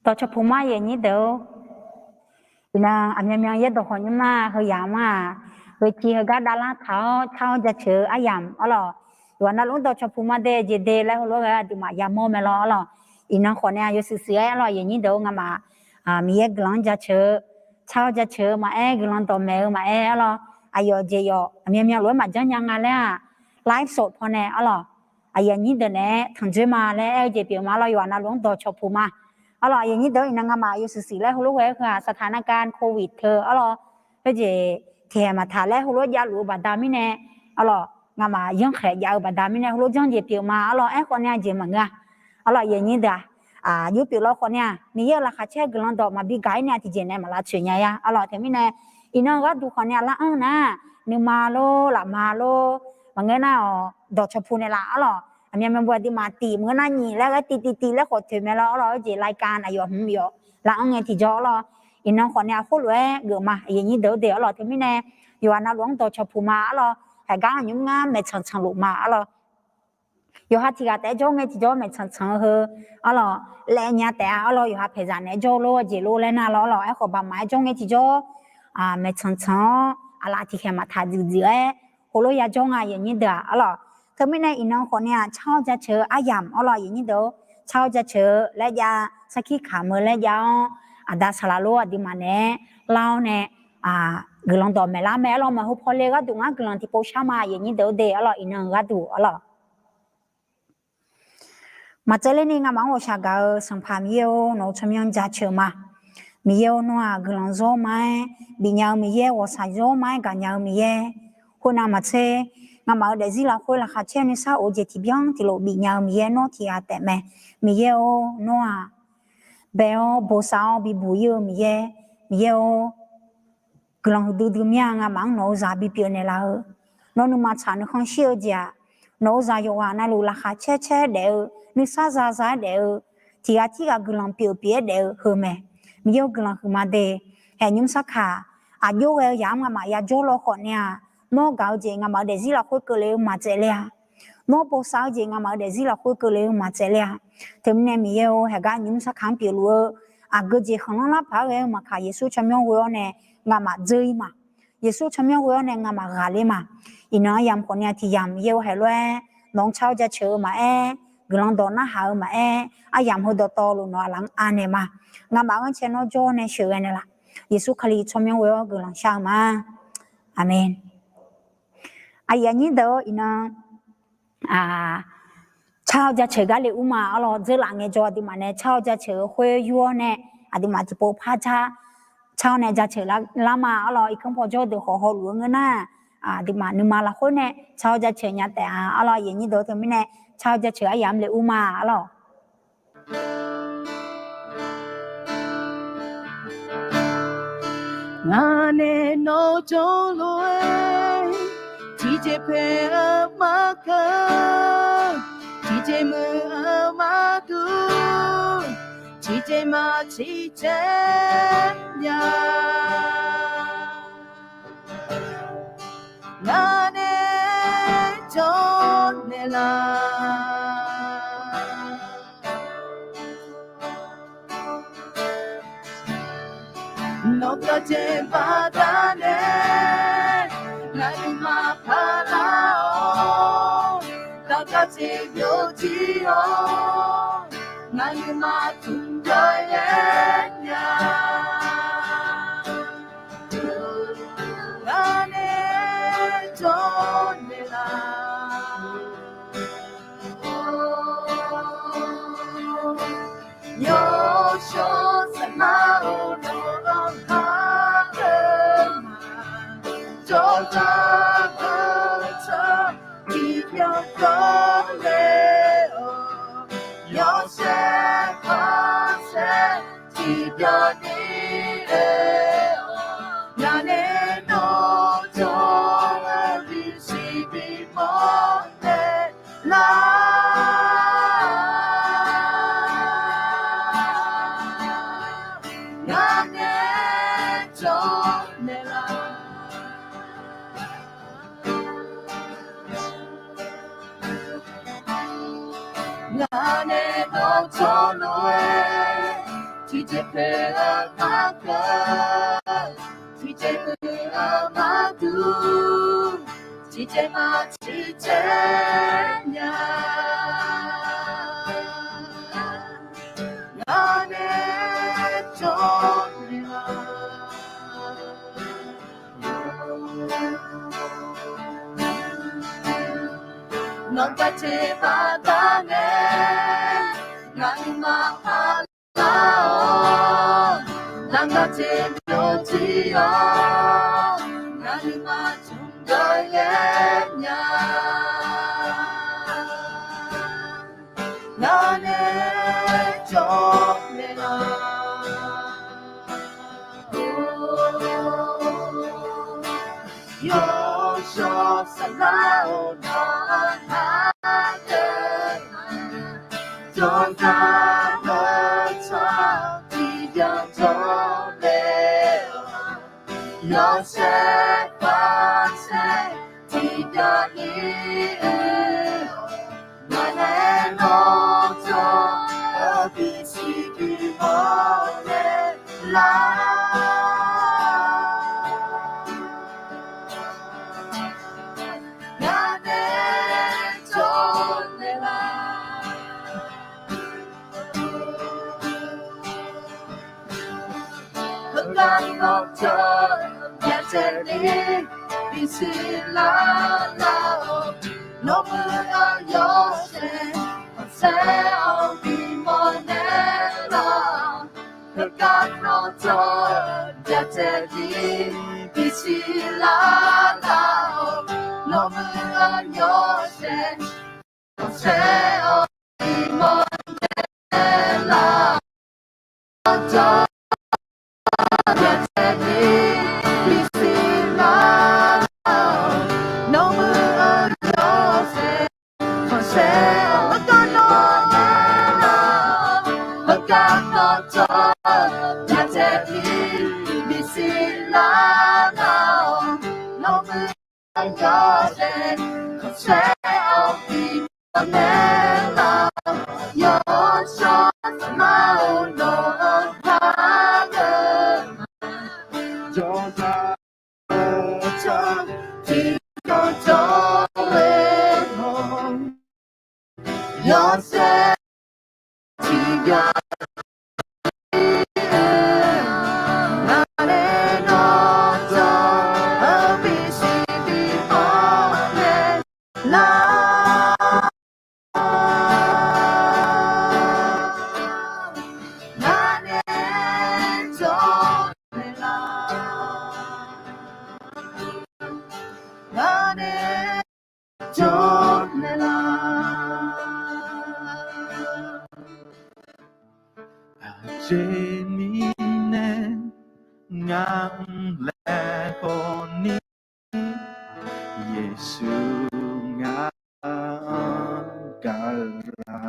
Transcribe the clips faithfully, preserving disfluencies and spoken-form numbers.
Dawqcawq puq ma, aqyuif aqnyir deuq-or. Iqnan aqmyanmyan yaerdawq khawf nymr nar, heu yamq-anr-aq, heuciv heugar davlar taq-awr tsar-awr jaceuq-eu aryamq arlawq. Yawqghaq navluf-anr dawqcawq puq ma de jeq de laer heulof-aer ghae-eu aqduimaf yamawr mae lawr arlawq. Iqnan khawf nae-aq yawshuif shuif-aer arlawq, aqyuif aqnyir deuq-or, ngamaf Miqyaer guiqlanq-anr jaceuq-eu, tsar-awr jaceuq-eu maqaer, guiqlanq dawqmaeq-eu maqaer arlawq. Aqyawf jeq yawf aqmyanmyan lof-aer maqjanr nya nga laer-aq, live สด pawnae arlawq, aqyuif aqnyir deuq naeq-aer tanqdzoer ma laer aer-eu jeq pyeuf ma arlawq. Yawqghaq navluf-anr dawqcawq puq ma arlawq. Aqyuif aqnyir deuq-or, iqnan ngamaf yawshuif shuif laer heulof ghae-aer heu-aq, saqtaq navgav โควิด teu arlawq, khoerjeq tiqkhaeq maqtaq laer heulof javluf-eu baqda mirnae arlawq, ngamaf yanrkhaeq jav-eu baqda mirnae heulof janr jeq pyeuf ma arlawq. Aerkhawf nae-aq jeq maqngeur-a arlawq, aqyuif aqnyir deuq-aq, aqjox pyeuf lawr khawf nae-aq, Miqyaer-euq laqkhaq caer-eu guiqlanq dawq maqbi gaq-ir nae tiqjeq nae maqlavtsoeq nya-a arlawq. Teumirnae iqnan gharduq khawf nae-aq lar-anr nar, nuima lor lafma lor maqngeur nar-awq, dawqcawq puq naeqlaf arlawq. Aqmyanmyan bu aqduimaf tiq maqngeur nar nyiq laer ghae tiq tiq tiq laer khawf toeq mae lawr arlawq. Khoerjeq รายการ aqyawf hmq yawf lar-anr ngae tiqjawr arlawq. Iqnan khawf nae-aq khoerlof-aer geuf ma, aqyuif aqnyir deuq-or, deuq arlawq. Teumirnae yawqghaq navluf-anr dawqcawq puq ma arlawq. Haeqgar nymr ngar maeqtsanq tsanq luf ma arlawq. Yawqha tiq ghaq taef-aer jawr ngae tiqjawr maeqtsanq tsanq-eu heu arlawq, laev nya taef-a arlawq. Yawqha paeqzaq naeq-aer jawr lor jeq lor laer nar lawr arlawq. Aerkhawf baqmaf-aer jawr ngae tiqjawr maeqtsanq tsanq-awr aqlaf tiqkhaeq maqtaq dzuif dzuif-aer heulof yajawr nga, aqyuif aqnyir deuq-aq arlawq. Teumirnae iqnan khawf nae-aq tsar-awr jaceuq-eu aryamq arlawq, aqyuif aqnyir deuq-or, tsar-awr jaceuq laer jav, sarkir kamq-eu laer jav-awr, aqda saqlaq lor aqduimaf naeq-aer lar-awr nae guiqlanq dawqmaeq lar mae arlawq. Maqheu paw le gharduq ngar guiqlanq tiqpov shar ma, aqyuif aqnyir deuq-or, deuq arlawq. Iqnan-euq gharduq arlawq. Maqtsaevler ni ngamaf-anr ghawqshaq gaq-eu Sanqpaq Miqyaer-or, nawq-euq tsawrmyanr jaceuq ma. Miqyaer-or, nawr-aq guiqlanq zawr ma-aer bifnya-eu Miqyaer, ghawqshaq zawr ma-aer gaqnya-eu Miqyaer. Khoernav maqtser, ngamaf-euq daefzir lafkhoer laqkhaq caer nuisar of-eu jeq tiqbyan tiqlof bifnya-eu Miqyaer nawr tiq ghaq taef mae. Miqyaer-or, nawr-aq bae-awr bosav-awr bibuq ir-eu Miqyaer. Miqyaer-or, guiqlanq huiqdui dui mir-a. Ngamaf-anr nawq-eu zaq bipyeuf naeqlaf-eu, nawr nuima tsaq nuikhanr shir-eu jeq-aq, nawq-eu zaq yawqghaq navluf laqkhaq caer caer-aer daef-eu, nuisar za za-aer daef-eu, tiq ghaq tirghaq guiqlanq pyeuf pyeuf-aer daef-eu heu mae. Miqyaer-or, guiqlanq huiqma de. Haeq nymr sarkaq aqjox ghae-eu yamq-anr ngamaf yajawr lawr khawf nae-aq, nawr gaq-eu jeq ngamaf-euq daefzir lafkhoer keuvle-eu maqtsaevler-a. Nawr bosav-eu jeq ngamaf-euq daefzir lafkhoer keuvle-eu maqtsaevler-a. Teumirnae Miqyaer-or, haeqgar nymr sarkaq-anr pyeufluf-eu aqgeu jeq khanqlanr lar paq-aer ghae-eu maqkaq, Yeqsur tsawrmyanr ghoe-awr nae ngamaf dzeur-ir ma. Yeqsur tsawrmyanr ghoe-awr nae ngamaf ghaqler ma. Iqnan aryamq khawf nae-aq tiq yamq Miqyaer-or, haeq lof-aer nawq-anr tsar-awr jaceuq-eu maqaer, guiqlanq dawq narhaq-eu maqaer, aryamq heu dawqtawvluf nawq-aq laf-anr anaeq ma. Ngamaf ghanrcae nawr jawr nae sheuqghae naeqlaf. Yeqsur Kali tsawrmyanr ghoe-awr guiqlanq shar-eu ma. Aqmeq. Aqyuif aqnyir deuq-or, iqnan tsar-awr jaceuq gar le ur ma arlawr. Dzeurlaf ngaejawr aqduimaf nae tsar-awr jaceuq-eu khoer yur-awr nae, aqduimaf tiqpov par jar tsar-awr nae jaceuq lar ma arlawr. Irkanr paw jawr deuq khawf hawluf-eu ngeur nar, aqduimaf nuima lafkhoer nae tsar-awr jaceuq nya taef-a arlawr. Aqyuif aqnyir deuq-or, teumirnae tsar-awr jaceuq aryamq le ur ma arlawr. Ngaq nae nawq jawrluf-aer tiqjeq paeq-eu maqkeuv, tiqjeq muiq-eu maqdur, tiqjeq maq ciqcaev nya. Ngaq nae jawr naeqlaf. Nawq gaq jeq baqdanae ngaq nuima paqlar-awr, dawq gaq jeq byovjir-awr, ngaq nuima tmqjawr-aer nya. Ngaq nae jawr naeqlaf. Yawshawr saqlaq-eu dawq-anr kar-eu ma, jawrgar-eu tsawrhaq tiqbyan jawrle-awq. Yawshaef khanqsaer tiqbyan ni oe-awq. Ngaq nae nawq jawr-eu bisiq bimawr naeqlaf. Ngaq nae jawr naeqlaf. Ngaq nae nawq jawrluf-aer tiqjeq poeq-eu maqkeuv, tiqjeq muiq-eu maqdur, tiqjeq maq tiqjeq nya. Ngaq nae jawrnaeq-a. Nawq jaceuq baqda nae ngaq nuima paqlar-awr, ngaq jaceuq byovjir-awr, ngaq nuima jmq dawryaer nya. Ngaq nae jawrnaeq-a. Yawshawr saflar-awr nawq-anr ardeuv-a. Jawrgar meuqtsaq tiqbyan jawrle-awr, yawshaef paqsaef tiqbyan ir-awr, ngaq nae nawr jawr-eu bisiq bimawr naeq lar. Ngaq nae jawrnaeq lar. Heugar nawr jawr-eu byacaevni bisiq lar lar-awr, nawmuiq-eu yawshaef khanqsaer-awr bimawr naeq lar. Heugar nawr jawr-eu byacaevni bisiq lar lar-awr, nawmuiq-eu yawshaef khanqsaer-awr bimawr naeq lar. Jawr-eu byacaevni bisiq lar lar-awr, nawmuiq-eu yawshaef khanqsaer-awr heugar nawr jawr-eu byacaevni bisiq lar lar-awr, nawmuiq-eu yawshaef khanqsaer-awr bimawr naeq lar. Yawshawr saflar-awr nawq-anr ardeuv-a. Jawrgar meuqtsaq tiqbyan jawrle-awr, yawshaef tiqbyan ir-awr, ngaq nae nawr jawr-eu bisiq bimawr naeq lar. Ngaq nae jawrnaeq lar. Ngaq nae jawrnaeq lar. Aqjeq mirnae ngar mr laer khawf ni, Yeqsur ngar-anr gaq-eu la.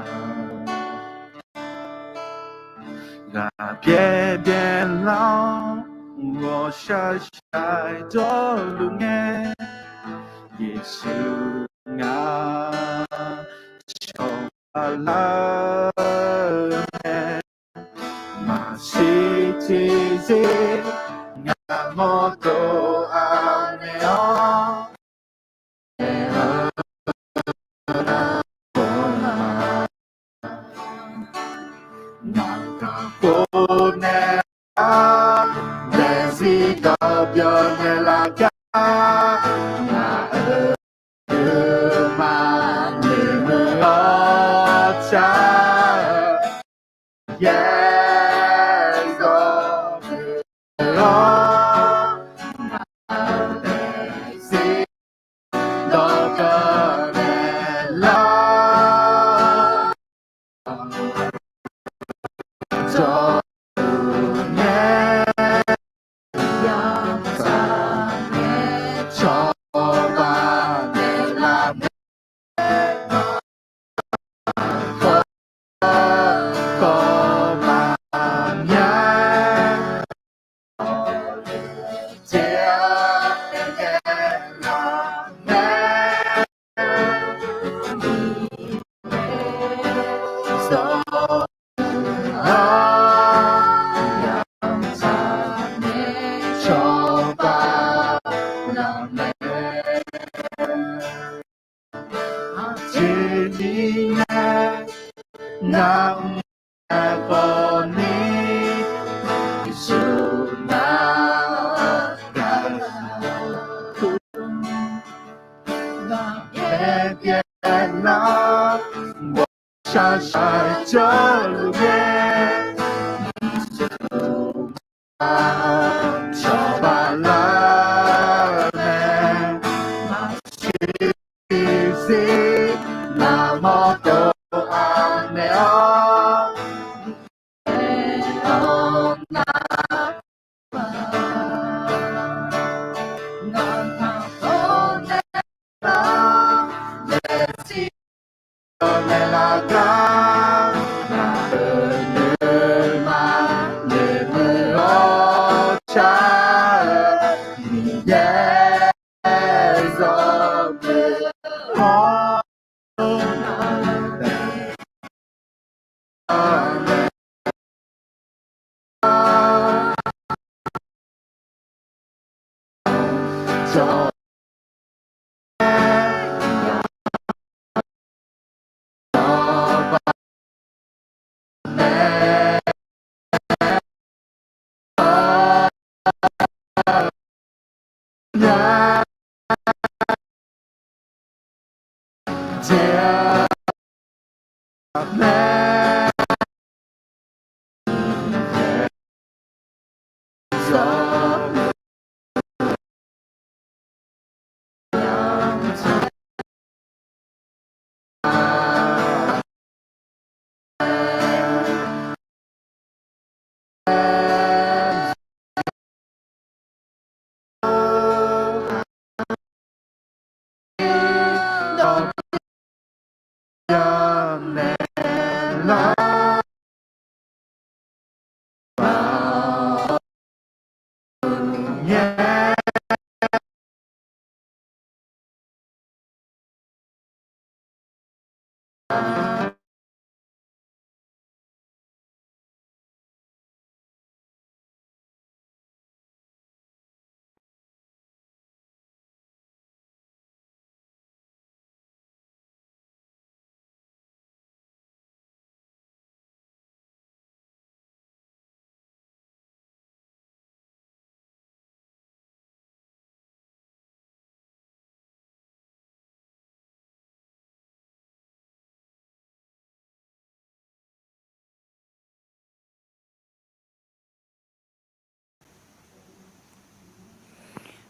Ghaqbyaer byaerlar-awr ghawqshaq shaq dawrluf ngae, Yeqsur ngar cawba lar-eu mae. Maqsiq tiqzir ngaq mawrdo anaeq-awr, aer-eu ma, ngaq gaq khofnaeq-a, daefzir dawqbyawq naeq laf gar, ngaq-euq aqduimaf noeqmuiq-awr car-eu, yaerdawq muiq-awr, ngaq-euq daefzir dawqbyawq naeq lar. Jawrluf ngae, yawtsaq ngae, cawba naeq laf mae. Khawf, khawf maqmya, jeq-anr naeq laf mae. Iqnae ngamaf-aer khawf ni, Yeqsur nar-awr gaq-eu, ngar pyaeq pyaeq nar, bawshaq shaq jawrluf ngae, Yeqsur maq cawba lar-eu mae, maqsiq siq lafmawr dov-a naeq-awr, aer-awr nar, ngamaf-anr naeq-awr, naeq-awr naeq-awr naeqlaf gar, ngaq-euq nuima noeqmuiq-awr shar-eu Miqyaer, zawr pyeuf-awr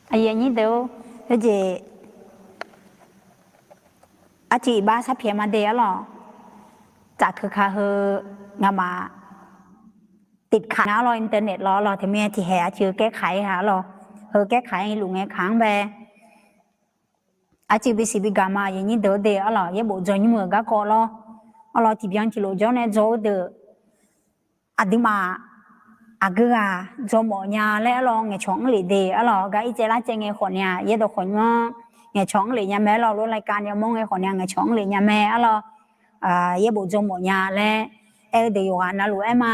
Aqyuif aqnyir deuq-or, heujeq arciv iqbax sarpyaeq ma de arlawq. Tsafkeuka heu ngamaf ติดขัด nga arlawq, internet lawr arlawq, teumirnae tiqhaeq arciv kaerkaq-ir ha arlawq. Heu kaerkaq-ir luf ngae kaq-anr bae, arciv bisiq bigaq ma aqyuif aqnyir deuq-or de arlawq, yaerbof dzaw nymr-euq garkawv lawr arlawq, tiqbyan tiqlof jawr nae dzaw-eu deuq aqduimaf aqgeu ghaq dzaw mawf nya laer arlawq, ngaeqcawq anr lef de arlawq. Gar irtsaev lar tsaev ngae khawf ni-aq, yaerdawq khawf nymr-anr ngaeqcawq anr lef nya mae arlawq. Lor รายการ yamawr ngae khawf ni-aq, ngaeqcawq anr lef nya mae arlawq. Yaerbof dzaw mawf nya laer aer-eu deuq yawqghaq navluf aer ma.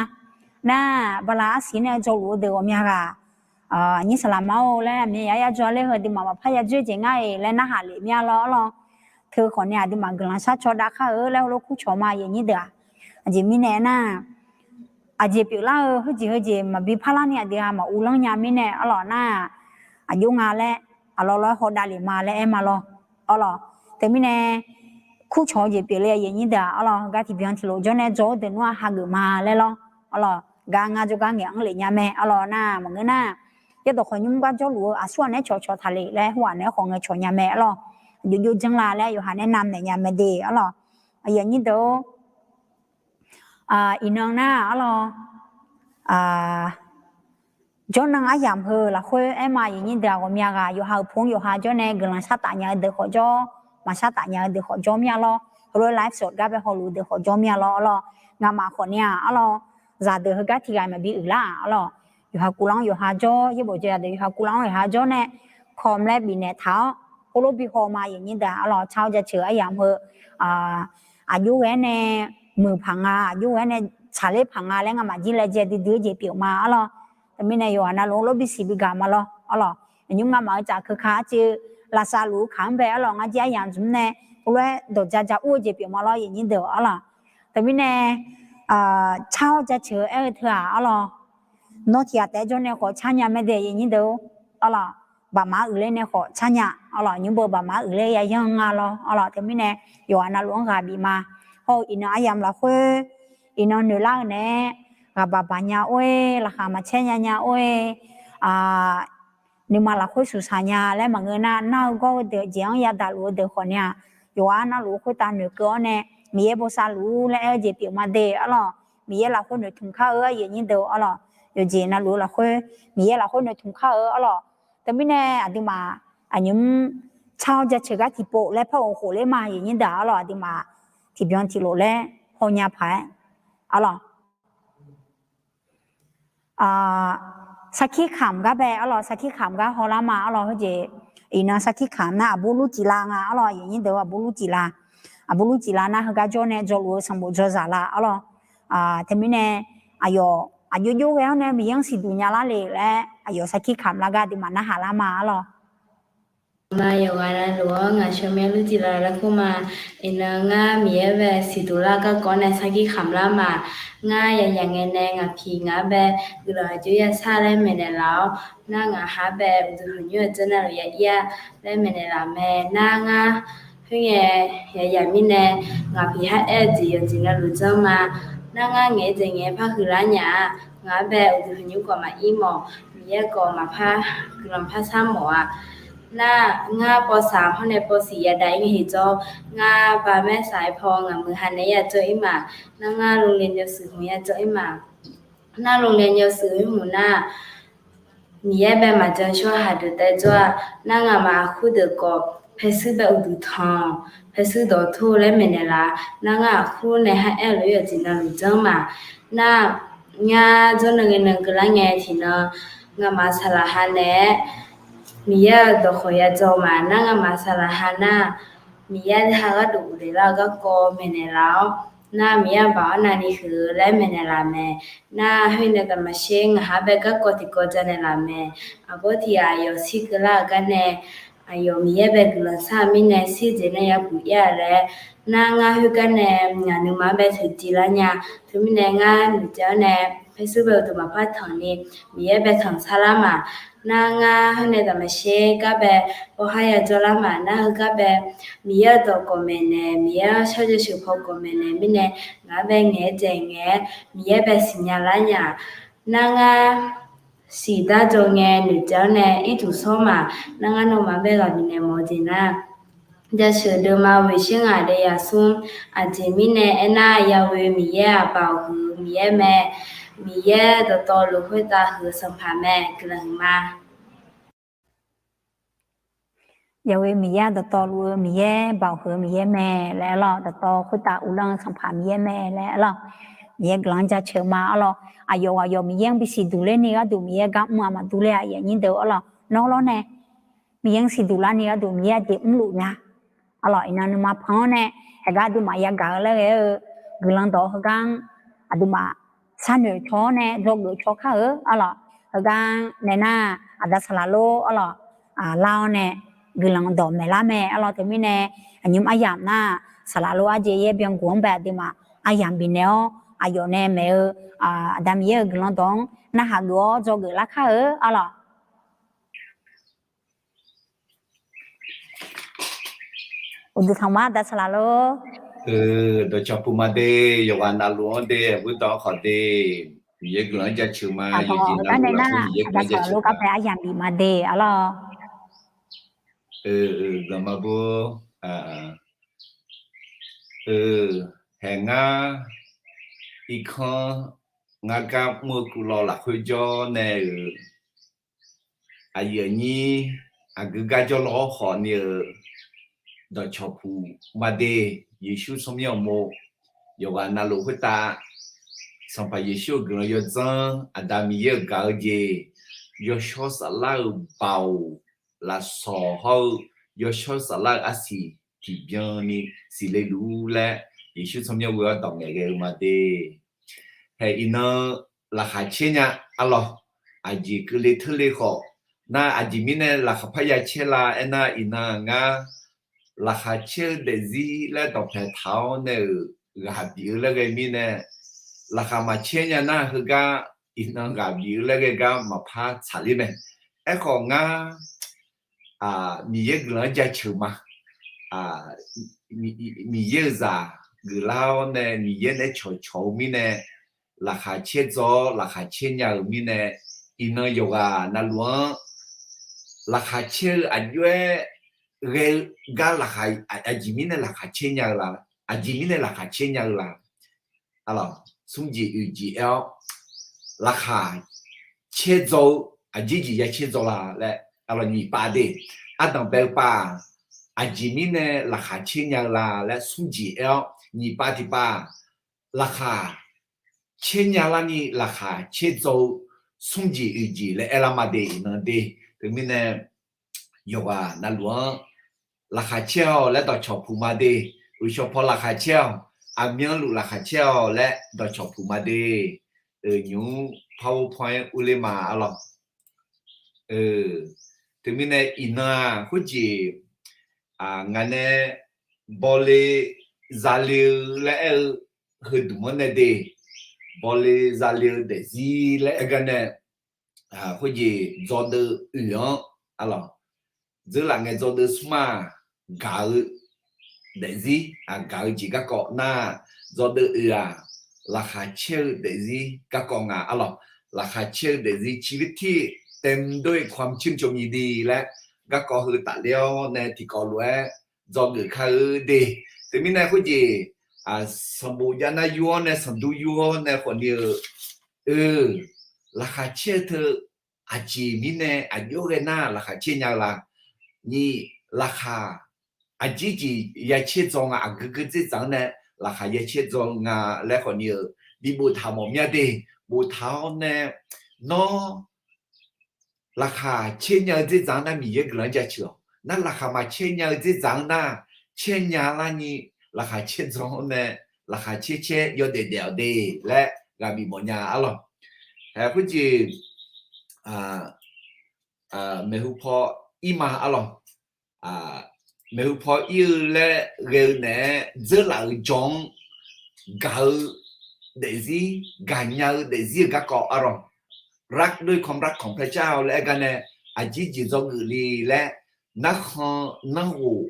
Nar, bala arsiq nae dzaw luf-eu deuq ghawqmya ghaq, aqnyir saqlaqma-or laer aqmyan yar yar dzaw laer heu aqduimaf maqpar ya dzoer jeq ngar-iq laer narhaq lef mya lawr arlawq. Teu khawf ni aqduimaf guiqlanq shar caw dav kar-eu laer heulof kurcawq ma aqyuif aqnyir deuq-aq. Aqjeq mirnae aernar, aqjeq pyeuflar-eu heujeq heujeq maqbi parlar ni aqdui-aq maquvlanr nya mirnae arlawq nar, aqjox nga laer aqlawq lawr-aer hawdav lef ma laer aer ma lawr arlawq. Teumirnae kurcawq-eu jeq pyeufle aqyuif aqnyir deuq-aq arlawq, gar tiqbyan tiqlof jawr nae dzaw-eu deuq nmr-aq hageuf ma laer lawr arlawq. Gar ngar jawrgar ngaeq anr lef nya mae arlawq nar, maqngeur nar, yaerdawq khawq nymr gar jawrluf-eu aqsur ghaq nae cawq cawq taqlef laer hawq ghaq nae-aer khawf ngae cawq nya mae arlawq. Aqjox jov janr la laer yawqha nae navnaeq nya mae de arlawq. Aqyuif aqnyir deuq-or, iqnan nar arlawq, jawrnan aryamq heu lafkhoer aer ma aqyuif aqnyir deuq-aq, ghawqmya ghaq yawqha-euq pov-anr yawqha jawr nae guiqlanq shar taf nya-eu deuq khawf jawr, maqshar taf nya-eu deuq khawf jawr mya lawr. Heulof-aer ไลฟ์สด gar bae hawluf-eu deuq khawf jawr mya lawr arlawq. Ngamaf khawf ni-aq arlawq, zaqdeuq heugar tiq ghaq maqbi uiqlar-aq arlawq. Yawqha kuvlar-anr yawqha jawr, yaerbof jawr zaqdeuq yawqha kuvlar-anr yawqha jawr nae, kawq laer bifnaeq taq-awr, heulof bi haw ma aqyuif aqnyir deuq-aq arlawq, tsar-awr jaceuq-eu aryamq heu aqjox ghae-aer nae muiq paq nga, aqjox ghae-aer nae tsaqler paq nga laer ngamaf jir laejae duidui-eu jeq pyeuf ma arlawq. Teumirnae yawqghaq navluf-anr lof bisiq bigaq ma lawr arlawq. Aqnymr ngamaf-eu tsafkeuka arciv lafsavluf-eu kaq-anr bae arlawq, ngar jir aryamq zmq nae heulof-aer dawqja ja ur-eu jeq pyeuf ma lawr, aqyuif nyir deuq arlawq. Teumirnae, car-awr jaceuq-eu aer-eu teu-aq arlawq, nawr tiq ghaq taef-aer jawr nae khawf car nya mae de, aqyuif nyir deuq arlawq. Baqmaq uiqler nae khawf car nya arlawq, nymr beu baqmaq uiqler yayanr nga lawr arlawq. Teumirnae yawqghaq navluf-anr ghaq bif ma. Hawr-eu iqnan aryamq lafkhoer iqnan noeqlar-eu nae, ghaqbaq baq nya or-e, laqkhaq maqcaer nya nya or-e, nuima lafkhoer suqsaq nya laer maqngeur nar, nar-eu gawr-eu deuq jeq-anr yadaq luf-eu deuq khawf ni-aq, yawqghaq navluf-eu khoertav noeqkeuv-awr nae, Miqyaer bosav luf-ur laer aer-eu jeq pyeuf ma de arlawq. Miqyaer lafkhoer noeqtmq kar-eu aqyuif nyir deuq arlawq. Yawqjeq navluf-eu lafkhoer, Miqyaer lafkhoer noeqtmq kar-eu arlawq. Teumirnae aqduimaf aqnymr car-awr jaceuq gar tiqpov laer par-euq khof ler ma, aqyuif nyir deuq arlawq. Aqduimaf tiqbyan tiqlof laer hawnya paq-aer arlawq. Sarkir kamq gar bae arlawq, sarkir kamq gar hawlar ma arlawq. Heujeq iqnan sarkir kamq nar aqbur lur tiq la nga arlawq, aqyuif nyir deuq aqbur lur tiq la. Aqbur lur tiq la nar heugar jawr nae jawrluf-eu sanqbof jawrzaq la arlawq. Teumirnae aqyawf aqjox jov ghae-awr nae Miqyaer-anr siqduq nya lar le laer aqyawf sarkir kamq lar gar aqduimaf narhaq lar ma arlawq. Ma yawqghaq navluf-anr ngaq shaw myav lur tiq la laer kur ma. Iqnan ngar Miqyaer bae siqduq lar garkawv nae sarkir kamq lar ma. Ngar yanyaf ngae nae ngaq piq ngaq-anr bae guiqlanq aqjox yasar laer maeqnaeq laf-awr, nar ngaq ha bae uqduq huiqnymr-eu dzeur navluf ya ir-a laer maeqnaeq laf mae. Nar ngar khoerngae yayaq mirnae ngaq piq har aer-eu jeq yawqjeq navluf dzanr ma. Nar ngar ngaeq-aer dzaeq ngaeq-aer par huiqlar nya-a. Ngaq-anr bae uqduq huiqnymr khawf maqir mawf, Miqyaer khawf maqpar guiqlanq par sar mawf-a. Nar ngar pawv saq hawr nae pawv siq yadav ir ngae heqdzawr, ngar ba maer saq-aer paw ngaq muiq ha naeq-aer yadzawr ir ma. Nar ngar โรงเรียน yawshuif hmq yadzawr ir ma. Nar โรงเรียน yawshuif ir hmq nar, Miqyaer bae maqjan shawr haq deuq taev dzawr-a. Nar nga'maf aqkur deuq khawf paershuir bae uqduq tanq, paershuir dawqtur laer maeqnaeq laf. Nar ngar aqkur nae har aer-eu lof-aer yawqjeq navluf dzanr ma. Nar ngar dzawrnan ngae nan keuvlar ngae tiqnan, nga'maf saqlaq ha naeq-aer Miqyaer-euq dawqkawq yadzawr ma. Nar nga'maf saqlaq ha nar, Miqyaer ha gharduq ghofdaef lar-eu garkawv maeqnaeq laf-awr, nar Miqyaer-anr baoq-anr navni huiq-eu laer maeqnaeq laf mae. Nar khoer nae daqmaqsher ngaq ha bae garkawv tiqkawv janaeq laf mae. Aqbawr tiq ghaq aqyawf shir keuvlar-euq gar nae, aqyawf Miqyaer bae guiqlanq shar-eu mirnae shir jeq nae yabuq ir-a laer, nar ngar khoergar nae ngaq nuima-anr bae teuqciv lar nya. Teumirnae ngar noeqtsaev-awr nae paershuir bae uqduq maqpar tanq ni, Miqyaer bae tanq sar lar ma. Nar ngar khoer nae daqmaqsher gar bae pawhar yadzawr lar ma. Nar heugar bae Miqyaer-euq dawqkawq maeqnaeq, Miqyaer-anr shar jasheuq paw kawq maeqnaeq mirnae, ngaq-anr bae ngaeq-aer dzaeq ngaeq-aer Miqyaer bae siqnya lar nya. Nar ngar siqdar dzaw ngae noeqtsaev-awr nae ircuf shawr ma. Nar ngar nawmaf bae ghaq bifnaeq mawf-eu jeq nar, jasheuq deuvma ghoeqsher ngaq daef yaq smr. Aqjeq mirnae aernar, Yahweh Miqyaer-aq, Baoq huiq-eu Miqyaer mae. Miqyaer dawqtawvluf khoertav huiq-eu sanqpaq mae. Guiqlanq huiqma. Yahweh Miqyaer-aq, dawqtawvluf-eu Miqyaer, Baoq huiq-eu Miqyaer mae laer arlawr. Dawqtawv khoertav uvlanr-eu sanqpaq Miqyaer mae laer arlawr. Miqyaer guiqlanq-anr jaceuq ma arlawr. Aqyawf ghaq yawf Miqyaer-anr bisiq duq ler ni gharduq Miqyaer gar mr-aq maqdur ler-a, aqyuif aqnyir deuq arlawr. Nawr lawr nae Miqyaer-anr siqduq larni gharduq Miqyaer aqjeq mrluf nya. Arlawq, iqnan nuima pan-awr nae, heugar aqduimaf yagaq-eu laer ghae-eu guiqlanq dawq heugar-anr aqduimaf sharnoeq caw-awr nae dzawgeuf caw kar-eu arlawq. Heugar nae nar, aqda saqlaq lor arlawq, lar-awr nae guiqlanq dawq maeqlar mae arlawq. Teumirnae aqnymr aryamq nar, saqlaq lor arjeq yaer byanguq-anr bae aqduimaf aryamq bifnaeq-awr, aqyawf nae maeq-eu Aqda Miqyaer-euq guiqlanq dawq-anr narhaq geuf-awr dzawgeuf lar kar-eu arlawq. Uqduq tanqma aqda saqlaq lor. Dawqcawq puq ma de, yawqghaq navluf-anr de, aqbur dawq-anr khawf de, Miqyaer guiqlanq-anr jaceuq ma, yawqjeq navluf lafkhoer Miqyaer guiqlanq-anr jaceuq ma. Aryamq bif ma de arlawq. Guiqlanq ma bur. Haeq ngar irkanr ngar gar mr-eu kuvlawv lafkhoer jawr nae-euq aqyuif aqnyir aqgeu gar jawr law-awr khawf ni-euq dawqcawq puq ma de. Yeqsur tsawrmyanr uqmov yawqghaq navluf khoertav Sanqpaq Yeqsur-euq guiqlanq yawdzanr, Aqda Miqyaer-euq gaq-eu jeq, Yawshawr Saflar-euq baoq lafsawq hawr-eu Yawshawr Saflar-euq arsiq tiqbyan ni siqle luf-ur laer Yeqsur tsawrmyanr ghoe-awr dawq ngaeqghae-eu ma de. Haeq iqnan laqkhaq caer nya arlawq. Aqjeq keuvle teurle khawf Nar aqjeq mirnae laqkhaq parya caer la aernar, iqnan ngar laqkhaq caer-eu daefzir laer dawqpae taq-awr nae-euq ghaq bif-eu laer ghae mirnae, laqkhaq maqcaer nya nar heugar iqnan ghaq bif-eu laer ghae gar maqpar tsaqler mae. Aerkhawf ngar Miqyaer guiqlanq-anr jaceuq ma. Miqyaer-euq zaq geuflar-awr nae Miqyaer naeq-aer cawqcawq-eu mirnae, laqkhaq caer dzaw-awr laqkhaq caer nya-euq mirnae, iqnan yawqghaq navluf-anr laqkhaq caer-eu aqjox-aer ghae-eu gar laqkhaq, aqjeq mirnae laqkhaq caer nya-eu la? Aqjeq mirnae laqkhaq caer nya-eu la? Arlawq, smr jeq oeq jeq aer-awr, laqkhaq caer dzaw-eu aqjeq jeq ya caer dzaw la laer, arlawq, nyiq pav de. Ardanq bae-eu pav-aq, aqjeq mirnae laqkhaq caer nya-eu la laer smr jeq aer-awr, nyiq pav tiqpav, laqkhaq caer nya larni laqkhaq caer dzaw-eu smr jeq oeq jeq laer aerlar ma de. Iqnan de. Teumirnae yawqghaq navluf-anr laqkhaq caer-awq laer dawqcawq puq ma de. Uqshawq paw laqkhaq caer-awq, aqmyanluf laqkhaq caer-awq laer dawqcawq puq ma de. Nymq-mr PowerPoint urler ma arlawq. Teumirnae iqnan-aq khoerjeq ngaq nae bawle zale-eu laer aer-eu heudmq-anr nae de, bawle zale-eu daefzir laer aer gar nae, khoerjeq dzawdeuv oeq-anr arlawq, dzeurlaf ngae dzawdeuv smr-aq, gaq-eu daefzir, gaq-eu jeq garkawv nar, dzawdeuv oeq-aq, laqkhaq caer-eu daefzir garkawv nga arlawq. Laqkhaq caer-eu daefzir ชีวิตที่เต็มด้วยความชื่นชมยินดี laer garkawv heu tafler-awr nae tiqkawv lof-aer dzawgeuf kar-eu de. Teumirnae khoerjeq sanqbof jav nar yur-awr nae sanqdur yur-awr nae khawfni-eu, laqkhaq caer-eu teu aqjeq mirnae aqjox ghae nar laqkhaq caer nya-eu la? Nyiq, laqkhaq aqjeq jeq ya caer dzaw nga, aqgeu geu dzerdzaq-anr nae laqkhaq ya caer dzaw nga laer khawfni-eu bi boftaq mawf mya de. Boftaq-awr nae nawr laqkhaq caer nya-eu dzerdzaq-anr nar Miqyaer guiqlanq-anr jaceuq-awq. Nar laqkhaq maqcaer nya-eu dzerdzaq-anr nar, caer nya larni laqkhaq caer dzaw-awr nae laqkhaq caer caer yawdaef daef-awq de laer ghaq bif mawf nya arlawq. Khoerjeq maeqhu paw ir ma arlawq. Maeqhu paw ir-eu laer ghae-eu naeq-aer dzeurlaf-euq jawr-anr gaq-eu daefzir, gaqnya-eu daefzir-euq garkawv arlawq. รักด้วยความรักของพระเจ้า laer aer gar nae, aqjeq jeq dzawgeuf le laer, narkhan narghof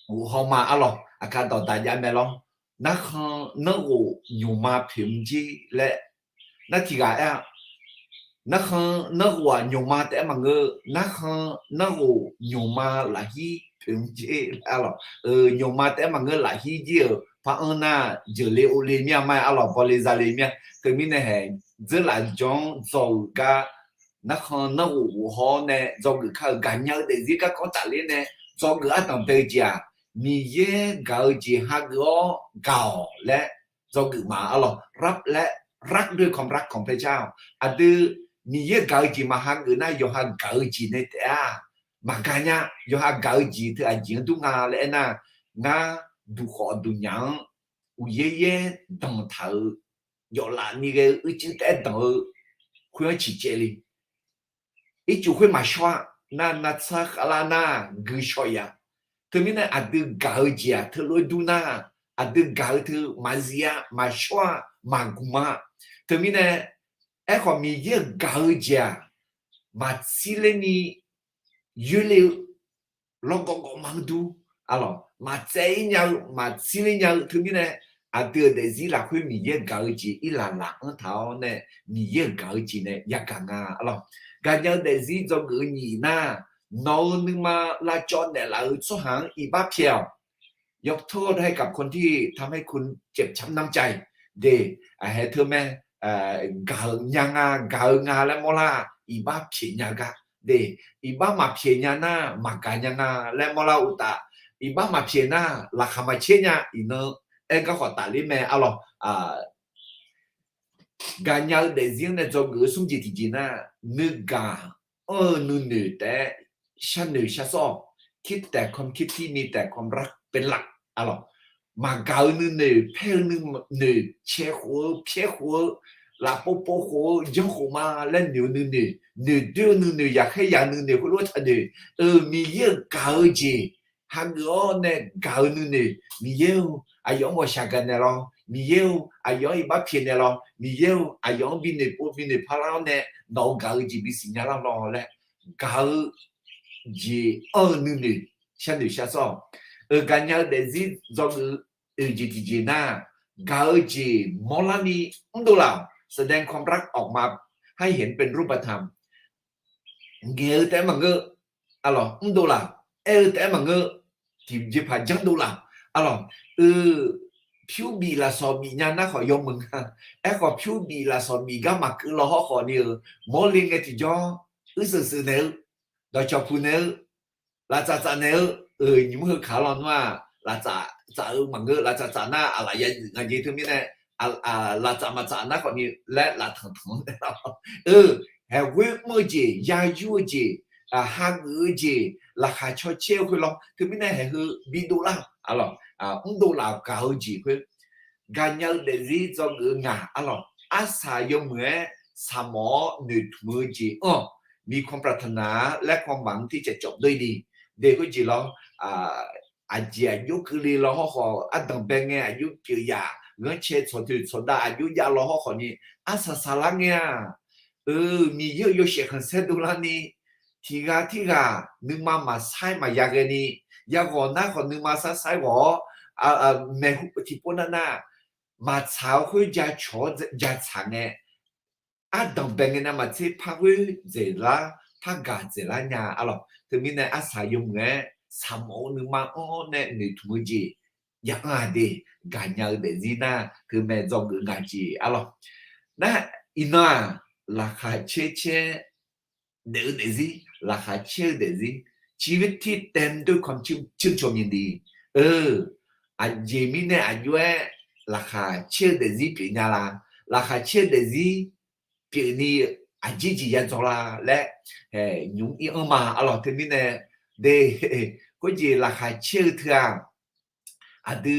ghof haw ma arlawq. Aqkar dawqdaq jav mae lawr. Narkhan narghof nymqma poeq mr jer laer, nar tiq ghaq aer-a. Narkhan narghof-aq nymqma taef-aer maqngeur. Narkhan narghof nymqma lafhir poeq mr jer laer arlawq. Nymqma taef-aer maqngeur, lafhir jir-euq par anr nar, jeuqle ovle mir-a ma arlawq, bawle zale mir-a. Teumirnae haeq dzeurlaf jawr-anr dzaw-euq gar, narkhan narghof ghof haw-awr nae dzawgeuf kar-euq gaqnya-eu daefzir garkawv tafler nae dzawgeuf ardanq bae-eu jeq-aq, Miqyaer gaq-eu jeq hageuf-awr gaq-awq laer dzawgeuf ma arlawq. รักด้วยความรักของพระเจ้า Aqdui Miqyaer gaq-eu jeq maqhageuf nar, yawqha gaq-eu jeq nae taef-a maqgaq nya. Yawqha gaq-eu jeq teu aqjeq-anr dur nga laer aernar, ngar duqkhawf duqnyaf-anr uqyaer yaer danqtaq-euq yawflaf ni ghae-eu uicuiv taef-aer danq-eu khoer-anr ciqcaev le. Ircuf khoer maqshawr-a. Nar navtsar khavlar nar guishawq ya. Teumirnae aqdui gaq-eu jeq-aq teulof-aer dur nar, aqdui gaq-eu teu maqzif-a, maqshawr-a, maqgmq-a. Teumirnae aerkhawf Miqyaer-euq gaq-eu jeq-aq, maqtsir ler ni yoerle-eu lawrgawv gawv ma-anr dur arlawq, maqtsaev-ir nya-eu maqtsir ler nya-eu teumirnae, aqdui-euq daefzir lafkhoer Miqyaer gaq-eu jeq irlaqlaq anr taq-awr nae, Miqyaer-euq gaq-eu jeq nae yagaq nga arlawq. Gaqnya-eu daefzir dzawgeuf-eu nyiq nar, nawq-euq nuima lavcawv naeqlaf-euq tsawrhaq-anr iqbax pyaeq-awq. ยกโทษให้กับคนที่ทำให้คุณเจ็บช้ำน้ำใจ de, aqhae teu mae, gaq-eu nya nga, gaq-eu nga laer mawrlar, iqbax pyaeq nya gar de, iqbax maqpyaeq nya nar maqgaq nya nga laer mawrlar uqtaf, iqbax maqpyaeq nar laqkhaq maqcaer nya. Iqnan aer garkhawf tafler mae arlawq. Gaqnya-eu daefzir-anr nae dzawgeuf-eu smr jeq tiqjeq nar, nuigaq anr-eu nuinoeq taef-aer sharnoeq sharsawr-awq. คิดแต่ความคิดที่มีแต่ความรักเป็นหลัก arlawq. Maqgaq-eu nuinoeq, paer-eu nuinoeq, caekhof-eu, pyaerkhof-eu, lafpov pov khof-eu janrkhof ma laer noeq-eu nuinoeq, noeqdoer-eu nuinoeq, yaqkhaer yaq-eu nuinoeq khoerlof-aer taqnoeq. Euq, Miqyaer-euq gaq-eu jeq hageuf-awr nae gaq-eu nuinoeq, Miqyaer-or, aqyawf-anr ghawqshaq gaqnaeq lawr, Miqyaer-or, aqyawf-anr iqbax pyaeqnaeq lawr, Miqyaer-or, aqyawf-anr binaeq pov binaeq parlar-awr nae nawq-euq gaq-eu jeq bisiq nya lar lawr laer gaq-eu jeq anr-eu nuinoeq sharnoeq shar sawr-awq. Euq, gaqnya-eu daefzir dzawgeuf-eu oeq jeq tiqjeq nar, gaq-eu jeq mawrlarni mrdov laf-awq. แสดงความรักออกมาให้เห็นเป็นรูปธรรม ngaeq-eu taef-aer maqngeur, arlawq, mrdov laf-awq. Aer-eu taef-aer maqngeur, tiqjeqpaq janrdov laf-awq. Arlawq, euq, pyur bif lafsawq bif nya nar khawf yawmuiq nga. Aerkhawf pyur bif lafsawq bif gar maqkeuv law hawrkhawf ni-euq mawrle ngae tiqjawr, uirseuq seuq naeq-eu, dawqcawq puq naeq-eu, laftsaf tsaf naeq-eu, euq, nymq-mr heu kaq-a lawnmr-aq, laftsaf tsaf-eu maqngeur, laftsaf tsaf nar aqlaf ya duif nga jeq teumirnae, laftsaf maqtsaf nar khawf ni laer laftanq tanq-anr naeq-awr, euq, haeqghoer mr-eu jeq, ya yur-eu jeq, hageuf-eu jeq, laqkhaq caw caer-eu khoer lawr. Teumirnae haeq heu bidov lar, arlawq, mrdov laf-awq gaq-eu jeq khoer. Gaqnya-eu daefzir dzawgeuf-eu ngaq, arlawq, arsaq yawmuiq-aer saqmawf-awr noeqtmq-eu jeq anr-awq. มีความปรารถนาและความหวังที่จะจบด้วยดี de khoerjeq lawr. Aqjeq aqjox keuvle law hawrkhawf, ardanq bae ngae aqjox pyeuf yaf, ghanrcae tsawqtoeq tsawqdav aqjox jav law hawrkhawf ni, arsaq saqlar ngae-aq, euq, Miqyaer-euq yawshaef khanqsaer dovlarni, tiqghaq tirghaq nuima maqsair maqya ghaeni, yaghawq nar khawf nuima sarsar-aer ghawq-awr, maeqhu tiqpov nav nar, maqtsaq-eu khoer jacawq-awr jatsaq ngae, ardanq bae ngae navmaqtser par ghoer dzaeqlar, par gaq dzaeqlar nya, arlawq. Teumirnae arsaq yawmuiq-aer saqmawf-eu nuima anr-awr nae noeqtmq-eu jeq ya anr-aq de. Gaqnya-eu daefzir nar teumae dzawgeuf nga jeq, arlawq. Nar, iqnan-aq, laqkhaq caer caer daef-eu daefzir, laqkhaq caer-eu daefzir, ชีวิตที่เต็มด้วยความชื่นชมยินดี. Eu, aqjeq mirnae aqjox-aer laqkhaq caer-eu daefzir pyeuf nya la? Laqkhaq caer-eu daefzir pyeufni aqjeq jeq ya dzaw la laer, nymq ir anr ma, arlawq. Teumirnae de, khoerjeq laqkhaq caer-eu teu-aq, aqdui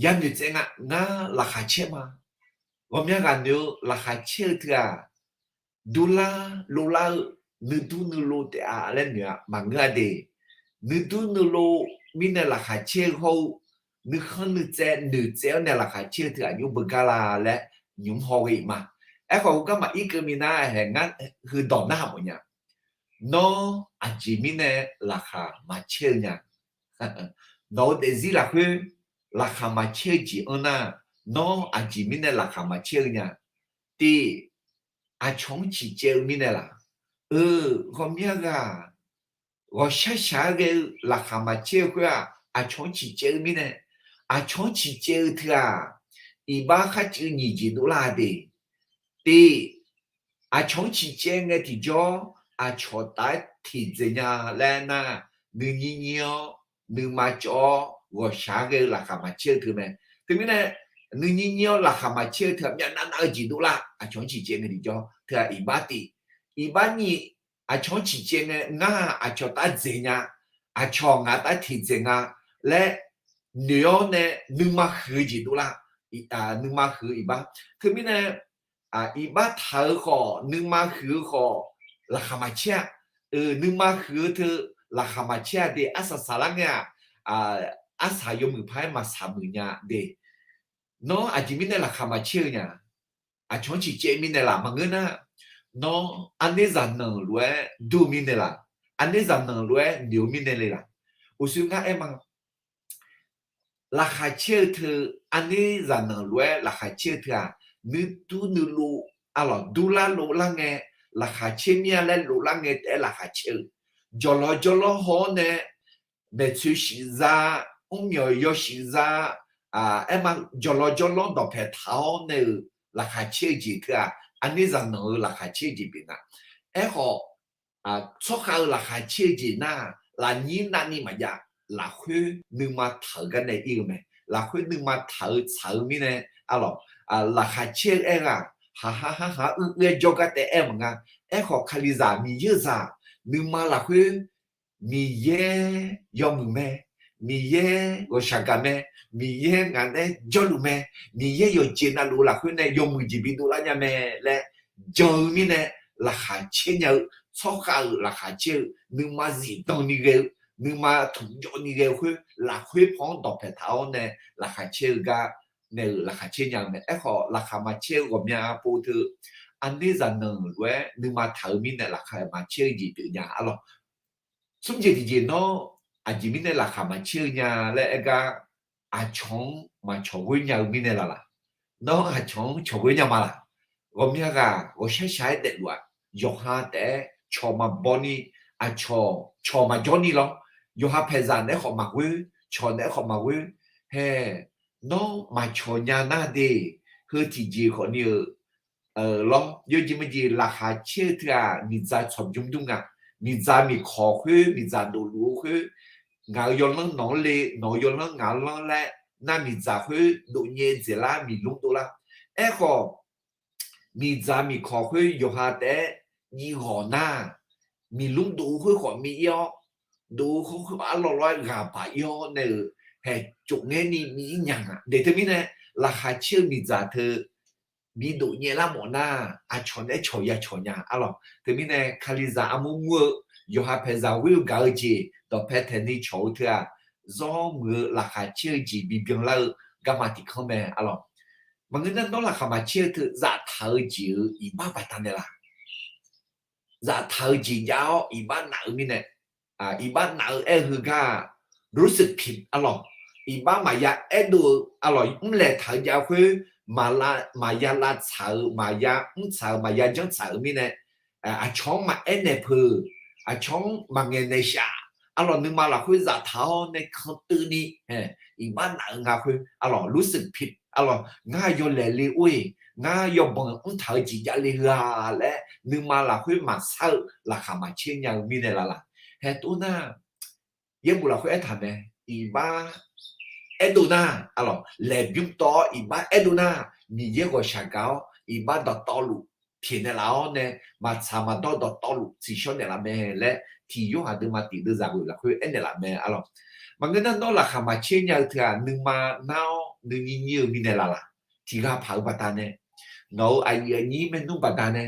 yanoeq tsaev nga, ngar laqkhaq caer ma. Ghawqmya ghaq noeq-eu laqkhaq caer-eu teu-aq, durlar lovlar-eu, nuidur nuilov taef-a laer noeq-a maqngeur-a de. Nuidur nuilov mirnae laqkhaq caer-eu hawr-eu, nuikhanr nuitsaev noeqtsaev-awr nae laqkhaq caer-eu teu aqjox beugar la laer nymq mr haw ghae-iq ma. Aerkhawf heugar maqir keuv minav-aer haeq ngar heudawq narhaq mawf nya. Nawr aqjeq mirnae laqkhaq maqcaer-eu nya? Nawq-eu daefzir lafkhoer laqkhaq maqcaer-eu jeq anr nar, nawr aqjeq mirnae laqkhaq maqcaer-eu nya? Tiq, aqcawq-anr ciqcaev-eu mirnae laf? Eu, ghawqmya ghaq ghawqshaq shaq-aer ghae-eu laqkhaq maqcaer-eu khoer-aq, aqcawq-anr ciqcaev-eu mirnae. Aqcawq-anr ciqcaev-eu teu-aq, iqbax kharcuiv nyiq jeq dovlar-a de. Tiq, aqcawq-anr ciqcaev ngae tiqjawr, aqcawq taf-aer tiqdzaeq nya laer nar, nuinyir nyir-awr nuima cawv-awr ghawqshaq-aer ghae-eu laqkhaq maqcaer-eu teu mae. Teumirnae nuinyir nyir-awr laqkhaq maqcaer-eu teu-aq myavnav nav-eu jeq dovlar. Aqcawq-anr ciqcaev ngae tiqjawr teu-aq iqbax tiq. Iqbax nyiq, aqcawq-anr ciqcaev ngae ngar-aq aqcawq taf-aer dzaeq nya, aqcawq ngaq taf-aer tiqdzaeq nga laer noeq-awr nae nuima huiq-eu jeq dovlar. Nuima huiq-eu iqbax. Teumirnae iqbax taq-eu khawf nuima huiq-eu khawf laqkhaq maqcaer-a. Nuima huiq-eu teu laqkhaq maqcaer-a de. Arsaq saqlar ngae-aq, arsaq yawmuiq paq-aer maqsaq muiq nya de. Nawr aqjeq mirnae laqkhaq maqcaer-eu nya? Aqcawq-anr ciqcaev mirnae laf? Maqngeur nar, nawr arnerzaq nanq lof-aer dur-eu mirnae laf? Arnerzaq nanq lof-aer noeq-eu mirnae le laf? Uqshoe ngar aer ma. Laqkhaq caer-eu teu, arnerzaq nanq lof-aer laqkhaq caer-eu teu-aq, nuidur nuilov, arlawq, durlar lovlar ngae laqkhaq caer mir-a laer lovlar ngae taef-aer laqkhaq caer-eu, jawqlawq jawrlawr haw-awr nae maeqtsoeq shif za, mrmyawq yawshuif za, aer ma, jawqlawq jawrlawr dawqpaeq taq-awr nae-euq laqkhaq caer-eu jeq teu-aq, arnerzaq nanq-eu laqkhaq caer-eu jeq pyeuf nga. Aerkhawf, tsawrkhav-eu laqkhaq caer-eu jeq nar, lafnyir navni maqjav, lafkhoer nuima taq-eu gar nae ir-eu mae. Lafkhoer nuima taq-eu tsaq-eu mirnae, arlawq, laqkhaq caer-eu aer ghaq, haqha harhaq-aer uir uir-aer jawrgar taef aer maqnga. Aerkhawf Kalizaq Miqyaer-euq-aq, nuima lafkhoer Miqyaer yawmuiq mae. Miqyaer ghawqshaq gaq mae, Miqyaer ngaq nae jawrluf mae, Miqyaer yawqjeq navluf-eu lafkhoer nae yawmuiq jeq bidov lar nya mae laer jan-eu mirnae, laqkhaq caer nya-eu, tsawrkhav-euq laqkhaq caer-eu, nuima zifdan ni ghae-eu, nuima tmqjawv ni ghae-eu khoer lafkhoer paw-anr dawqpaeq taq-awr nae laqkhaq caer-eu gar nae-euq laqkhaq caer nya-eu mae. Aerkhawf, laqkhaq maqcaer-eu ghawqmya pov teu, aqner zaqnanq lof-aer nuima taq-eu mirnae laqkhaq maqcaer-eu jeq pyeuf nya arlawq. Smr jeq tiqjeq nawr, aqjeq mirnae laqkhaq maqcaer-eu nya laer aer gar, aqcawq-anr maqcawq ghoer nya-eu mirnae laf laq? Nawr aqcawq-anr cawq ghoer nya ma laq? Ghawqmya ghaq ghawqshaq shaq-aer daefluf-aq, yawqha taef-aer cawq maqbaw ni, aqcawq cawq maqjawr ni lawr. Yawqha paeqzaq naeq-aer khawf maqghoer, cawq naeq-aer khawf maqghoer. Hae, nawr maqcawq nya nar de, heu tiqjeq khawf ni-euq lawr. Yawjeq maqjeq laqkhaq caer-eu teu-aq, miqdzaq tsawqbymr dur nga. Miqdzaq miqkawq khoer, miqdzaq dofluf-eu khoer, ngaq-euq yawlanr nawq-anr le, nawq-euq yawlanr ngaq-anr lanr laer, nar miqdzaq khoer dofnyae dzaeqlar, miqlmr dovlar. Aerkhawf, miqdzaq miqkawq khoer yawqha taef-aer jiv ghawq nar, miqlmr dov-eu khoer khawf mir-ir-awr, dov-eu khoer khoer arlawr lawr-aer ghaq baq-ir-awr nae-euq, haeq, cofngaer ni mir-ir nya nga. Deuq teumirnae, laqkhaq caer-eu miqdzaq teu bidofnyae lar mawf nar, aqcawq naeq-aer cawq ya cawq nya arlawq. Teumirnae, Kalizaq armur mur-eu, yawqha paeqzaq ghoer-eu gaq-eu jeq dawqpae taeqni cawq-eu teu-aq, zawr muiq-eu laqkhaq caer-eu jeq bibyan lar-eu garma tiq kanr mae arlawq. Maqngeur nar, nawr laqkhaq maqcaer-eu teu zaftaq-eu jeq-euq iqbax baqdanae laq? Zaftaq-eu jeq jav-awr iqbax naf-eu mirnae, iqbax naf-eu aer-eu heugar-aq, รู้สึกผิด arlawq. Iqbax maqya aerdov-eu arlawq, mrlaeq taq-eu jav khoer, maqya lavtsaq-euq, maqya mrtsaq-euq, maqya janrtsaq-euq mirnae, aqcawq-anr maqaer naeq peuq, aqcawq-anr maqngaeq naeq shaf, arlawq, nuima lafkhoer zaftaq-awr nae kanteuvni, iqbax naf-eu nga khoer arlawq, รู้สึกผิด arlawq, ngar yawlaeq le or-eq, ngar yawbanq mrtaq-eu jeq javle heu-a laer nuima lafkhoer maqsar-eu laqkhaq maqcaer nya-eu mirnae laf laq? Haeq, tov nar, yaerbof lafkhoer aertaq mae, iqbax aerdov nar, arlawq, laeqbymr tawv-awr iqbax aerdov nar, Miqyaer ghawqshaq gaq-awr iqbax dawqtawvluf pyaeqnaeq laf-awr nae, maqtsaq maqdawr dawqtawvluf tsiqshawr naeqlaf mae laer, tiq Yorhaq deuvma tiq deuvzaq ghoeq lafkhoer aernaeq laf mae arlawq. Maqngeur nar, nawr laqkhaq maqcaer nya-eu teu-aq, nuima nar-awr nuinyir nyir-eu mirnae laf laq? Tiq ghaq paq-euq baqdanae, nawq-euq aqyuif aqnyir maernmr baqdanae,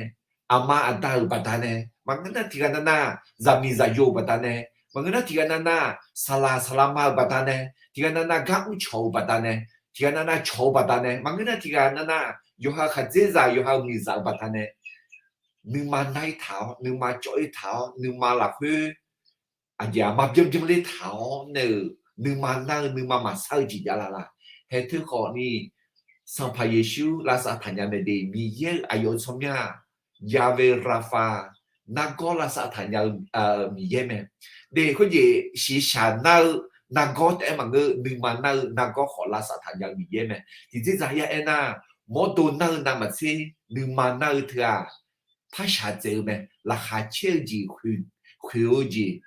aqma aqda-euq baqdanae, maqngeur nar tiq ghaq navnav zaqmiq zaqyo-euq baqdanae, maqngeur nar tiq ghaq navnav saqlaq saqlaqma-euq baqdanae, tiq ghaq navnav gar mrcawq-euq baqdanae, tiq ghaq navnav cawq-eu baqdanae, maqngeur nar tiq ghaq navnav yawqha-euq khaqdzerzaq, yawqha-euq miqzaq-euq baqdanae, nuima nar-ir taq-awr, nuima cawv-ir taq-awr, nuima lafkhoer aqjeq aqma byanbyan ler taq-awr nae-euq, nuima nar-eu nuima maqsar-eu jeq javlaf laq? Haeq, teukhawf ni, Sanqpaq Yeqsur lavsav taqnya mae de, Miqyaer-euq aqyawf-euq tsawrmyanr-aq, Yahweh Rapha, nargawr lavsav taqnya-eu Miqyaer mae. De, khoerjeq shiqshaq nar-eu nargawr taef-aer maqngeur, nuima nar-eu nargawr khawf lavsav taqnya-eu Miqyaer mae. Tiqdzerzaq ya aernar, mawrdo nar-eu navmaqtser nuima nar-eu teu-aq, parshaq dzaeq-eu mae. Laqkhaq caer-eu jeq khoeq-eu jeq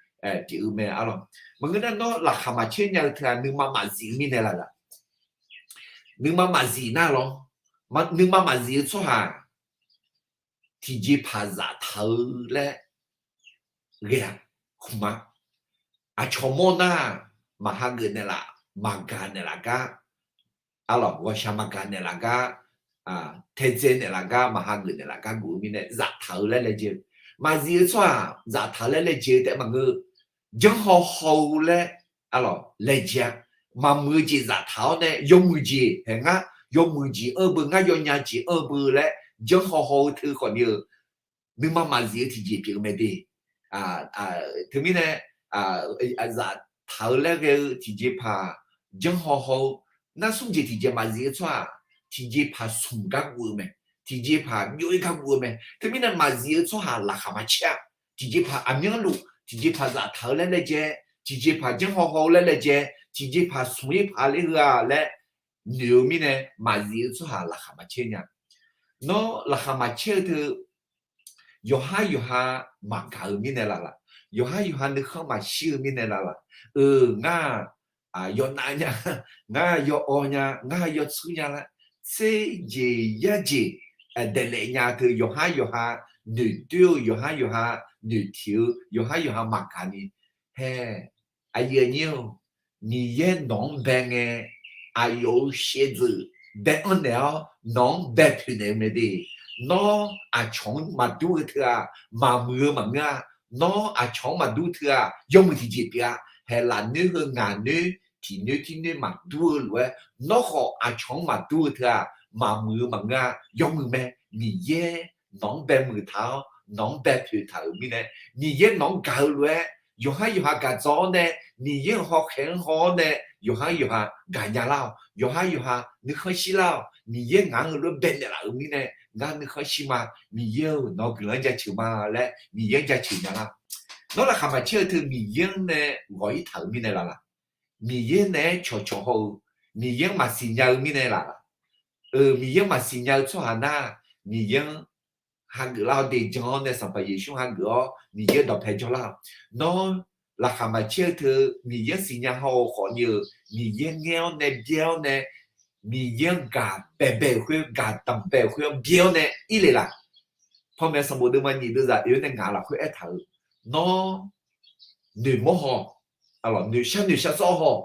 pyeuf-eu mae arlawq. Maqngeur nar, nawr laqkhaq maqcaer nya-eu teu-aq, nuima maqzif-eu mirnae laf laq? Nuima maqzif nar lawr. Nuima maqzif-eu tsawrhaq tiqjeqpaq zaftaq-eu laer ghae-aq, khmq-a. Aqcawq mawr nar, maqhageuf naeqlaf, maqgaq naeqlaf gar, arlawq, ghawqshaq maqgaq naeqlaf gar, taedzae naeqlaf gar, maqhageuf naeqlaf gar geuf-eu mirnae zaftaq-eu laer laejae-eu. Maqzif-eu tsawrhaq zaftaq-eu laer laejae-eu taef-aer maqngeur. Janrhaw haw-eu laer, arlawq, laejae-a. Maqmuiq-eu jeq zaftaq-awr nae yawmuiq jeq, haeq, ngar yawmuiq jeq anr-eu beu, ngar yawnya jeq anr-eu beu laer janrhaw haw-eu teu khawf ni-eu, nuima maqzif-eu tiqjeq pyeuf-eu mae de. Teumirnae, zaftaq-eu laer ghae-eu tiqjeqpaq janrhaw haw-eu, nar smr jeq tiqjeq maqzif-eu tsawrhaq tiqjeqpaq smq gar guv-eu mae. Tiqjeqpaq byov-ir gar guv-eu mae. Teumirnae maqzif-eu tsawrhaq laqkhaq maqcaer-a. Tiqjeqpaq aqmyanluf, tiqjeqpaq zaftaq-eu laer laejae, tiqjeqpaq janrhaw haw-eu laer laejae, tiqjeqpaq smq-ir paq ler heu-a laer noeq-eu mirnae, maqzif-eu tsawrhaq laqkhaq maqcaer nya. Nawr laqkhaq maqcaer-eu teu, yawqhar yawqha maqgaq-eu mirnae laf laq? Yawqhar yawqha nuikhanr maqshir-eu mirnae laf laq? Euq, ngar yawnav nya, ngar yawawv nya, ngar yawtsuir nya laer, tserjeq yarjeq daeqlaef nya teu yawqhar yawqha noeqdoer-eu, yawqhar yawqha noeqtiq-eu, yawqhar yawqha maqgaq ni, hae, aqyuif aqnyir-or, Miqyaer nawq-anr bae ngae, aqyawf-euq shaevdzeuf bae-anr naeq-awr nawq-anr bae poeq naeq-eu mae de. Nawr aqcawq-anr maqdur-eu teu-aq, maqmuiq-eu maqngeur-a. Nawr aqcawq-anr maqdur teu-aq, yawmuiq tiqjeq pyeuf-a. Haeq lafnoer heu ngaq noer tiq noer tir noer maqdur-eu lof-aer, nawr khawf aqcawq-anr maqdur-eu teu-aq, maqmuiq-eu maqngeur-a. Yawmuiq mae. Miqyaer nawq-anr bae muiq taq-awr, nawq-anr bae poeq taq-euq mirnae, Miqyaer nawq-anr gaq-eu lof-aer, yawqhar yawqha gaq dzaw-awr nae, Miqyaer-euq hawkhaeq-anr haw-awr nae, yawqhar yawqha gaqnya lar-awq. Yawqhar yawqha nuikhanr shir lar-awq. Miqyaer ngaq-anr heulof-aer bae naeqlaf-euq mirnae, ngar nuikhanr shir ma. Miqyaer-euq nawq-eu guiqlanq-anr jaceuq ma laer Miqyaer-anr jaceuq nya lar. Nawr laqkhaq maqcaer-eu teu Miqyaer-anr nae ghawq-ir taq-euq mirnae laf laf. Miqyaer naeq-aer cawqcawq haw-eu, Miqyaer-anr maqsiq nya-eu mirnae laf laf. Miqyaer-anr maqsiq nya-eu tsawrhaq nar, Miqyaer-anr hageuf lar-awr de jan-awr nae Sanqpaq Yeqsur hageuf-awr Miqyaer dawqpae jawrlar-awq. Nawr laqkhaq maqcaer-eu teu Miqyaer-anr siqnya haw-eu khawfni-euq Miqyaer ngaer-awr nae byaer-awr nae, Miqyaer-anr gaq baebae-euq khoer, gaq danqbae-euq khoer-anr byaer-awr nae ir le laf. Panmaeq sanqbof deuvma nyiq deuvzaq oe-awr nae ngaq lafkhoer aertaq-euq, nawr noeqmawr haw, noeqshar noeqshar sawr haw,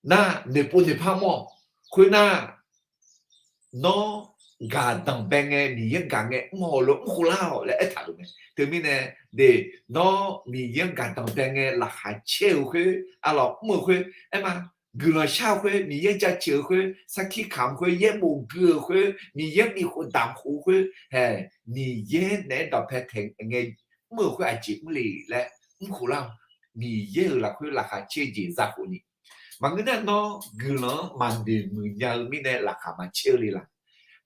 nar noeqpov noeqpar mawr-awq. Khoernar, nawr gaq danqbae ngae, Miqyaer-anr gaq ngae mr haw lof mr khof lar-awq laer aertaq-euq mae. Teumirnae de, nawr Miqyaer-anr gaq danqbae ngae laqkhaq caer-euq khoer, arlawq mr-euq khoer, aer ma, guiqlanq shar-eu khoer, Miqyaer-anr jaceuq-euq khoer, sarkir kamq khoer, yaerbof gui-euq khoer, Miqyaer-anr bifkhof damq khof-eu khoer, hae, Miqyaer naeq-aer dawqpae taeq ngae mr-euq khoer aqjeq mr le laer mr khof lar-awq. Miqyaer-euq lafkhoer laqkhaq caer-eu jeq za khofni, maqngeur nar nawr guiqlanq-anr maqnoeq muiq nya-eu mirnae laqkhaq maqcaer-eu le laf.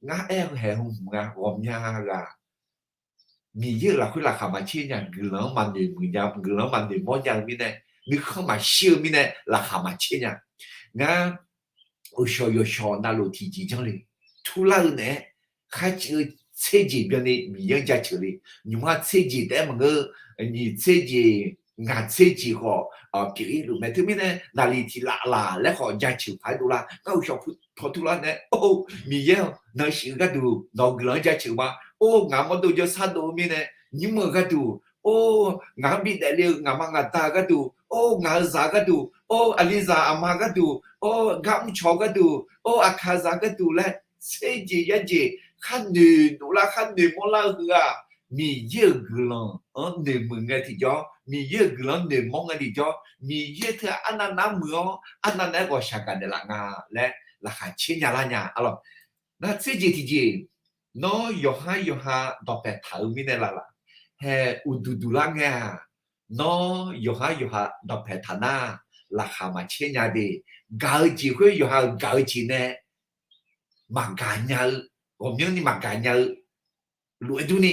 Ngar aer-eu haeq hmq nga, ghawqmya ghaq Miqyaer-euq lafkhoer laqkhaq maqcaer nya, guiqlanq-anr maqnoeq muiq nya, guiqlanq-anr maqnoeq mawr nya-eu mirnae, nuikhanr maqshir-eu mirnae laqkhaq maqcaer nya. Ngar uqshawq yawshawq navluf tiqjeq janr le, turlar-eu naeq-aer kharciv-eu tserjeq byanni Miqyaer-anr jaceuq le. Nymq-mr-a tserjeq taef-aer maqngeur, nyiq tserjeq, ngaq tserjeq khawf pyeuf-ir luf mae. Teumirnae naqliq tiq laf laf laer khawf jaceuq paq-aer dovlar. Ngar uqshawq paw turlar nae, or, Miqyaer-awq, nan shif-eu gharduq nawq-eu guiqlanq-anr jaceuq ma. Or, ngaq mawrdov jawrsar dov-eu mirnae nymr-eu gharduq, or, ngaq-anr bidaef le-eu ngaqma ngaqda-eu gharduq, or, ngaq-eu zaq gharduq, or, aqlizaq aqma gharduq, or, gar mrcaw gharduq, or, aqkaqzaq gharduq laer tserjeq yarjeq khar noeq dovlar khar noeq mawrlar-eu heu-aq, Miqyaer-euq guiqlanq-anr noeqmuiq ngae tiqjawr, Miqyaer-euq guiqlanq-anr noeqmawr ngae tiqjawr, Miqyaer teu arnav nar muiq-awr arnav nav-aer ghawqshaq gaqnaeq laf nga laer laqkhaq caer nya lar nya. Arlawq, nar tserjeq tiqjeq, nawr yawqhar yawqha dawqpaeq taq-eu mirnae laf laf, hae, uqduq duq lar ngae-aq, nawr yawqhar yawqha dawqpaeq taq nar, laqkhaq maqcaer nya de. Gaq-eu jeq khoer yawqha-euq gaq-eu jeq nae maqgaq nya-eu, ghawqmyanrni maqgaq nya-eu lof-aer durni,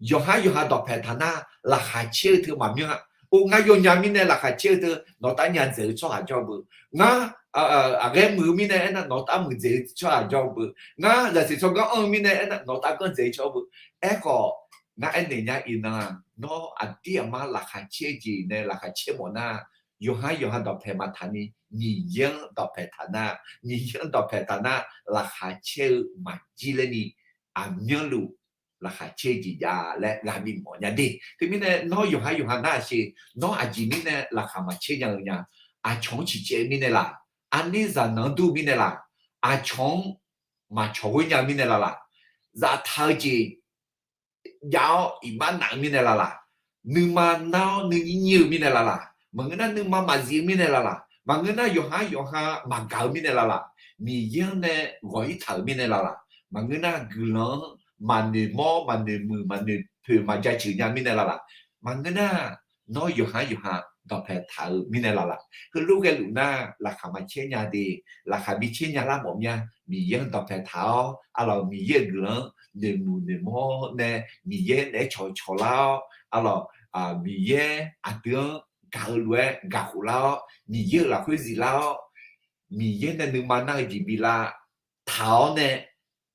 yawqhar yawqha dawqpaeq taq nar, laqkhaq caer-eu teu maqmyanr-a. Or, ngar yawnya mirnae laqkhaq caer-eu teu nawq tav nya dzaeq-eu tsawrhaq jawr beu. Ngar aqghaer muiq-eu mirnae aernar nawq tav muiqdzaeq-eu tsawrhaq jawr beu. Ngar zaqsiq tsawrganr anr-eu mirnae aernar nawq tav ganr dzaeq-eu tsawrhaq beu. Aerkhawf, ngar aernaeq nya iqnan-aq, nawr aqdir aqmar laqkhaq caer-eu jeq nae laqkhaq caer mawf nar, yawqhar yawqha dawqpaeq maqtaq ni, Miqyaer-anr dawqpaeq taq nar, Miqyaer-anr dawqpaeq taq nar, laqkhaq caer-eu maqjir laer ni, aqmyanluf laqkhaq caer-eu jeq jav laer ghaq bifmawf nya de. Teumirnae nawr yawqhar yawqha nar-aq sher, nawr aqjeq mirnae laqkhaq maqcaer nya-eu nya, aqcawq-anr ciqcaev-eu mirnae laf, arnir zaqnanq-anr dur-eu mirnae laf, aqcawq-anr maqcawq ghoer nya-eu mirnae laf laf, zaftaq-eu jeq jav-awr iqbax naf-eu mirnae laf laf, nuima nar-awr nuinyir nyir-eu mirnae laf laf, maqngeur nar nuima maqzif-eu mirnae laf laf, maqngeur nar yawqhar yawqha maqgaq-eu mirnae laf laf, Miqyaer-anr nae ghawq-ir taq-euq mirnae laf laf, maqngeur nar guiqlanq-anr maqnoeq mawr maqnoeq muiq maqnoeq poeq maqjaceuq nya mirnae laf laf, maqngeur nar nawr yawqhar yawqha dawqpaeq taq-eu mirnae laf laf, heulof ghaeluf nar laqkhaq maqcaer nya de. Laqkhaq bi caer nya lar mawf mya, Miqyaer-anr dawqpaeq taq-awr, arlawq, Miqyaer-euq guiqlanq-anr noeqmuiq noeqmawr nae, Miqyaer naeq-aer cawqcawq lar-awr, arlawq, Miqyaer aqdui-anr gaq-eu lof-aer gaq khof lar-awr, Miqyaer-euq lafkhoer ziflar-awr, Miqyaer nae nuima nar-eu jeq bi lavtaq-awr nae,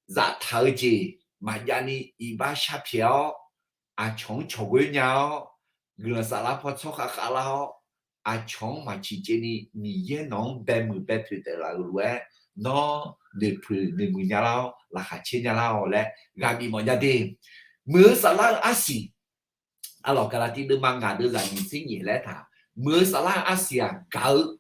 zaftaq-eu jeq maqjav ni iqbax sharpyaeq-awr, aqcawq-anr cawqghoer nya-awr, guiqlanq saflar paw tsawrkhav khavlar-awr, aqcawq-anr maqciqcaev ni Miqyaer nawq-anr baemuiq bae poeq taef laf-euq lof-aer, nawr noeqpoeq noeqmuiq nya lar-awr laqkhaq caer nya lar-awq laer ghaq bifmawf nya de. Muiq-eu saflar-eu arsiq, arlawq, Gaqlaqtiv deuvma ngaq deuvzaq nyiq tser nyiq laer taq, muiq-eu saflar-eu arsiq-aq gaq-eu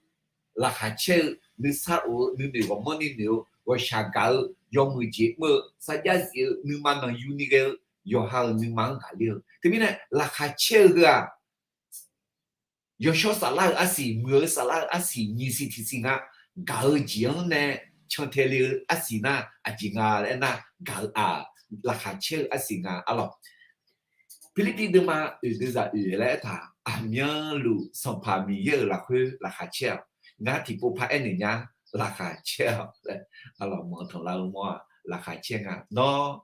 laqkhaq caer-eu, nuisar of-eu, nuinoeq ghawqmanrni noeq-eu, ghawqshaq gaq-eu, yawmuiq jeq mr-eu, sarjax zif-eu, nuima nanqyuni ghae-eu, yawqha-euq nuima-anr gaqler-eu. Teumirnae laqkhaq caer-eu heu-aq, yawshawr saflar-eu arsiq, muiq-eu saflar-eu arsiq, nyiq siq tiq siq nga, gaq-eu jeq-anr nae cantae le-eu arsiq nar aqjeq nga laer aernar, gaq-eu-aq, laqkhaq caer-eu arsiq nga arlawq. Pirlirpiv deuvma oeq deuvzaq oeq laer aertaq, aqmyanluf Sanqpaq Miqyaer-euq lafkhoer laqkhaq caer-awq. Ngar tiqpov par aernaeq nya, laqkhaq caer-awq laer, arlawq, manq tanqlar-eu mawr-aq, laqkhaq caer nga. Nawr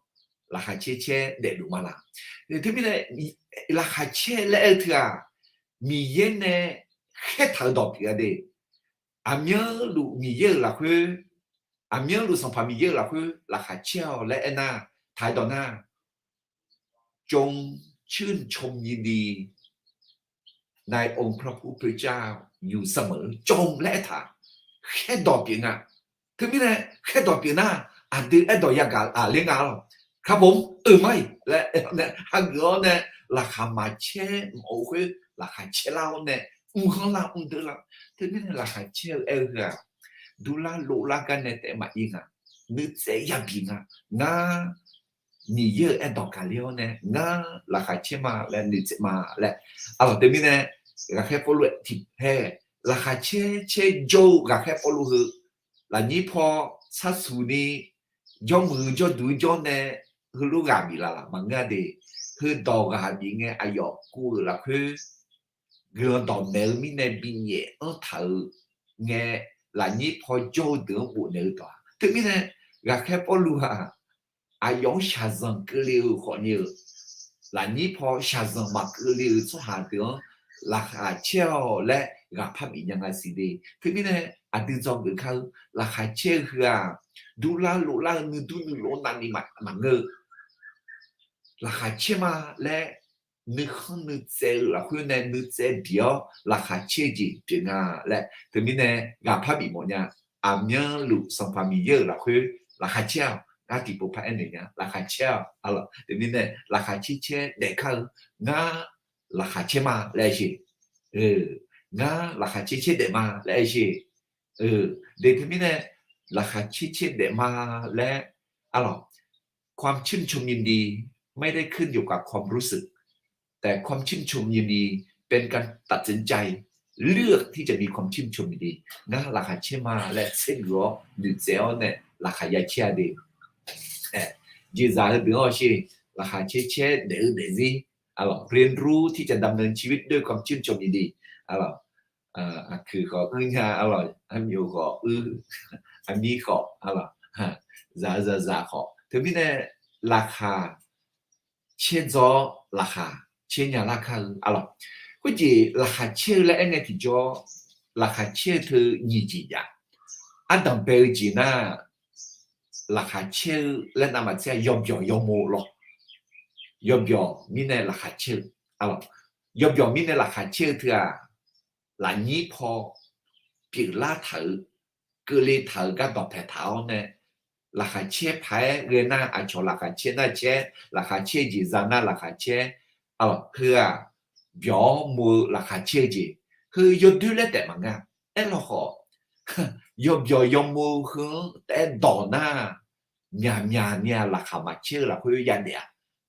laqkhaq caer caer daefluf ma laq? Teumirnae laqkhaq caer laer aer-eu teu-aq, Miqyaer nae khaertaq-eu dawq pyeuf-a de. Aqmyanluf Miqyaer-euq lafkhoer, aqmyanluf Sanqpaq Miqyaer-euq lafkhoer laqkhaq caer-awq laer aernar, taq-aer dawq nar, จงชื่นชมยินดีในองค์พระผู้เป็นเจ้าอยู่เสมอ jawr laer aertaq, khaerdawq pyeuf nga. Teumirnae khaerdawq pyeuf nar, aqdui aerdawq yagaq aqler nga lawq. ครับผม euq mar-iq laer aer-awr nae, hageuf-awr nae, laqkhaq maqcaer mawf-eu khoer laqkhaq caer lar-awr nae, mrkhanr lar mrdeuv lar. Teumirnae laqkhaq caer-eu aer-eu heu-aq, durlar lovlar gar nae taef maqir nga. Nuitsaev yabi nga. Ngar Miqyaer-euq aerdawq gaqler-awr nae, ngar laqkhaq caer ma laer nuitsaev ma laer. Arlawq, teumirnae ghaqkhaer Pawrluv tiqpaer laqkhaq caer caer jawr-eu ghaqkhaer Pawrluv heu, lafnyir paw sharsuq ni jawrmuiq jawrduq jawr nae, heulof ghaq bif laf laf maqngeur-a de. Heudawq ghaq bif ngae aqyawf kuv-euq lafkhoer guiqlanq dawqmaeq-eu mirnae binyaef anr taq-euq ngae, lafnyir paw jawr-eu deuq-anr bofnaeq-eu dawq-aq. Teumirnae ghaqkhaer Pawrluv-aq, aqyawf-anr shaqzanq keuvle-euq khawfni-euq, lafnyir paw shaqzanq maqkeuvle-euq tsawrhaq deuq-anr laqkhaq caer-awq laer ghaqpar bif nya nga siq de. Teumirnae aqdui dzawgeuf kar-eu laqkhaq caer-eu heu-aq, durlar lovlar-eu nuidur nuilof navni maqngeur-eu, laqkhaq caer ma laer nuikhanr nuitsaev-eu lafkhoer nae nuitsaev bif-awr laqkhaq caer-eu jeq pyeuf nga laer. Teumirnae ghaqpar bif mawf nya. Aqmyanluf Sanqpaq Miqyaer-euq lafkhoer laqkhaq caer-awq. Ngar tiqpov par aernaeq nya, laqkhaq caer-awq. Arlawq, teumirnae laqkhaq caer caer daef kar-eu, ngar laqkhaq caer ma laer aer sheq. Ngar laqkhaq caer caer daef ma laer aer sheq. De teumirnae laqkhaq caer caer daef ma laer, arlawq, ความชื่นชมยินดี ไม่ได้ขึ้นอยู่กับความรู้สึก แต่ความชื่นชมยินดีเป็นการตัดสินใจเลือกที่จะมีความชื่นชมยินดี Ngar laqkhaq caer ma laer tsergeuf-awr noeqtsaev-awr nae laqkhaq ya caer-a de. Jeqzaq heudeuq-anr sheq, laqkhaq caer caer daef-eu daefzir, arlawq, เรียนรู้ที่จะดำเนินชีวิตด้วยความชื่นชมยินดี arlawq, aqkuiq khawf uir nya, arlawq, armyof khawf uir, armir khawf, arlawq, zaq-eu zaqzaq khawf. Teumirnae laqkhaq caer dzaw-awr laqkhaq caer nya lar kar-eu, arlawq. Khoerjeq laqkhaq caer-eu laer aer ngae tiqjawr, laqkhaq caer-eu teu nyiq jeq jav. Ardanq bae-eu jeq nar, laqkhaq caer-eu laer navmaqtser-aq yawbyawq yawmo lawr. Yawbyawq mirnae laqkhaq caer-eu, arlawq, yawbyawq mirnae laqkhaq caer-eu teu-aq, lafnyir paw pyeuflar taq-euq, keuvle taq-euq gar dawqpae taq-awr nae, laqkhaq caer paq-aer ghae nar aqcawq laqkhaq caer nar caer, laqkhaq caer jeq za nar laqkhaq caer, arlawq, heu-aq, byawq-awr mo-eu laqkhaq caer-eu jeq, heu yawdoer laer taef maqngeur. Aerlawkhawf, yawbyawq yawmo heu-anr taef-aer dawq nar, myaqmyaq ni-aq laqkhaq maqcaer-eu lafkhoer yadaef-a.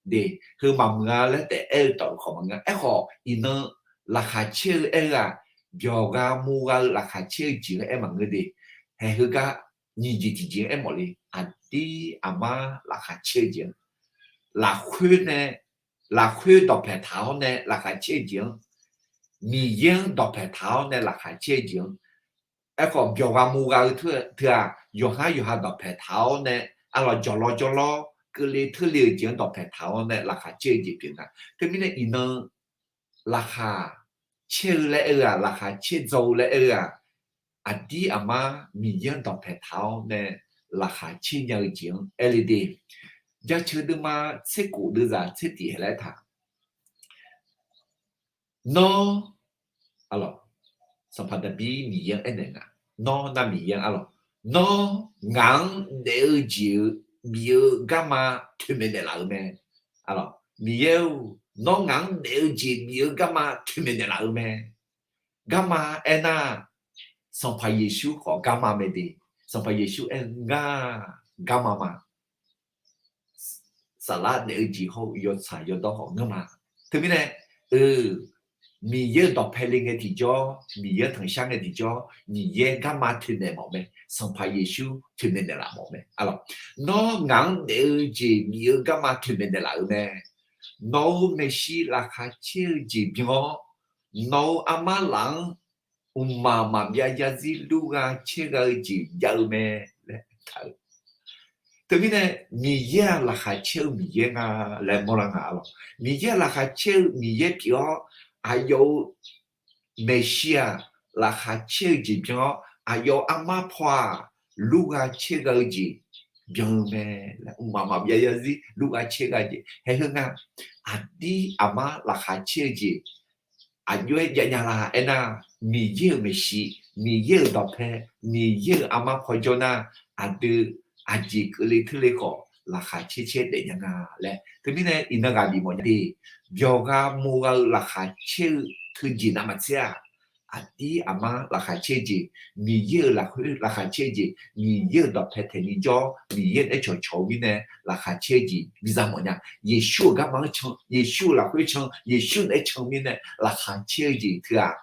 De, heu maqmuiq-a laer taef aer-eu tawf khawf maqngeur. Aerkhawf iqnan laqkhaq caer-eu aer-eu-aq, byawq gha mo gha-eu laqkhaq caer-eu jeq-anr aer maqngeur de. Haeq heugar nyiq jeq tiqjeq-anr aermawf le. Aqdir aqmar laqkhaq caer-eu jeq-anr, lafkhoer nae, lafkhoer dawqpae taq-awr nae laqkhaq caer-eu jeq-anr, Miqyaer-anr dawqpae taq-awr nae laqkhaq caer-eu jeq-anr, aerkhawf byawq gha mo gha-eu teu-aq, yawqhar yawqha dawqpae taq-awr nae, arlawq, jawqlawr jawrlawr keuvle teurle-eu jeq-anr dawqpae taq-awr nae laqkhaq caer-eu jeq pyeuf nga. Teumirnae iqnan laqkhaq caer-eu laer aer-eu-aq, laqkhaq caer dzaw-eu laer aer-eu-aq, aqdir aqmar Miqyaer-anr dawqpae taq-awr nae laqkhaq caer nya-eu jeq-anr aer le de. Jaceuq deuvma tser khof deuvzaq tser tif haeq laer taq. Nawr, arlawq, Sanqpaq Daqbir Miqyaer-anr aernaeq nga. Nawr nar Miqyaer-anr, arlawq, nawr ngaq-anr daef-eu jeq-eu bif-eu garma toeqmaeq naeqlaf-eu mae. Arlawq, Miqyaer-or, nawr ngaq-anr daef-eu jeq bif-eu garma toeqmaeq naeqlaf-eu mae. Garma aernar, Sanqpaq Yeqsur khawf garma mae de. Sanqpaq Yeqsur aer-eu ngar garma ma. Saflar daef-eu jeq hawr-eu yawtsaq yawdawr khawf ngar ma. Teumirnae, eu, Miqyaer-euq dawqpae le ngae tiqjawr, Miqyaer-anr tanqshar ngae tiqjawr, Miqyaer garma toeqnaeq mawf mae. Sanqpaq Yeqsur toeqnaeq naeqlaf mawf mae. Alawq, nawr ngaq-anr daef-eu jeq bif-eu garma toeqnaeq naeqlaf-euq mae. Nawq-euq maeqshi laqkhaq caer-eu jeq byan-awr, nawq-euq armar laf-anr mqmaq maqbyav yarzir lurgha caer gha-eu jeq jav-eu mae laer taq-eu. Teumirnae, Miqyaer-aq laqkhaq caer-eu Miqyaer nga laer mawrlar nga. Alawq, Miqyaer-aq laqkhaq caer-eu Miqyaer pyeuf-awr, aqyawf-euq maeqshi-aq laqkhaq caer-eu jeq byan-awr, aqyawf-euq armar paw-aq lurgha caer gha-eu jeq byan-eu mae. Mqmaq maqbyav yarzir lurgha caer gha jeq haeq heu nga. Aqdir aqmar laqkhaq caer-eu jeq aqjox-aer jav nya la aernar, Miqyaer-euq maeqshi, Miqyaer-euq dawqpae, Miqyaer-euq armar paw jawr nar, aqdui aqjeq keuvle teule khawf laqkhaq caer caer daef nya nga laer. Teumirnae iqnan ghaq bif mawf nya de. Byawq gha mo gha-eu laqkhaq caer-eu teujeq navmaqtser-aq, aqdir aqmar laqkhaq caer-eu jeq, Miqyaer-euq lafkhoer laqkhaq caer-eu jeq, Miqyaer-euq dawqpae taeqni jawr-awr Miqyaer naeq-aer cawqcawq-eu mirnae laqkhaq caer-eu jeq biza mawf nya. Yeqsur-euq garma-anr can, Yeqsur-euq lafkhoer can, Yeqsur naeq-aer can-eu mirnae laqkhaq caer-eu jeq teu-aq,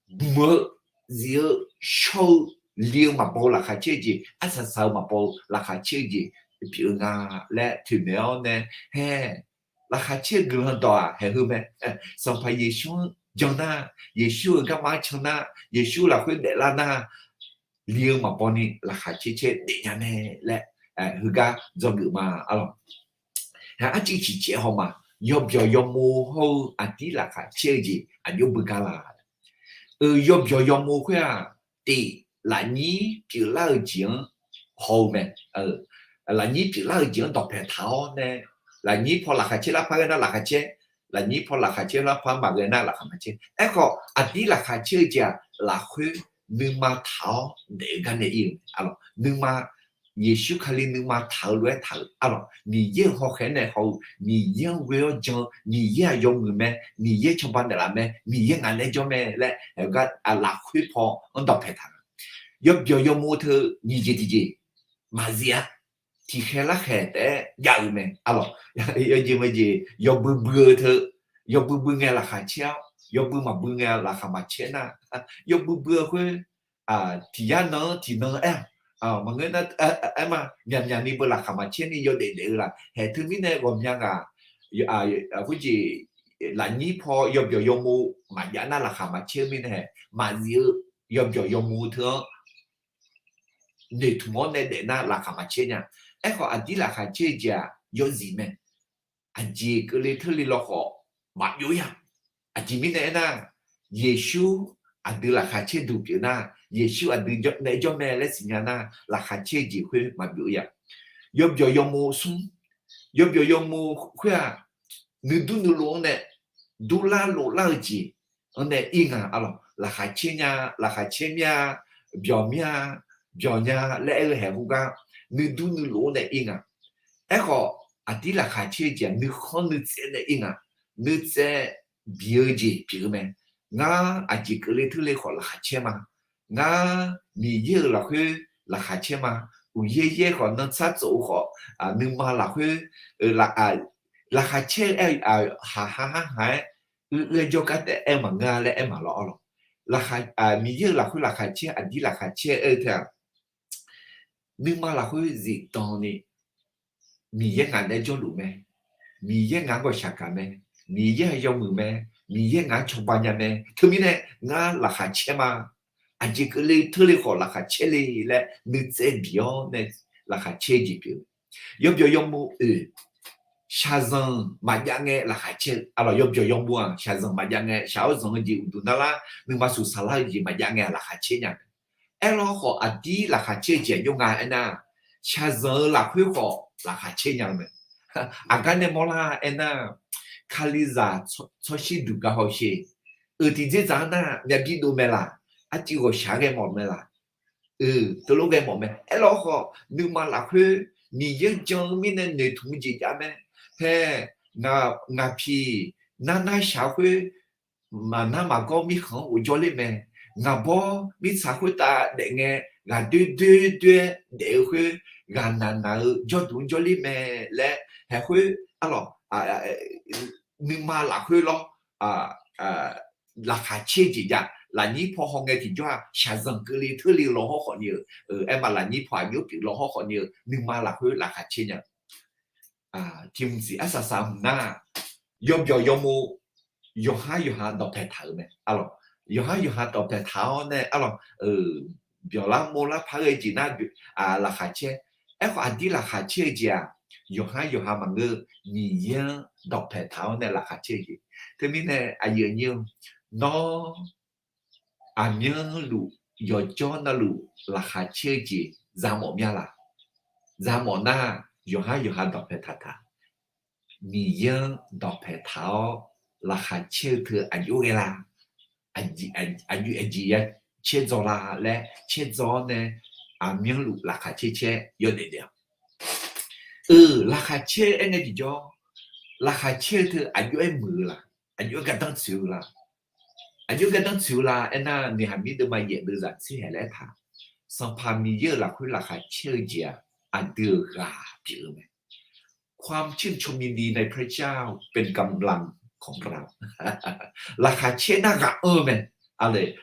mq-eu, zif-eu, shawr-eu, li-eu maqbaw-eu laqkhaq caer-eu jeq, arsaq saq-eu maqbaw-eu laqkhaq caer-eu jeq pyeuf-eu nga laer toeqmaeq-awr nae, hae, laqkhaq caer-eu guiqlanq dawq-aq haeq heu mae. Sanqpaq Yeqsur-anr jan nar, Yeqsur-euq garma-anr can nar, Yeqsur lafkhoer daeflar nar, li-eu maqbaw ni laqkhaq caer caer daef nya mae laer, heugar dzawgeuf ma. Alawq, arcuiv ciqcaev haw ma. Yawbyawq yawmov hawr-eu aqdir laqkhaq caer-eu jeq aqjox beugar la? Euq, yawbyawq yawmov khoer-aq, tif, lafnyir pyeuflar-eu jeq-anr haw-eu mae. Lafnyir pyeuflar-eu jeq-anr dawqpaeq taq-awr nae, lafnyir paw laqkhaq caer lar par ghae nar laqkhaq caer, lafnyir paw laqkhaq caer lar par maqghae nar laqkhaq maqcaer. Aerkhawf aqdir laqkhaq caer-eu jeq-aq lafkhoer nuima taq-awr daef-eu gar nae ir-eu mae. Alawq, nuima, Yeqsur Kali nuima taq-eu lof-aer taq-euq. Alawq, Miqyaer-euq hawkhaeq-anr nae haw-eu, Miqyaer-anr ghoe-awr jan-eu, Miqyaer-aq yawmuiq mae, Miqyaer cawba naeqlaf mae, Miqyaer ngaq naeq-aer jawr mae laer, gar lafkhoer paw-anr dawqpaeq taq-eu. Yawbyawq yawmov teu nyiq jeq tiqjeq maqzif-a. Tiqkhaeq larkhaeq taef-aer jav-euq mae. Alawq, yawjeq maejeq yawbui bui-eu teu, yawbui bui ngae laqkhaq caer-awr, yawbui maqbui ngae laqkhaq maqcaer nar, yawbui bui-eu khoer, tiq yar nan-anr tiq nan aer-aq, maqngeur nar, aer ma, myaqmyaq ni beu laqkhaq maqcaer ni yawdaef daef-eu laq. Haeq teumirnae ghawqmya ghaq, khoerjeq, lafnyir paw yawbyawq yawmov maqjav nar laqkhaq maqcaer-eu mirnae, maqzif-eu yawbyawq yawmov teu-anr noeqtmq-awr nae daef nar laqkhaq maqcaer nya. Aerkhawf aqdir laqkhaq caer-eu jeq-aq yawzif mae. Aqjeq keuvle teule lawkhawf maqbyov-ir-a. Aqjeq mirnae aernar, Yeqsur aqdui laqkhaq caer duq pyeuf nar, Yeqsur aqdui naeq-aer jawr mae laer siqnya nar, laqkhaq caer-eu jeq khoer maqbyov-ir-a. Yawbyawq yawmov smr, yawbyawq yawmov khoer-aq, nuidur nuilov-anr nae durlar loflar-eu jeq-anr nae ir nga. Alawq, laqkhaq caer nya, laqkhaq caer mir-a, byawq mir-a, byawq nya laer aer-eu haeq khoergar, nuidur nuilov-anr nae ir nga. Aerkhawf aqdir laqkhaq caer-eu jeq-aq nuikhanr nuitsaev nae ir nga. Nuitsaev bif-eu jeq pyeuf-eu mae. Ngar aqjeq keuvle teule khawf laqkhaq caer ma. Ngar Miqyaer-euq lafkhoer laqkhaq caer ma. Uqyaer yaer khawf, nantsar tsof-eu khawf, nuima lafkhoer laqkhaq caer-eu aer, haq ha har haq-aer, uiq-aer jawrgar taef aer maqngeur-a laer aer maqlawr-awr lawq. Miqyaer-euq lafkhoer laqkhaq caer, aqdir laqkhaq caer aer-eu teu-aq, nuima lafkhoer zifdan ni, Miqyaer ngaq naeq-aer jawrluf mae, Miqyaer ngaq-anr ghawqshaq gaq mae, Miqyaer-aq yawmuiq mae, Miqyaer ngaq-anr cawba nya mae. Teumirnae ngar laqkhaq caer ma. Aqjeq keuvle teule khawf laqkhaq caer le laer nuitsaev bif-awr nae laqkhaq caer-eu jeq pyeuf. Yawbyawq yawmov oeq, shaqzanq maqjav ngae laqkhaq caer-eu. Alawq, yawbyawq yawmov-aq shaqzanq maqjav ngae, shaq-awr zanq-eu jeq uqduq narlar, nuima suq saqlar-eu jeq maqjav ngae-aq laqkhaq caer nya mae. Aerlawr khawf aqdir laqkhaq caer-eu jeq aqjox nga aernar, shaqzanq-eu lafkhoer khawf laqkhaq caer nya-eu mae. Aqgar nae mawrlar aernar, Kalizaq tsawrshir duq gar hawsher. Euq tiqdzerdzaq-anr nar myavbi dov mae laq? Arcuiv ghawqshaq ghae mawf mae laq? Euq, teulof ghae mawf mae. Aerlawr khawf nuima lafkhoer Miqyaer jan-eu mirnae noeqtmq-eu jeq jav mae. Hae, ngaq piq narnar shaq khoer maqnar maqgawr mirkhanq-anr ghofjawr ler mae. ngaqbawr mirtsaq khoertav daef ngae, ghaqdoer doer doer-aer daef-eu khoer, ghaqnaq naq-eu jawrduq jawrler mae laer, haeq khoer arlawq, nuima lafkhoer lawr, laqkhaq caer-eu jeq jav, lafnyir paw hawngae tiqjawr-aq, shaqzanq keuvle teurle-eu law hawr khawf ni-euq, aerma lafnyir paw aqjox pyeuf law hawr khawf ni-euq, nuima lafkhoer laqkhaq caer nya-eu. Tiq mq siq arsaq saq mq nar, yawbyawq yawmov yawqhar yawqha dawqpaeq taq-euq mae arlawq. Yawqhar yawqha dawqpaeq taq-awr nae arlawq, byawq lar mov lar par ghae jeq nar, laqkhaq caer. Aerkhawf aqdir laqkhaq caer-eu jeq-aq, yawqhar yawqha maqngeur-eu, Miqyaer-anr dawqpaeq taq-awr nae laqkhaq caer-eu jeq. Teumirnae aqyuif aqnyir-eu, nawr aqmyanluf yawqjawr navluf laqkhaq caer-eu jeq za mawf mya laq? Za mawf nar, yawqhar yawqha dawqpaeq taq taq. Miqyaer-anr dawqpaeq taq-awr laqkhaq caer-eu teu aqjox ghae la? Aqjeq ya caer dzaw la laer caer dzaw-awr nae, aqmyanluf laqkhaq caer caer yawdaef daef-awq. Eu, laqkhaq caer aer ngae tiqjawr, laqkhaq caer-eu teu aqjox-aer muiq-eu la? Aqjox-aer gardanr tsoeq-eu la? Aqjox-aer gardanr tsoeq-eu la aernar, noeqhaq mir deuvma yaef deuvzaq tser haeq laer aertaq, Sanqpaq Miqyaer-euq lafkhoer laqkhaq caer-eu jeq-aq, aqdui-euq ghaq pyeuf-eu mae. ความชื่นชมยินดีในพระเจ้าเป็นกำลังของเรา Laqkhaq caer nar ghaq anr-eu mae.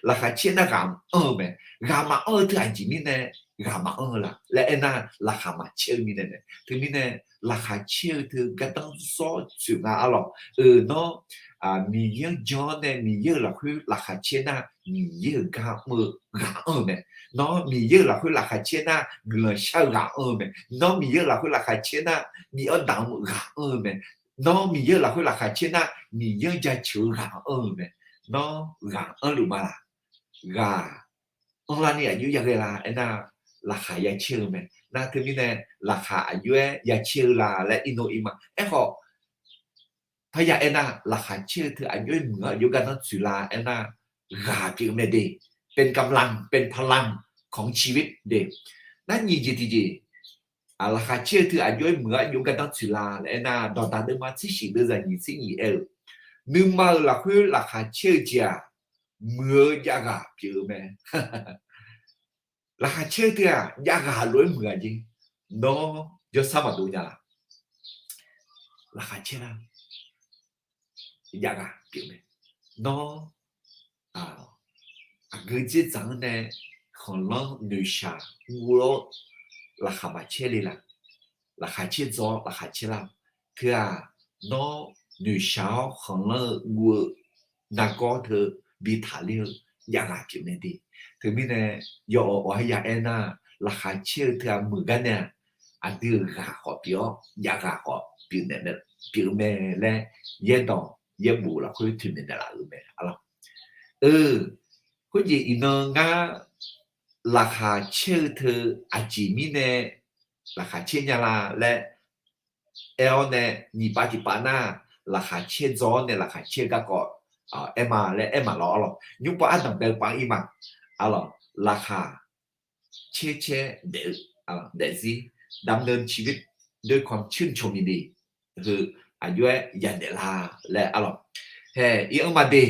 Laqkhaq caer nar ghaq anr-eu mae. Ghaq maqanr-eu teu aqjeq mirnae ghaq maqanr-eu la laer aernar, laqkhaq maqcaer-eu mirnae mae. Teumirnae laqkhaq caer-eu teu gardanr zawr tsoeq nga arlawq. Eu, nawr Miqyaer-anr jan-awr nae Miqyaer-euq lafkhoer laqkhaq caer nar, Miqyaer-euq gar mr-eu ghaq anr-eu mae. Nawr Miqyaer-euq lafkhoer laqkhaq caer nar, guiqlanq shar-eu ghaq anr-eu mae. Nawr Miqyaer-euq lafkhoer laqkhaq caer nar, bif-awr damq-eu ghaq anr-eu mae. Nawr Miqyaer-euq lafkhoer laqkhaq caer nar, Miqyaer-anr jaceuq-eu ghaq anr-eu mae. Nawr ghaq anrluf ma laq? Ghaq anrlar ni aqjox yaghae la aernar, laqkhaq ya caer-eu mae. Nar teumirnae laqkhaq aqjox-aer ya caer-eu la laer irnov ir ma. Aerkhawf, parya aernar, laqkhaq caer-eu teu aqjox-aer muiq-awr aqjox gardanr tsoeq la aernar, ghaq pyeuf-eu mae de. เป็นกำลัง เป็นพลังของชีวิต de. Nar nyiq jeq tiqjeq, laqkhaq caer-eu teu aqjox-aer muiq-awr aqjox gardanr tsoeq la laer aernar, Dawqdaq deuvma tser shif deuvzaq nyiq tser nyiq aer-eu, nuima-euq lafkhoer laqkhaq caer-eu jeq-aq, muiq-eu javghaq pyeuf-eu mae. Laqkhaq caer-eu teu-aq javghaq lof-aer muiq-a jeq. Nawr jawrsar maqdov nya laq? Laqkhaq caer nar javghaq pyeuf mae. Nawr aqgeu dzerdzaq-anr nae khanqlanr noeqshaq guv-awr laqkhaq maqcaer le laq? Laqkhaq caer dzaw-awr laqkhaq caer lar-awq. Teu-aq, nawr noeqshaq-awr khanqlanr-eu guv-eu nargawr teu bi taqler-eu javghaq pyeuf mae de. Teumirnae yawawq awq-aer ya aernar, laqkhaq caer-eu teu-aq muiq gar nae-aq, aqdui-euq ghaq khawf pyeuf-awr javghaq khawf pyeuf mae laer, yaerdawq yaerbof lafkhoer toeqmaeq naeqlaf-euq mae arlawq. Eu, khoerjeq iqnan ngar laqkhaq caer-eu teu aqjeq mirnae laqkhaq caer nya la laer aer-awr nae, nyiq pav tiq pav nar, laqkhaq caer dzaw-awr nae laqkhaq caer-eu garkawv aer ma laer aer ma lawr arlawq. Nymrpav ardanq bae-eu pav ir ma arlawq. Laqkhaq caer caer daef-eu, daefzir, ดำเนินชีวิตด้วยความชื่นชมยินดี heu aqjox-aer yadaef la laer arlawq. Hae, ir-anr ma de,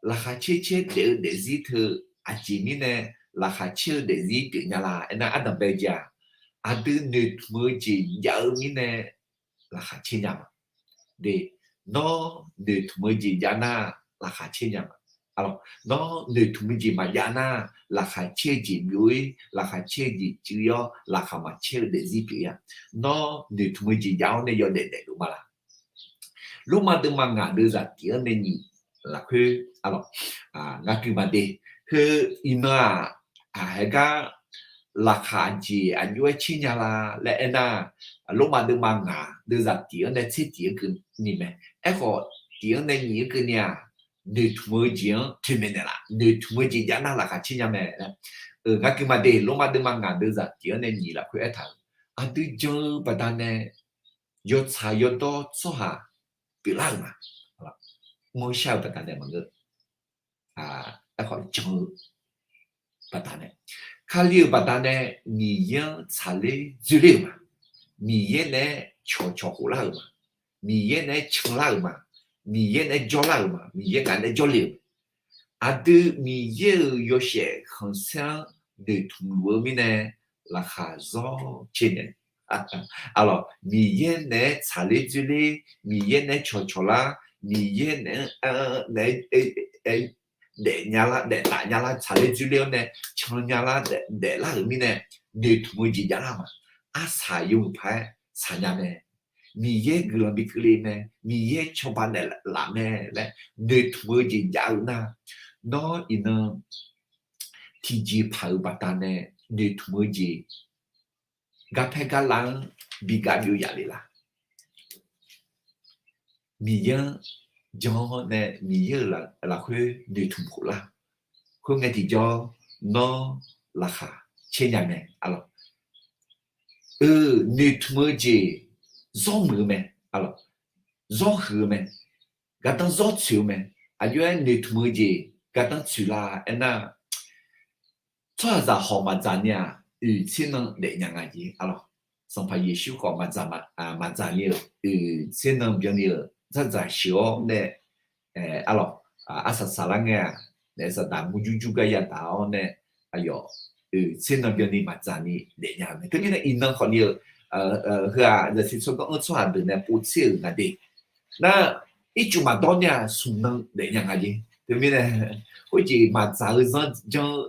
laqkhaq caer caer daef-eu daefzir teu aqjeq mirnae laqkhaq caer-eu daefzir pyeuf nya la aernar, ardanq bae-eu jeq-aq, aqdui noeqtmq-eu jeq jav-eu mirnae laqkhaq caer nya ma de. Nawr noeqtmq-eu jeq jav nar, laqkhaq caer nya ma. Nawr noeqtmq-eu jeq maqjav nar, laqkhaq caer-eu jeq byov-ir, laqkhaq caer-eu jeq cuiv-awr laqkhaq maqcaer-eu daefzir pyeuf-ir-a. Nawr noeqtmq-eu jeq jav-awr nae yawdaef daefluf ma laq? Lormav deuvma ngaq deuvzaq tif-anr nae nyiq lafkhoer arlawq, ngar gui ma de. Heu iqnan-aq, haegar laqkhaq jeq aqjox-aer caer nya la laer aernar, Lormav deuvma ngaq deuvzaq tif-anr nae tser tif-anr keuvni mae. Aerkhawf, tif-anr nae nyiq-anr keuvni-aq, noeqtmq-eu jeq-anr toeqmaeq naeqlaf, noeqtmq-eu jeq jav nar laqkhaq caer nya mae. Ngar gui ma de, Lormav deuvma ngaq deuvzaq tif-anr nae nyiq lafkhoer aertaq-euq, aqdui jan-eu baqdanae yawtsaq yawdawr tsawrhaq pyeuflar-euq ma. Manrshar-eu baqdanae maqngeur. Aerkhawf jan-eu baqdanae, Kali-euq baqdanae Miqyaer-anr tsaqler dzoerler-euq ma. Miqyaer naeq-aer cawqcawq khoflar-euq ma. Miqyaer naeq-aer canlar-euq ma. Miqyaer naeq-aer jawrlar-euq ma. Miqyaer ngaq naeq-aer jawrle-euq ma. Aqdui Miqyaer-euq yawshaef khanqsaer-anr noeqtmq luf-eu mirnae, laqkhaq zawr caer naeq. Arlawq, Miqyaer naeq-aer tsaqler dzoerler, Miqyaer naeq-aer cawqcawq lar, Miqyaer naeq-aer, naeq-aer daef nya lar, daef taf nya lar, tsaqler dzoerler-awr nae can nya lar, daeflar-euq mirnae, noeqtmq-eu jeq javlar ma. Arsaq yawmuiq paq-aer saqnya mae. Miqyaer guiqlanq bi keuvle mae, Miqyaer cawba naeqlaf mae laer noeqtmq-eu jeq jav-eu nar, nawr iqnan tiqjeqpaq-euq baqdanae noeqtmq-eu jeq garpaer garlav-anr bi gaq byov yaf le laq? Miqyaer-anr jan-awr nae Miqyaer-euq lafkhoer noeqtmq khof lar. Khoerngae tiqjawr nawr laqkhaq caer nya mae. Arlawq, eu, noeqtmq-eu jeq zawr muiq-eu mae. Arlawq, zawr huiq-eu mae. Gardanr zawr tsoeq-eu mae. Aqjox-aer noeqtmq-eu jeq gardanr tsoeq lar aernar, tsawrhaqzaq khawf maqdzaq ni-aq, oeq tser nan daefnya nga jeq. Arlawq, Sanqpaq Yeqsur khawf maqdzaq, maqdzaq ni-euq oeq tser nan byanni-euq dzardzaq sheuq-awr nae, arlawq, arsaq saqlar ngae-aq, naef saqdaq murjur jur gar yadaq-awr nae, aqyawf oeq tser nan byanni maqdzaq ni daefnya-eu mae. Teumirnae iqnan khawf ni-eu heu-aq, zaqsiq tsawrganr-anr tsawrhaq deuq nae povtser-euq nga de. Nar, ircuf maqdawr ni-aq, smq nan daefnya nga jeq. Teumirnae, khoerjeq maqdzaq-eu zanr janr-eu,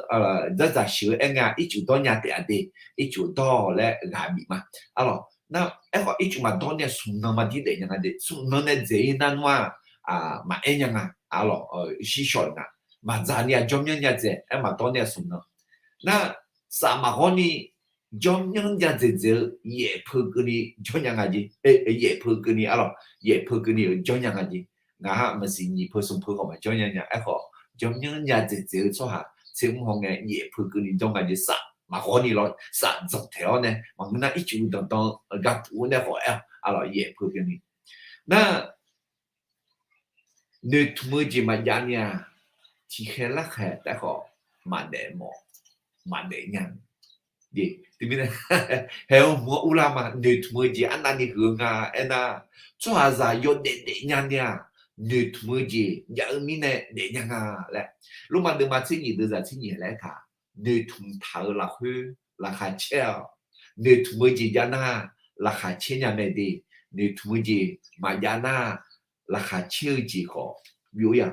dzardzaq sheuq-eu aer ngae-aq, ircuf dawr nya taef-a de. Ircuf dawr-awq laer ghaq bif ma. Arlawq, nar, aerkhawf ircuf maqdawr ni-aq, smq nan maqdir daefnya nga de. Smq nan nae dzaeq-ir nar nmr-aq, maqaer nya nga. Arlawq, shir shawq-eu nga. Maqdzaq ni-aq, jawrmyanr nya dzaeq, aer maqdawr ni-aq, smq nan. Nar, saf maqghawr ni jawrmyanr nya dzaeq dzaeq-eu yaef peu keuvni jawr nya nga jeq. Yaef peu keuvni, arlawq, yaef peu keuvni-euq jawr nya nga jeq. Ngaq-aq maqsiq nyiq peu smq peu khawf maqjawr nya nya. Aerkhawf, jawrmyanr nya dzaeq dzaeq-eu tsawrhaq tser mr haw ngae, yaef peu keuvni jawr nga jeq. Saf maqghawr ni lawr, saf dzanq taeq-awr nae maqngeur nar, ircuf danqdan gapuf-awr nae khawf aer-awq. Arlawq, yaef peu keuvni. Nar, noeqtmq-eu jeq maqjav ni-aq, tiqkhaeq larkhaeq taef khawf maqdaef mawf, maqdaef nya. Teumirnae, haeq-eu hmq-anr urlar ma. Noeqtmq-eu jeq arnavni huiq-eu nga aernar, tsawrhaqzaq yawdaef daefnya ni-aq, noeqtmq-eu jeq jav-eu mirnae daefnya nga laer, Lormav deuvma tser nyiq deuvzaq tser nyiq laer aertaq, noeqtmq taq-eu lafkhoer laqkhaq caer-awq. Noeqtmq-eu jeq jav nar, laqkhaq caer nya mae de. Noeqtmq-eu jeq maqjav nar, laqkhaq caer-eu jeq khawf byov-ir-a.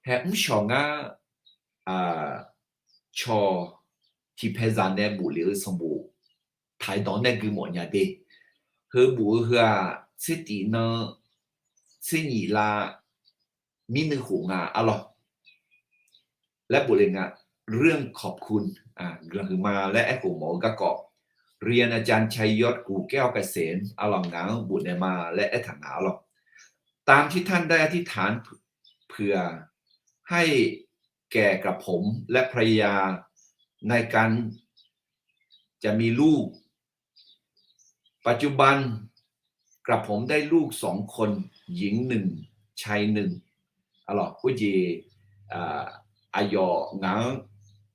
Haeq mrshawq ngar, cawq tiqpaeqzaq nae boflef-eu sanqbof taq-ir dawq nae gui mawf nya de. Heu bof-eu heu-aq, tser tif nan tser nyiq lav mirnuiv khof nga arlawq laer bofle nga. เรื่องขอบคุณ guiqlanq huiqma laer aerkhof mawf-eu garkawv, เรียนอาจารย์ชัยยศ กู่แก้วเกษม arlawq ngaq-anr bofnaeq ma laer aertaq nga arlawq. ตามที่ท่านได้อธิษฐานเผื่อให้แก่กระผมและภรรยาในการ จะมีลูก ปัจจุบัน กระผมได้ลูกสองคน หญิงหนึ่ง ชายหนึ่ง arlawq khoerjeq, aqyawf ngaq-anr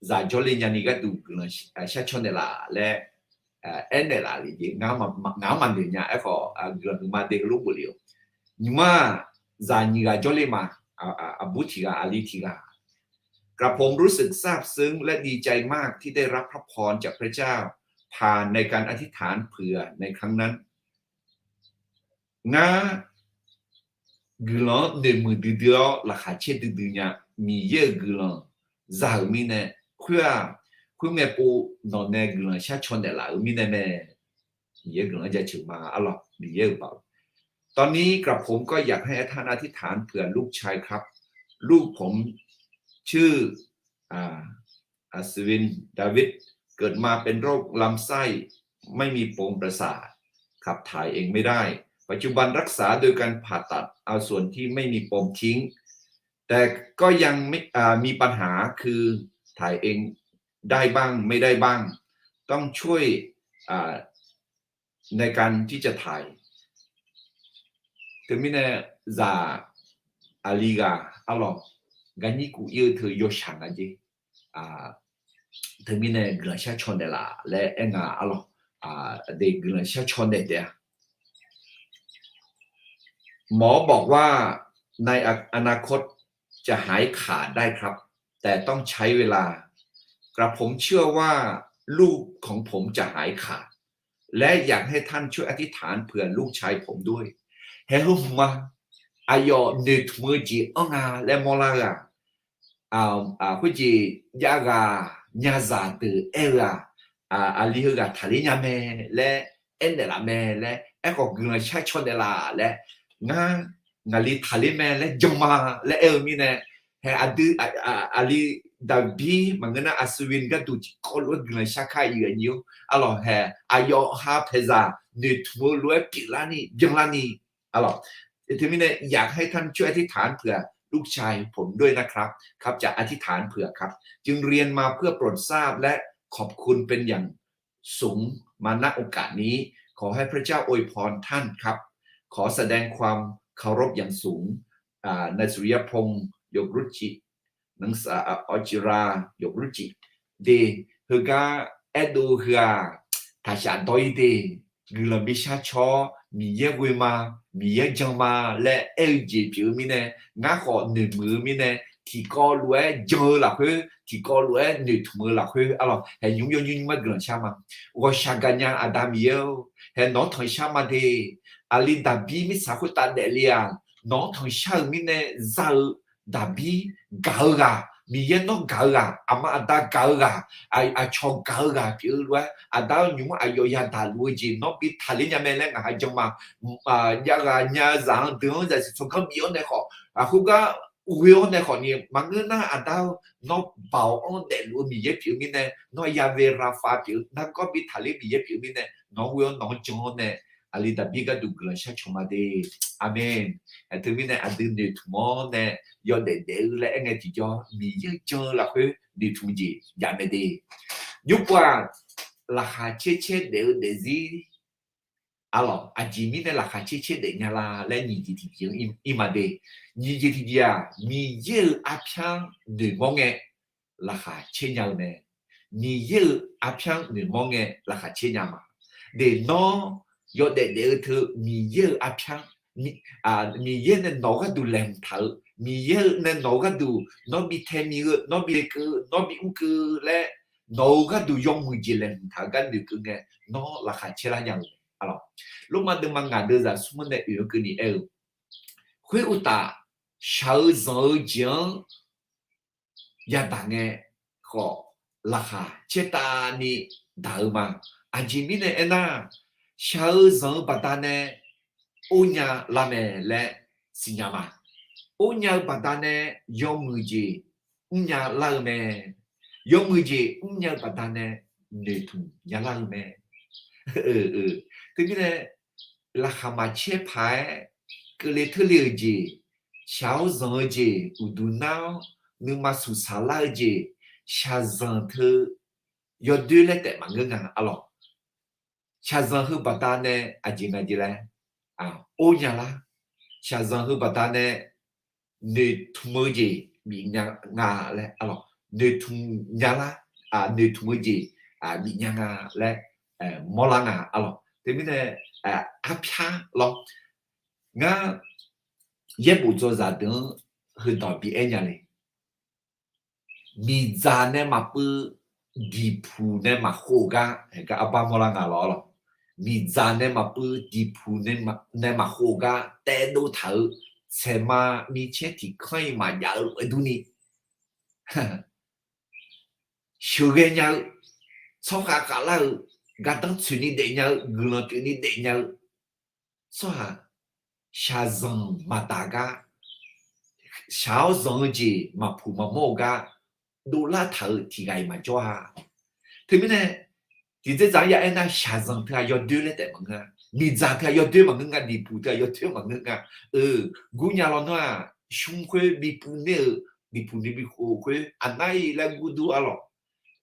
zaq jawrle nyani gharduq guiqlanq sharcaw naeqlaf laer aernaeq laf le jeq. Ngaq-anr maqnoeq nya. Aerkhawf guiqlanq huiqma de heulof bofle-eu, nymq-mr-aq, zaq nyiq ghaq jawrle ma. Aqbur tiq ghaq, aqli tiq ghaq. กระผมรู้สึกซาบซึ้งและดีใจมากที่ได้รับพระพรจากพระเจ้าผ่านในการอธิษฐานเผื่อในครั้งนั้น Ngar guiqlanq-anr noeqmuiq duidui-awr laqkhaq caer duidui nya. Miqyaer-euq guiqlanq za-euq mirnae, khoer-aq, khoerngae pov nawq nae guiqlanq sharcaw naeqlaf-euq mirnae mae. Miqyaer guiqlanq-anr jaceuq ma arlawq. Miqyaer-euq baoq ตอนนี้กระผมก็อยากให้ท่านอธิษฐานเผื่อลูกชายครับ ลูกผมชื่อ อัศวิน ดาวิด เกิดมาเป็นโรคลำไส้ไม่มีปมประสาท ขับถ่ายเองไม่ได้ ปัจจุบันรักษาโดยการผ่าตัดเอาส่วนที่ไม่มีปมทิ้ง แต่ก็ยังไม่- อ่า มีปัญหาคือถ่ายเองได้บ้างไม่ได้บ้าง ต้องช่วย อ่า ในการที่จะถ่าย Teumirnae zaq aqli ghaq arlawq, garnyir kuv ir-eu teu yawshaq nga jeq. Teumirnae guiqlanq sharcaw naeqlaf laer aer nga arlawq. Aqdui guiqlanq sharcaw naeq taef-a. หมอบอกว่าในอนาคต จะหายขาดได้ครับ แต่ต้องใช้เวลา กระผมเชื่อว่าลูกของผมจะหายขาด และอยากให้ท่านช่วยอธิษฐานเผื่อลูกชายผมด้วย Haeq heu hmq ma, aqyawf noeqtmq-eu jeq anr nga laer mawrlar-eu-aq, khoerjeq jav ghaq nyazaq deuq aer-eu-aq, aqli heughaq taqler nya mae laer aernaeq laf mae laer aerkhawf guiqlanq shar caw naeqlaf laer, ngar ngaqli taqler mae laer jan ma laer aer-eu mirnae, haeq aqdui, aqli Daqbir maqngeur nar Aqsuvin gharduq tiqkawv lof-aer guiqlanq shar kar-ir-eu aqnyir-or. Arlawq haeq aqyawf ha paeqzaq noeqtmq-eu lof-aer pyeuflarni byanlarni, arlawq, teumirnae อยากให้ท่านช่วยอธิษฐานเผื่อลูกชายผมด้วยนะครับ ครับ จะอธิษฐานเผื่อครับ จึงเรียนมาเพื่อโปรดทราบและขอบคุณเป็นอย่างสูงมา ณ โอกาสนี้ ขอให้พระเจ้าอวยพรท่านครับ ขอแสดงความเคารพอย่างสูง นายสุริยพงษ์ หยกรุจิ นางสาวออนจิรา หยกรุจิ de, heugar aerdov heu-aq, taqshaf dawr-ir de, guiqlanq bishar caw-awr Miqyaer ghoe ma, Miqyaer jan ma laer aer-eu jeq pyeuf-eu mirnae, ngar khawf noeqmuiq-eu mirnae, tiqkawv lof-aer jan-eu lafkhoer, tiqkawv lof-aer noeqtmq-eu lafkhoer, arlawq haeq nymr yawnymr nymr-aer guiqlanq shar ma. Ghawqshaq gaqnya Aqda Miqyaer-or, haeq nawq-anr tanqshar ma de. Aqli Daqbir mirtsaq khoertav daefle-aq, nawq-anr tanqshar-euq mirnae za-eu Daqbir gaq-eu ghaq, Miqyaer nawr gaq-eu ghaq, aqma aqda gaq-eu ghaq, aqcawq gaq-eu ghaq pyeuf-eu lof-aer, Aqda-or, nymq-mr aqyawf yadaq luf-eu jeq nawr bi taqler nya mae laer ngaq ha jan ma. Jav ghaq nya-eu zaq-anr deuq-anr zaqsiq tsawrganr bif-awr nae khawf, khoergar ghoe-awr nae khawfni maqngeur nar, Aqda-or, nawr baoq-anr daefluf-eu Miqyaer pyeuf-eu mirnae, nawr Yahweh Rapha pyeuf-eu nargawr bi taqler Miqyaer pyeuf-eu mirnae, nawq-anr ghoe-awr nawq-anr jan-awr nae, aqli Daqbir gharduq guiqlanq shar caw ma de. Aqmeq. Teumirnae aqdui noeqtmq-awr nae yawdaef daef-eu laer aer ngae tiqjawr, Miqyaer-eu jan-eu lafkhoer noeqtmq jeq jav mae de. Nymrpov-aq, laqkhaq caer caer daef-eu daefzir, arlawq, aqjeq mirnae laqkhaq caer caer daef nya la laer nyiq jeq tiqjeq-anr ir ma de. Nyiq jeq tiqjeq-aq, Miqyaer-euq arpyar noeqmawr ngae laqkhaq caer nya-eu mae. Miqyaer-euq arpyar noeqmawr ngae laqkhaq caer nya ma. De nawr yawdaef daef-eu teu Miqyaer-euq arpyar, Miqyaer nae nawq-eu gharduq laeqhmq taq-eu, Miqyaer-eu nae nawq-eu gharduq nawr bi tae mi-eu, nawr bi keuv-eu, nawr bi mr keuv-eu laer, nawq-eu gharduq yawmuiq jeq laeqhmq taq-eu gar noeqkeuv ngae, nawr laqkhaq caer lar nya-eu mae. Lormav deuvma ngaq deuvzaq smr-anr nae oeq-anr keuvni aer-eu, khoeruqtaf, shaq-eu zanq-eu jeq-anr yadaq ngae khawf, laqkhaq caertavni daq-eu ma. Aqjeq mirnae aernar, shaq-eu zanq-eu baqdanae or nya lar mae laer siqnya ma. Or nya-eu baqdanae yawmuiq jeq mrnya lar-eu mae. Yawmuiq jeq mrnya-eu baqdanae noeqtmq nya lar-eu mae. Teumirnae, laqkhaq maqcaer paq-aer keuvle teurle-euq jeq, shaq-awr zanq-eu jeq, uqduq nar-awr nuima suqsaq lar-eu jeq, shaqzanq teu yawdoer laer taef maqngeur nga, arlawq. Shaqzanq heu baqdanae aqjeq nga jeq laer or nya lar. Shaqzanq heu baqdanae noeqtmq-eu jeq bif nya nga laer, arlawq, noeqtmq nya lar, noeqtmq-eu jeq bif nya nga laer mawrlar nga, arlawq. Teumirnae, arpyar lawr, ngar yaerbof dzawzaq deuq-anr heudawq bi aer nya le. Miqdzaq nae maqpuiv, diqpuq nae maqkhov-eu gar, gar arbar mawrlar nga lawr, arlawq. Miqdzaq nae maqpuiv, diqpuq nae maqkhov-eu gar taedov taq-eu, saeqma micaer tiq kanr-iq maqjav-eu lof-aer durni, sheuqghae nya-eu, tsawrkhav khavlar-eu, gardanr tsoeqni daef nya-eu, guiqlanq pyeufni daef nya-eu tsawrhaq, shaqzanq maqdaq gar, shaq-awr zanq-eu jeq maqpuq maqmawr-eu gar dovlar taq-eu tiq ghaq-iq maqjawr-a. Teumirnae, tiqdzer dzaq-anr ya aernar, shaqzanq teu-aq yawdoer laer taef maqngeur-a. Miqdzaq teu-aq yawdoer maqngeur nga, diqpuq teu-aq yawdoer maqngeur nga. Gurnya lawnmr-aq, smr khoer bipuiv ner-eu, diqpuq ni bikhov khoer aqnar-iq laer gurdur, arlawq.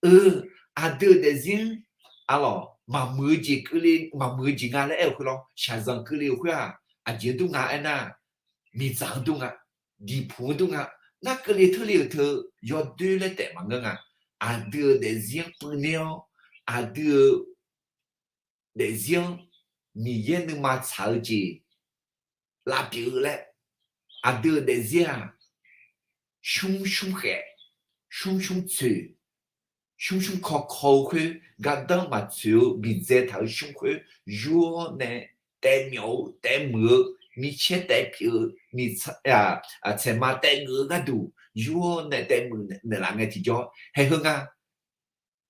Eu, aqdui-euq daefzir-anr, arlawq, maqmuiq-eu jeq keuvle, maqmuiq-eu jeq nga laer aer-eu khoer lawr, shaqzanq keuvle-eu khoer-aq, aqjeq-anr dur nga aernar, miqdzaq-anr dur nga, diqpuq-anr dur nga. Nar keuvle teurle-euq teu yawdoer laer taef maqngeur nga. Aqdui-euq daefzir-anr puivner-awr, aqdui-euq daefzir-anr Miqyaer nuima tsaq-eu jeq lavpyeuf-eu laer, aqdui-euq daefzir-aq, shmr shmr khaef, shmr shmr tsoeq, shmr shmr kaw kaw-eu khoer, gardanr maqtsoeq-eu bidzae taq-eu shmr khoer, yur-awr nae taevmyawf-eu taevmuiq-eu, micaer taevpyeuf-eu, miq tsaeqma taevgeuf-eu gharduq yur-awr nae taevmuiq naeqlaf ngae tiqjawr haeq heu nga.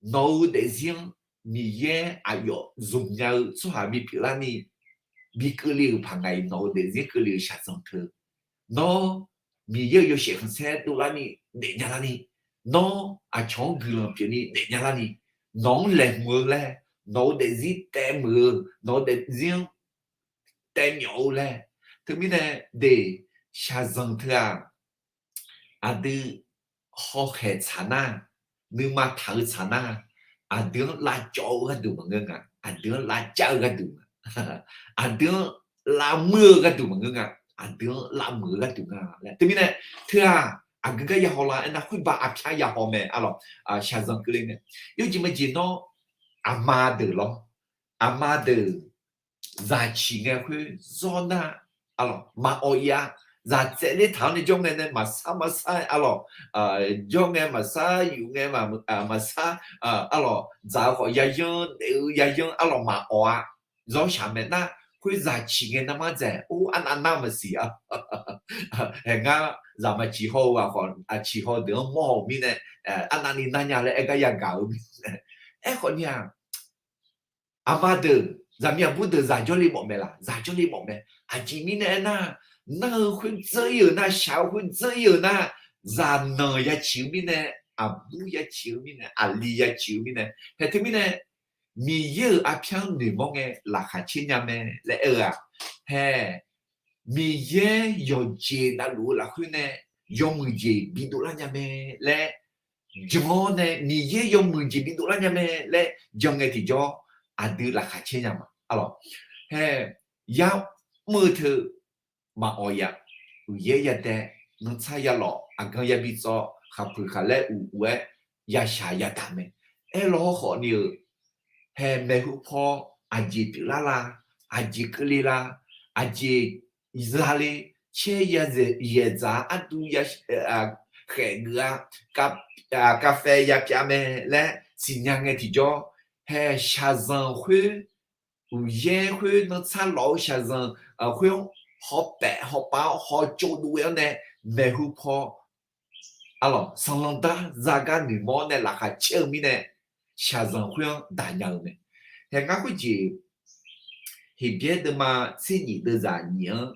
Nawq-euq daefzir-anr Miqyaer aqyawf zmq nya-eu tsawrhaq bipyeuf larni, bikeuvle-euq paq ngaq-iq nawq-euq daefzir keuvle-euq shaqzanq teu. Nawr Miqyaer-euq yawshaef khanqsaer dovlarni daefnya larni, nawr aqcawq-anr guiqlanq pyeufni daefnya larni, nawq-anr laeqhmq-eu laer, nawq-euq daefzir taevmuiq-eu, nawq-euq daefzir-anr taevmyawf-eu laer. Teumirnae de, shaqzanq teu-aq, aqdui hawkhaeq tsaq nar, nuima taq-eu tsaq nar, aqdui-anr lavcawv-eu gharduq maqngeur nga. Aqdui-anr lavcav-eu gharduq nga. Aqdui-anr lavmuir-eu gharduq maqngeur nga. Aqdui-anr lavmuiq-eu gharduq nga laer. Teumirnae, teu-aq, aqgeu gar yahaw la aernar, khoerbav arpyar yahaw mae arlawq. Shaqzanq keuvle ngae, yawjeq maqjeq nawr, aqma deuq lawr, aqma deuq zaq ciq ngae khoer zawr nar, arlawq, maqawq ir-a. Zaq tsaevler taq-awr nae jawr ngae nae maqsar maqsar arlawq, jawr ngae maqsar, yuf ngae maqsar, arlawq, dzaq-eu khawf yayanr, daef-eu yayanr arlawq maqawq-a. Zawr shaq mae nar, khoer zaq ciq ngae narmar dzaeq, or, arnav nar maqsiq-a. Haeq ngar zaq maqciq haw-eu ghaq khawf, aqciq haw deuq-anr mawr-euq mirnae, arnavni nar nya laer aer gar yagaq-eu mirnae. Aerkhawf ni-aq, aqma deuq, zaqmiq aqbur deuq zaq jawrle mawf mae laq? Zaq jawrle mawf mae. Aqjeq mirnae aernar, nar-eu khoer dzeur ir-euq nar, shaq-eu khoer dzeur ir-euq nar, zaqnanq yaciq-eu mirnae, aqbur yaciq-eu mirnae, aqli yaciq-eu mirnae, haeq teumirnae, Miqyaer-euq arpyar-anr noeqmawr ngae laqkhaq caer nya mae laer aer-eu-aq, haeq, Miqyaer yawqjeq navluf-eu lafkhoer nae yawmuiq jeq bidov lar nya mae laer jan-awr nae, Miqyaer yawmuiq jeq bidov lar nya mae laer jan ngae tiqjawr, aqdui laqkhaq caer nya ma. Arlawq, haeq, yamr-eu teu maqawq ir-a. Uqyaer yadae, nantsar yalawf, aqgan yabi tsawv, khaqpuiq khaqlaer uq uq-aer yashaq yadaq mae. Aerlaw hawkhawf ni-euq, haeq, maeqhu paw aqjeq pyeuflar la, aqjeq keuvle la, aqjeq zale, caer yazaeq yaeqdzaq arduv ya khaef geuf-a, kavfae yapyav mae laer siqnya ngae tiqjawr, haeq, shaqzanq khoer, uqyaer khoer nantsar lawf-eu shaqzanq khoer-anr hawpaef hawpav-awr hawtsov dov ghae-awr nae, maeqhu paw, arlawq, sanqlanq dar zagar noeqmawr-awr nae laqkhaq caer-eu mirnae, shaqzanq khoer-anr daq nya-eu mae. Haeq ngar khoerjeq, Heqbyaer deuvma tser nyif deuvzaq nyif-anr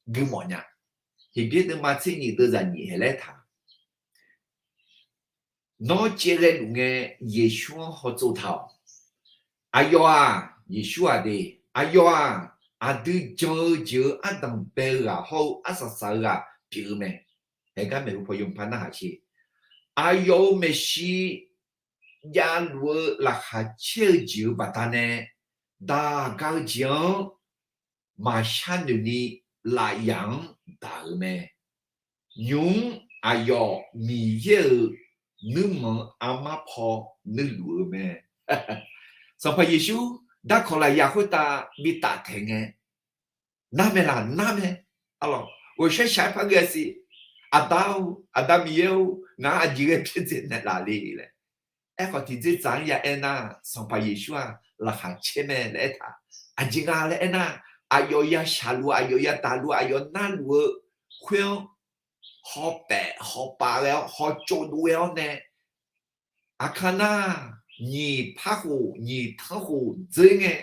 gui mawf nya. Heqbyaer deuvma tser nyif deuvzaq nyif haeq laer taq Nawr caev ghae luf ngae, Yeqsur-anr hawtsov taq-awq. Aqyawf-aq, Yeqsur-aq de, aqyawf-aq, aqdui jan-eu jeq-euq ardanq bae-eu ghaq hawr-eu arsaq saq-eu ghaq pyeuf-eu mae. Haegar maeqhu paw yawmuiq par narhaq sher. Aqyawf-euq maeqshi javluf-eu laqkhaq caer-eu jeq-euq baqdanae, daq ga-eu jeq-anr maqshar noeq ni lafyaq-anr daq-euq mae. Nymq-mr aqyawf Miqyaer-euq nuirmanq-eu armar paw nuirluf-eu mae. Sanqpaq Yeqsur darkawq lafyaq khoertav bi taftaeq ngae, nar mae laq? Nar mae. Arlawq, ghawqshaq shaq-aer par ghae siq. Aqda-or, Aqda Miqyaer-or, ngaq-anr aqjeq ghae pyaerdzae naeqlaf le laer. Aerkhawf, tiqdzerdzaq-anr ya aernar, Sanqpaq Yeqsur-aq laqkhaq caer mae laer aertaq. Aqjeq nga laer aernar, aqyawf ya shaqluf, aqyawf ya daqluf, aqyawf narluf-eu khoer-anr hawpaef hawpav ghae-awr, hawtsov dov ghae-awr nae, aqkar nar, nyiq par khof nyiq tanr khof dzeur ngae,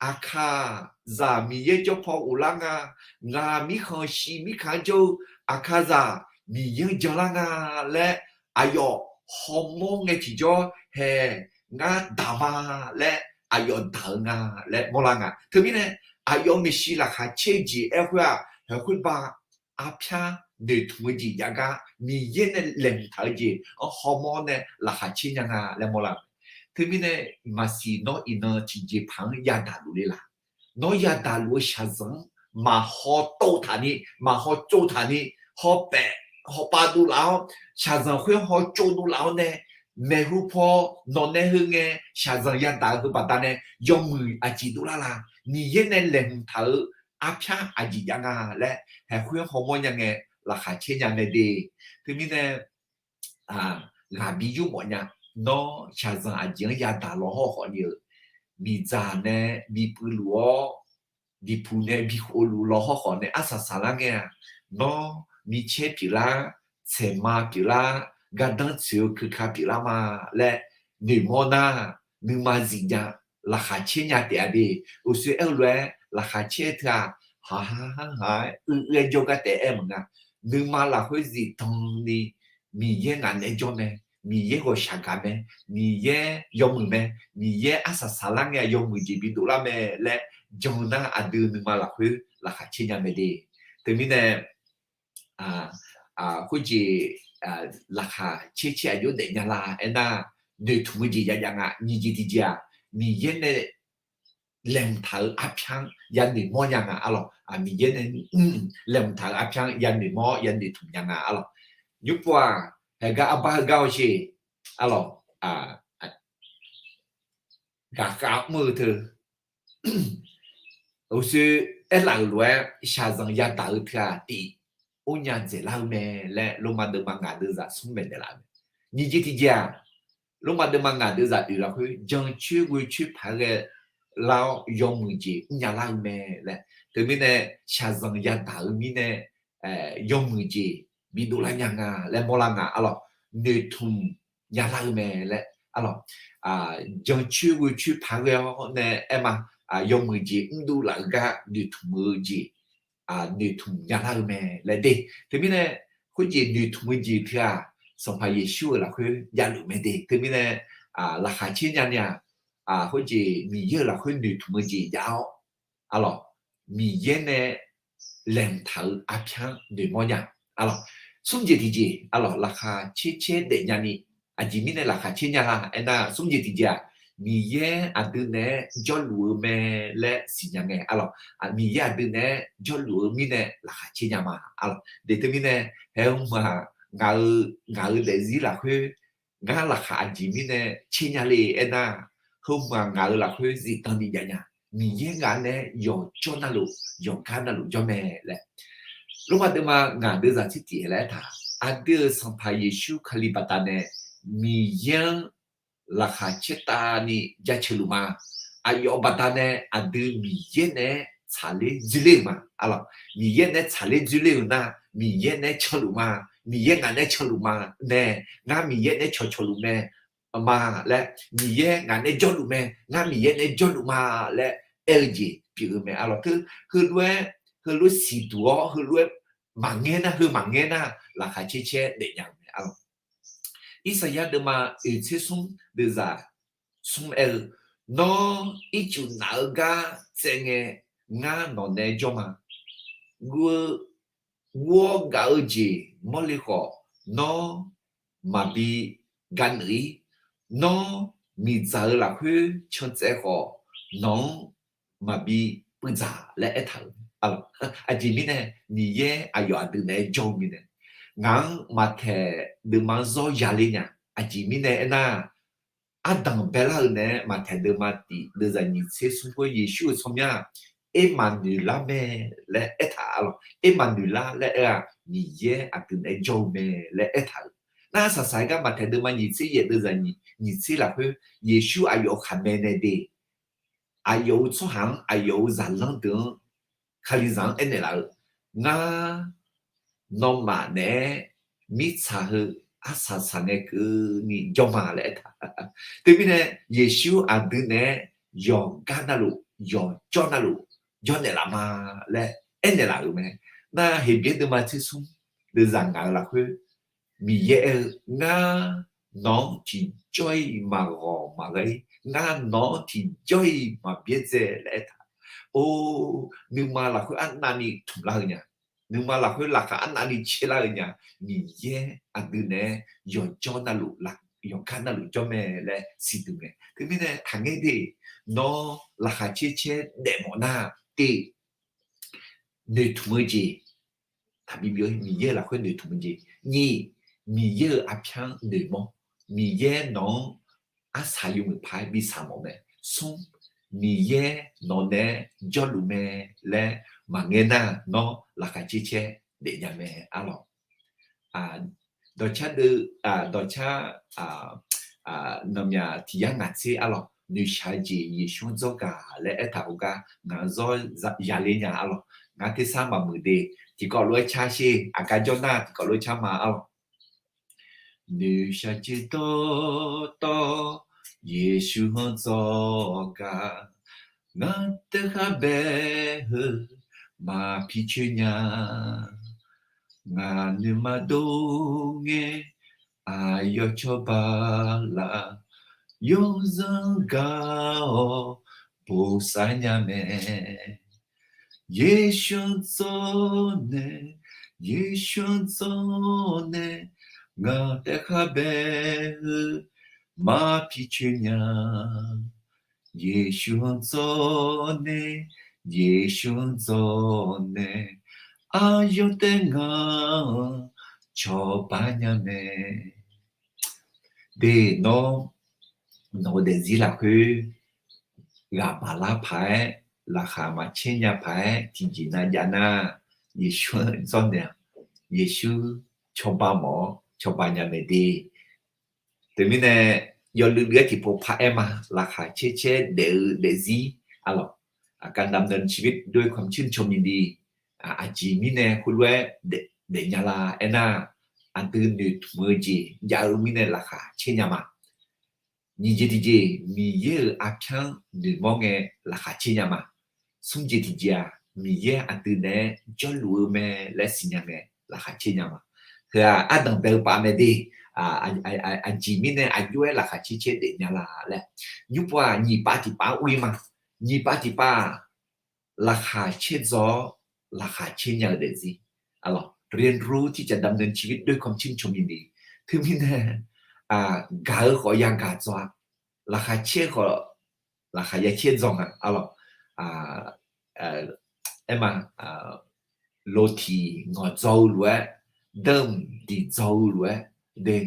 aqkaqzaq Miqyaer jawr paw ghoflar nga, ngaq mirkhanq shiq mirkhanq-anr jawr-eu aqkaqzaq Miqyaer-anr janlar nga laer, aqyawf hawmawr ngae tiqjawr hae, ngar daq ma laer aqyawf daq-eu nga laer mawrlar nga. Teumirnae, aqyawf maeqshi laqkhaq caer-eu jeq aer khoer-aq, haeq khoerbav arpyar noeqtmq-eu jeq jav gar Miqyaer nae laeqhmq taq-eu jeq-anr hawmawr nae laqkhaq caer nya nga laer mawrlar-eu. Teumirnae, maqsiq nawr iqnan tiqjeqpaq-anr yadaq luf le laq? Nawr yadaq luf-eu shaqzanq-anr maqhaw tov taq ni, maqhaw tsov taq ni, hawpaef hawpav dovlaf-awr, shaqzanq khoer hawtsov dovlaf-awr nae, maeqhu paw nawq nae heu ngae shaqzanq yadaq-eu heu baqdanae yawmuiq aqjeq dovlar la? Miqyaer nae laeqhmq taq-eu arpyar aqjeq jav nga laer haeq khoer-anr hawmawr nya ngae, laqkhaq caer nya mae de. Teumirnae ghaq bi yurmawf nya. Nawr shaqzanq aqjeq-anr yadaq law hawr khawf ni-euq, miqdzaq nae bipuiv luf-awr, diqpuq nae bikhof luf law hawr khawf nae arsaq saqlar ngae-aq, nawr micaer pyeuflar, tsaeqma pyeuflar, gardanr tsoeq-eu keuka pyeuflar ma laer noeqmawr nar, nuima zifnya, laqkhaq caer nya taef-a de. Uqshoe aer-eu lof-aer laqkhaq caer-eu teu-aq, haq haq haq-aer uiq-aer jawrgar taef-aer maqaer nga. Nuima lafkhoer zifdan ni, Miqyaer ngaq nae jawr mae, Miqyaer ghawqshaq gaq mae, Miqyaer yawmuiq mae, Miqyaer arsaq saqlar ngae yawmuiq jeq bidov lar mae laer jan nar aqdui nuima lafkhoer laqkhaq caer nya mae de. Teumirnae khoerjeq laqkhaq caer caer aqjox daef nya la aernar, noeqtmq-eu jeq jav jav nga. Nyiq jeq tiqjeq-aq, Miqyaer nae laeqhmq taq-euq arpyar-anr yanoeq mawr nya nga arlawq. Miqyaer nae laeqhmq taq-euq arpyar-anr yanoeq mawr yanoeq tmq nya nga arlawq. Nymrpov-aq, haeqgar arbar heugar-awr sher arlawq. Ghaqkhav mr-eu teu uqshoe aerlaf-euq lof-aer shaqzanq yadaq-eu teu-aq tif or nya dzaeqlar-eu mae laer Lormav deuvma ngaq deuvzaq smr maeqnaeq laf-eu mae. Nyiq jeq tiqjeq-aq, Lormav deuvma ngaq deuvzaq oeq lafkhoer jancoer ghoecoer paq-aer ghae lar-awr yawmuiq jeq mrnya lar-eu mae laer. Teumirnae shaqzanq yadaq-eu mirnae yawmuiq jeq bidov lar nya nga laer mawrlar nga arlawq. Noeqtmq nya lar-eu mae laer arlawq. Jancoer ghoecoer paq-aer ghae-awr nae aer ma, yawmuiq jeq mrdov laf-eu gar noeqtmq-eu jeq noeqtmq nya lar-eu mae laer de. Teumirnae khoerjeq noeqtmq-eu jeq teu-aq, Sanqpaq Yeqsur-euq lafkhoer javluf mae de. Teumirnae laqkhaq caer nya ni-aq, khoerjeq Miqyaer-euq lafkhoer noeqtmq-eu jeq jav-awr arlawq, Miqyaer nae laeqhmq taq-euq arpyar-anr noeqmawr nya arlawq. Smr jeq tiqjeq arlawq, laqkhaq caer caer daef nya ni, aqjeq mirnae laqkhaq caer nya la aernar, smr jeq tiqjeq-aq, Miqyaer aqdui naeq-aer jawrluf-eu mae laer siqnya ngae arlawq. Miqyaer aqdui naeq-aer jawrluf-eu mirnae laqkhaq caer nya ma arlawq. De teumirnae, haeq heu ma, ngaq-eu, ngaq-eu daefzir lafkhoer ngar laqkhaq aqjeq mirnae caer nya le aernar, heu ma ngaq-eu lafkhoer zifdan ni jav nya. Miqyaer ngaq nae yawqjawr navluf yawqgar navluf jawr mae laer. Lormav deuvma ngaq deuvzaq tser tif laer aertaq, aqdui-euq Sanqpaq Yeqsur Kali baqdanae Miqyaer-anr laqkhaq caertavni jaceuq luf ma. Aqyawf baqdanae aqdui Miqyaer naeq-aer tsaqler dzoerler-euq ma. Miqyaer naeq-aer tsaqler dzoerler-euq nar, Miqyaer naeq-aer canluf ma. Miqyaer ngaq naeq-aer canluf ma nae, ngar Miqyaer naeq-aer cawqcawq luf mae ma laer, Miqyaer ngaq naeq-aer jawrluf mae, ngar Miqyaer naeq-aer jawrluf ma laer aer-eu jeq pyeuf-eu mae arlawq. Teu heulof-aer, heulof siqduq-awr heulof-aer maqngaer nar, heu maqngaer nar, laqkhaq caer caer daef nya-eu mae arlawq. Irsaqyar deuvma oeq tser smr deuvzaq smr aer-eu, Nawr ircuf naf-eu gar tsaev ngae, ngar nawq nae jawr ma. Guv-eu, guv-awr gaf-eu jeq mawrle khawf, nawr maqbi ganeuf-ir. Nawr miqdzaq-eu lafkhoer can tsaev khawf, nawq-anr maqbi puivdzaq laer aertaq-euq. Aqjeq mirnae Miqyaer aqyawf aqdui naeq-aer jawr-eu mirnae, ngaq-anr maqtaeq deuvma-anr zawr yaler nya. Aqjeq mirnae aernar, ardanq baelar-eu naeq-aer maqtaeq deuvma tif deuvzaq nyiq tser smr khoer Yeqsur-euq tsawrmyanr-aq, Ermaqnoeqlar mae laer aertaq arlawq. Ermaqnoeqlar laer aer-aq, Miqyaer aqdui naeq-aer jawr-eu mae laer aertaq-euq. Nar saqsaq-aer gar maqtaeq deuvma nyiq tser yaef deuvzaq nyiq tser lafkhoer Yeqsur aqyawf khaqmae nae de, aqyawf-euq tsawrhaq-anr, aqyawf-euq zaqlanr deuq-anr, Kalizaq-anr aernaeq laf-eu, Ngar nawmaf naeq-aer mirtsaq heu arsaq saqngae keuvni jawr ma laer aertaq. Teumirnae Yeqsur aqdui naeq-aer yawqgar navluf, yawqjawr navluf jawrnaeq laf ma laer aernaeq laf-euq mae. Nar Heqbyaer deuvma tser smr deuvzaq ngaq-eu lafkhoer Miqyaer aer-eu, Ngar nawq-anr tiqjawr-iq maqghawq maqghae-ir, ngar nawq-anr tiqjawr-iq maqbyaerdzae laer aertaq. Or, nuima lafkhoer arnavni tmqlar-eu nya. Nuima lafkhoer laqkhaq arnavni caerlar-eu nya. Miqyaer aqdui naeq-aer yawqjawr navluf, yawqgar navluf jawr mae laer siqduq ngae. Teumirnae taqngaer de, nawr laqkhaq caer caer daef mawf nar, tiv, noeqtmq-eu jeq, taqbi byov-ir. Miqyaer lafkhoer noeqtmq-eu jeq. Nyiq, Miqyaer-euq arpyar-anr noeqmawr. Miqyaer nawq-anr arsaq yawmuiq paq-aer bi saq mawf mae. Smr, Miqyaer nawq naeq-aer jawrluf mae laer maqngaer nar, nawr laqkhaq caer caer daefnya mae arlawq. Dawqcar deuv, dawqcar nanqmyaq tiq yar ngaq tser arlawq, noeqshaq-eu jeq Yeqsur-anr dzawrgaq laer aertaq-eu gar ngaq-anr zawr yale nya arlawq. Ngaq tersar maqmuiq de, tiqkawv lof-aer car sher, aqgar jawr nar tiqkawv lof-aer car ma arlawq. Noeqshaq jeq dawqtawv Yeqsur-anr dzawrgaq, ngaq taef khar bae-eu maqpircoer nya. Ngaq nuima dov ngae aqyawf cawba laf, yawzanr gar-awr bosav nya mae. Yeqsur-anr dzawrnae, Yeqsur-anr dzawrnae, ngaq taef khar bae-eu maqpircoer nya. Yeqsur-anr dzawrnae, Yeqsur-anr dzawrnae, aqyawf taef ngaq-anr cawba nya mae. De, nawr nawq-eu daefzir lafkhoer ghaq baqlar paq-aer, laqkhaq maqcaer nya paq-aer tiqjeq nav jav nar, Yeqsur-anr dzawrnaeq-aq, Yeqsur cawba mawf-awr cawba nya mae de. Teumirnae yawluiv luiv-aer tiqpov paraer ma. Laqkhaq caer caer daef-eu daefzir arlawq, การดำเนินชีวิตด้วยความชื่นชมยินดี aqjeq mirnae khoerlof-aer daefnya la aernar, aqdui noeqtmq-eu jeq jav-eu mirnae laqkhaq caer nya ma. Nyiq jeq tiqjeq, Miqyaer-euq arpyar-anr noeqmawr ngae laqkhaq caer nya ma. Smr jeq tiqjeq-aq, Miqyaer aqdui naeq-aer jawrluf-eu mae laer siqnya ngae laqkhaq caer nya ma. Heu-aq ardanq bae-eu paf mae de. Aqjeq mirnae aqjox-aer laqkhaq caer caer daefnya la laer, nymr pov-aq nyiq pav tiqpav-anr ur-ir ma. Nyiq pav tiqpav-aq, laqkhaq caerdzaw-awr laqkhaq caer nya-eu daefzir arlawq, เรียนรู้ที่จะดำเนินชีวิตด้วยความชื่นชมยินดี. Teumirnae gaq-eu khawf yagaq dzaw-a, laqkhaq caer-eu khawf laqkhaq ya caerdzaw nga arlawq. Aerma, lotiq ngawqdzaw-eu lof-aer, danr diqdzaw-eu lof-aer de,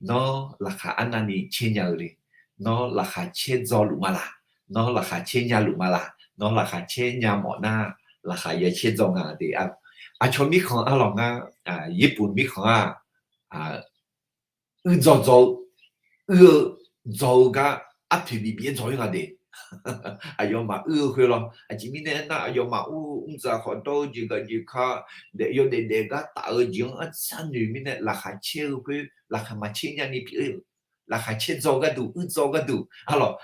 nawr laqkhaq arnavni caer nya-eu le. Nawr laqkhaq caerdzaw luf ma laq? Nawr laqkhaq caer nya luf ma laq? Nawr laqkhaq caer nya mawf nar, laqkhaq ya caerdzaw nga de. Aqcawq mirkhanq arlawq ngar, Yeqbur mirkhanq-aq, uir dzaw dzaw-eu, uir-eu dzaw-eu gar arpoeq bif bif-aer dzaw-ir nga de. Aqyawfmaf uir-eu khoer lawr. Aqjeq mirnae aernar, aqyawfmaf ur-eu mrdzaq khawf dawr-eu jeq gaq jeq ka, daef yawdaef daef gar taf-eu jeq-anr arsar noeq mirnae laqkhaq caer-eu khoer laqkhaq maqcaer nyani pyeuf-eu, laqkhaq caerdzaw gharduq, uir dzaw gharduq arlawq,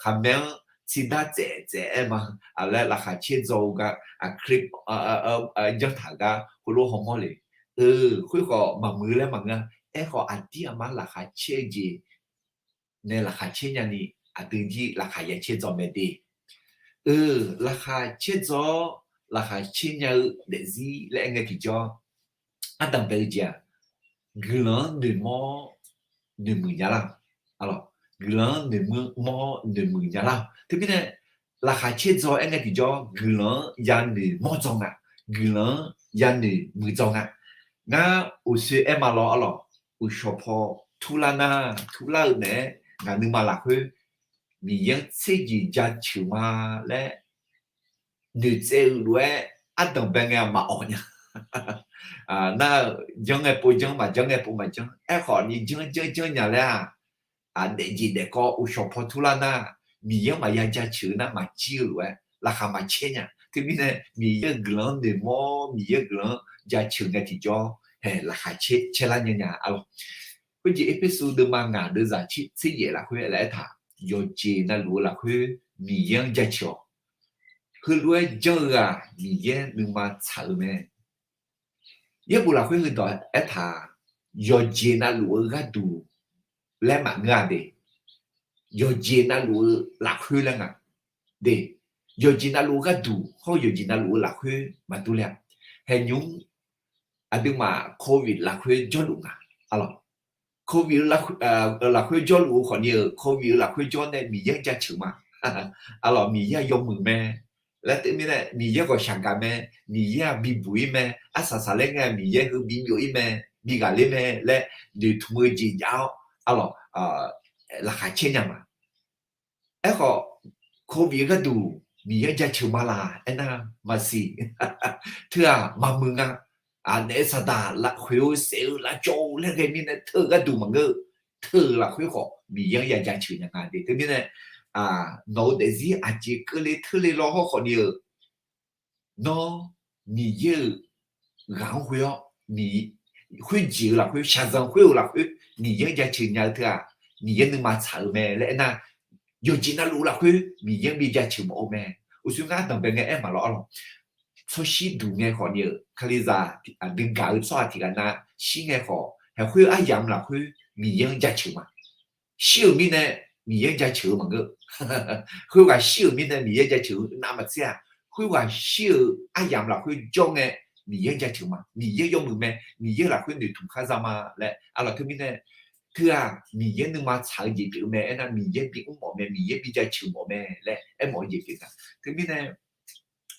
khaqmae-anr tsidar tsaef tsaef-aer ma. Aqlaer laqkhaq caerdzaw-eu gar, aqkar janrtaq gar khoerlof hawmawr le. Khoerkhawf maqmuiq laer maqngeur-a. Aerkhawf aqdir aqma laqkhaq caer-eu jeq nae laqkhaq caer nyani, aqdui jir laqkhaq ya caerdzaw mae de. Laqkhaq caerdzaw-awr laqkhaq caer nya-eu daefzir laer aer ngae tiqjawr, ardanq bae-eu jeq-aq, guiqlanq-anr noeqmawr-awr noeqmuiq nya lar-awq. Guiqlanq-anr noeqmawr-awr noeqmuiq nya lar-awq. Teumirnae laqkhaq caerdzaw aer ngae tiqjawr guiqlanq-anr yanoeq mawr dzaw nga. Guiqlanq-anr yanoeq muiqdzaw nga. Ngar uqshoe aer ma lawr arlawq, uqshawq paw turlar nar, turlar-eu naeq-aer ngaq nuima lafkhoer Miqyaer-anr tserjeq jaceuq ma laer noeqtsaev-eu lof-aer ardanq bae ngae maqawq nya. Nar-eu janr ngae pov janr, maqjanr ngae pov maqjanr. Aerkhawf ni janr janr janr nya laer-aq, aqdaef jeq daef kawv uqshawq paw turlar nar, Miqyaer-anr maqya jaceuq-eu nar maqjir-eu lof-aer laqkhaq maqcaer nya. Teumirnae Miqyaer-euq guiqlanq-anr noeqmawr-awr, Miqyaer-euq guiqlanq-anr jaceuq ngae tiqjawr, hae laqkhaq caer caer lar nya nya arlawq. Khoerjeq Erpersu deuvma ngaq deuvzaq tser yaef lafkhoer laer aertaq, yawqjeq navluf-eu lafkhoer Miqyaer-anr jaceuq-awq. Heulof-aer janr-eu ghaq Miqyaer nuima tsaq-eu mae. Yaerbof lafkhoer heudawq aertaq, yawqjeq navluf-eu gharduq laer maqngeur-a de. Yawqjeq navluf-eu lafkhoer laer nga de. Yawqjeq navluf-eu gharduq hawr yawqjeq navluf-eu lafkhoer maqdur le-a. Haeqnymr aqduimaf โควิด lafkhoer jawrluf nga. Arlawq, โควิด lafkhoer jawrluf-eu khawfni-eu โควิด lafkhoer jawr nae Miqyaer-anr jaceuq ma. Arlawq, Miqyaer-aq yawmuiq mae laer teumirnae Miqyaer ghawqshaq gaq mae, Miqyaer-aq bibuq-ir mae, arsaq saqler ngae Miqyaer heu bibyov-ir mae, bighaq ler mae laer noeqtmq-eu jeq jav-awr, arlawq, laqkhaq caer nya ma. Aerkhawf, โควิด gharduq Miqyaer jaceuq ma laq aernar maqsiq. Teu-aq maqmuiq nga. Aqnaeq-eu saqdaq lafkhoer-eu saef-eu lavcawv-eu laer ghae mirnae teu-eu gharduq maqngeur-eu, teu-euq lafkhoer khawf Miqyaer-anr ya jaceuq nya nga de. Teumirnae nawq-eu daefzir aqjeq keuvle teule law hawrkhawf ni-euq, nawr Miqyaer-euq ghaq-anr ghoe-awr, khoerjeq-euq lafkhoer, shaqzanq khoer-euq lafkhoer Miqyaer-anr jaceuq nya-eu teu-aq, Miqyaer nuima tsaq-eu mae laer aernar, yawqjeq navluf lafkhoer Miqyaer-anr bi jaceuq mawf-eu mae. Uqshoe ngar danqbae ngae aer maqlawr arlawq. Tsawrshir duq ngae khawf ni-euq Kalizaq aqdui gaq-eu tsawrhaq tiqghaq nav shir ngae khawf, haeq khoer aryamq lafkhoer Miqyaer-anr jaceuq ma. Shir-euq mirnae Miqyaer jaceuq-eu maqngeur. Khoerghaq shir-euq mirnae Miqyaer jaceuq-eu navmaqtser-aq, khoerghaq shir-euq aryamq lafkhoer jawr ngae Miqyaer jaceuq ma. Miqyaer yawmuiq mae, Miqyaer lafkhoer noeqtmq khar za ma laer arlawq. Teumirnae teu-aq Miqyaer nuima tsaq-eu jeq pyeuf-eu mae. Aernar Miqyaer bimr mawf mae, Miqyaer bi jaceuq mawf mae laer aermawf-eu jeq pyeuf nga. Teumirnae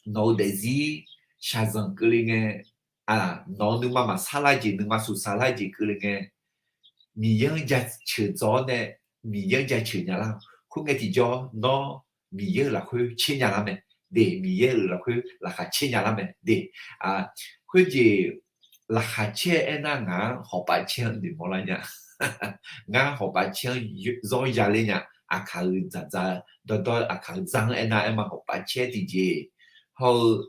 nawq-eu daefzir shaqzanq keuvle ngae, nawq-eu nuima maqsar lar jeq, nuima suqsaq lar jeq keuvle ngae, Miqyaer-anr jaceuq dzaw-awr nae Miqyaer-anr jaceuq nya lar. Khoerngae tiqjawr nawr Miqyaer-euq lafkhoer caer nya lar mae de. Miqyaer-euq lafkhoer laqkhaq caer nya lar mae de. Khoerjeq laqkhaq caer aernar ngaq-anr hawqpav caer-anr noeqmawr lar nya. Ngar hawqpav caer-anr zawr ya ler nya. Aqkaq-euq dzaqdzaq dawrdawr aqkaq-euq dzaq-anr aernar aer ma. Hawqpav caer tiqjeq hawr-eu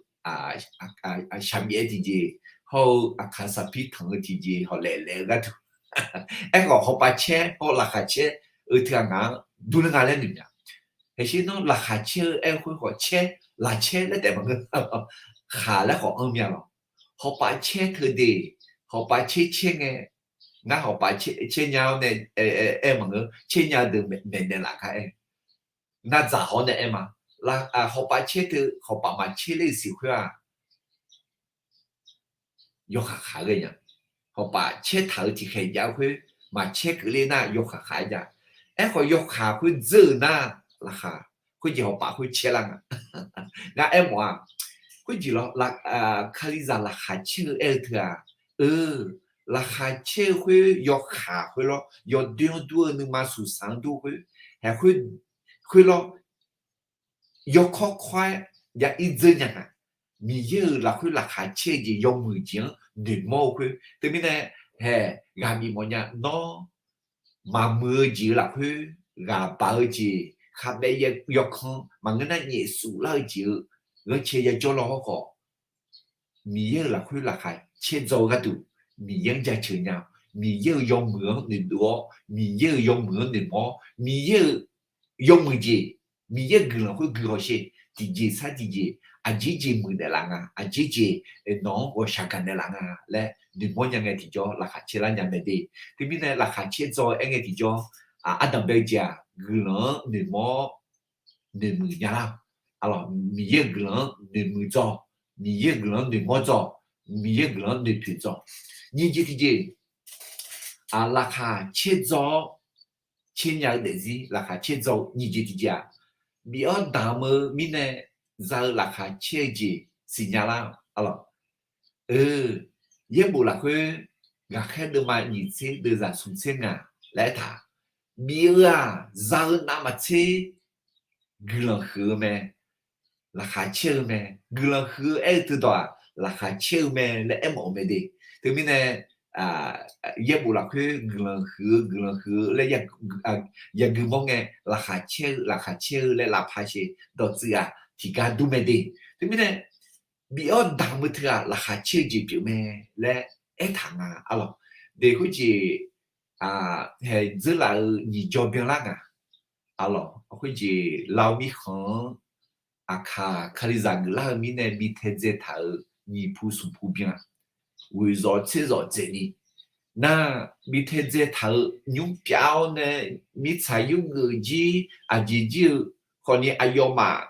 shaqbyaev tiqjeq hawr-eu aqkaq saqpir tanq-eu tiqjeq hawq laef laef-eu gharduq. Aerkhawf hawqpav caer hawr laqkhaq caer-eu teu-aq ngaq-anr durler nga laer noeq nya. Haqsher nawr laqkhaq caer-eu aer-eu khoer khawf caer, laqcaer laer taef maqngeur. Khaq laer khawf anr mya lawq. Hawqpav caer teu de, hawqpav caer caer ngae, ngar hawqpav caer nya-awr nae aer maqngeur, caer nya-eu deuq maeqnaeq laf gar aer. Nardzaq hawr nae aer ma. Hawqpav caer teu hawqpav maqcaer ler-eu siq khoer-aq, yawkaq khaq ghae nya. Hawqpav caer taq-euq tiqkhaeq jav-eu khoer maqcaer keuvle nar yawkaq khaq-aer jav. Aerkhawf yawkaq khoer dzeur-euq nar, laqkhaq khoerjeq hawqpav khoer caer lar nga. Ngar aermawf-aq, khoerjeq lawr, Kalizaq laqkhaq caer-eu aer-eu teu-aq, eu, laqkhaq caer-eu khoer yawkaq khoer lawr, yawdoer-anr dur-eu nuima suqsaq-anr dur khoer, haeq khoer lawr, yawkawr kawr-aer ya ir dzeur nya nga. Miqyaer-euq lafkhoer laqkhaq caer-eu jeq yawmuiq jeq-anr noeqmawr-eu khoer. Teumirnae haeq ghaq bifmawf nya nawr, maqmuiq-eu jeq-eu lafkhoer ghaq baq-eu jeq, khavbaev yawkan maqngeur nar nyaef suf lar-eu jeq-eu ghanrcae yajawr law hawrkhawf, Miqyaer-euq lafkhoer laqkhaq caer dzaw-eu gharduq, Miqyaer-anr jaceuq nya-awq. Miqyaer-euq yawmuiq-anr noeqdov-awr, Miqyaer-euq yawmuiq-anr noeqmawr-awr, Miqyaer-euq yawmuiq jeq, Miqyaer guiqlanq khoer guiqlanq sher, tiqjeq sar tiqjeq, aqjeq jeq muiqnaeq laf nga, aqjeq jeq nawq-anr ghawqshaq gaqnaeq laf nga laer noeqmawr nya ngae tiqjawr laqkhaq caer lar nya mae de. Teumirnae laqkhaq caer dzaw-eu aer ngae tiqjawr, ardanqbae-eu jeq-aq guiqlanq-anr noeqmawr-awr noeqmuiq nya lar. Miqyaer-euq guiqlanq-anr noeqmuiq dzaw, Miqyaer-euq guiqlanq-anr noeqmawr dzaw, Miqyaer-euq guiqlanq-anr noeqpoeq dzaw. Nyiq jeq tiqjeq, laqkhaq caer dzaw-awr caer nya-eu daefzir laqkhaq caer dzaw-eu nyiq jeq tiqjeq-aq, bif-awr damq-eu mirnae za-eu laqkhaq caer-eu jeq siqnya lar. Arlawq, yaerbof lafkhoer ghaqkhaer deuvma nyiq tser deuvzaq smq tser ngaq laer aertaq, bif-eu-aq za-eu navmaqtser guiqlanq huiq-eu mae, laqkhaq caer-eu mae. Guiqlanq huiq-eu aer-eu teudawq-aq laqkhaq caer-eu mae laer aermawf-eu mae de. Teumirnae yaerbof lafkhoer guiqlanq huiq-eu guiqlanq huiq-eu laer yagui mawr ngae, laqkhaq caer-eu laqkhaq caer-eu laer lavpaq sher dawqtsuif-aq tiqgar dur mae de. Teumirnae bif-awr damq-eu teu-aq laqkhaq caer-eu jeq pyeuf mae laer aertaq nga. Arlawq, de khoerjeq haeq dzeurlaf-eu nyiq jawr byanlar nga. Arlawq, khoerjeq Lav-eu mirkhanq-anr aqkaq Kalizaq geuflar-eu mirnae bi taedzae taq-euq nyiq pu smq pu byan, ghoeq zawq tser zawq dzaeqni nar, bi taedzae taq-euq nymr pyav-awr nae mirtsaq yurgeuf jir aqjeq jir-eu khawfni aqyawfmaf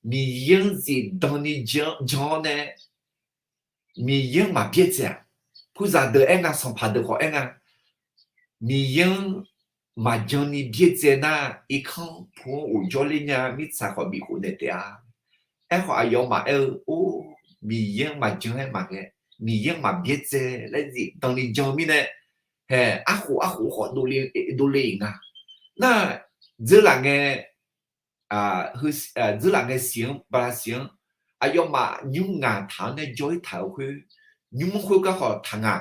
Miqyaer-anr zifdan ni jan-awr nae Miqyaer-anr maq byaerdzae-aq, puzaq deuq aer nga, sanqpaq deuq khawf aer nga, Miqyaer-anr maqjan ni byaerdzae nar, irkanr pu-anr ghofjawr ler nya mirtsaq khawf bif khof naeq taef-a. Aerkhawf aqyawfmaf aer-eu, or, Miqyaer-anr maqjan-aer maqghae, Miqyaer-anr maq byaerdzae laer zifdan ni jan-eu mirnae, haeq arkhof arkhof khawf dovle-iq nga. Nar, dzeurlaf ngae, dzeurlaf ngae siq-anr bala siq-anr aqyawfmaf nymr ngaq taq-anr nae jawr-ir taq-euq khoer, nymr khoergar khawf taq nga,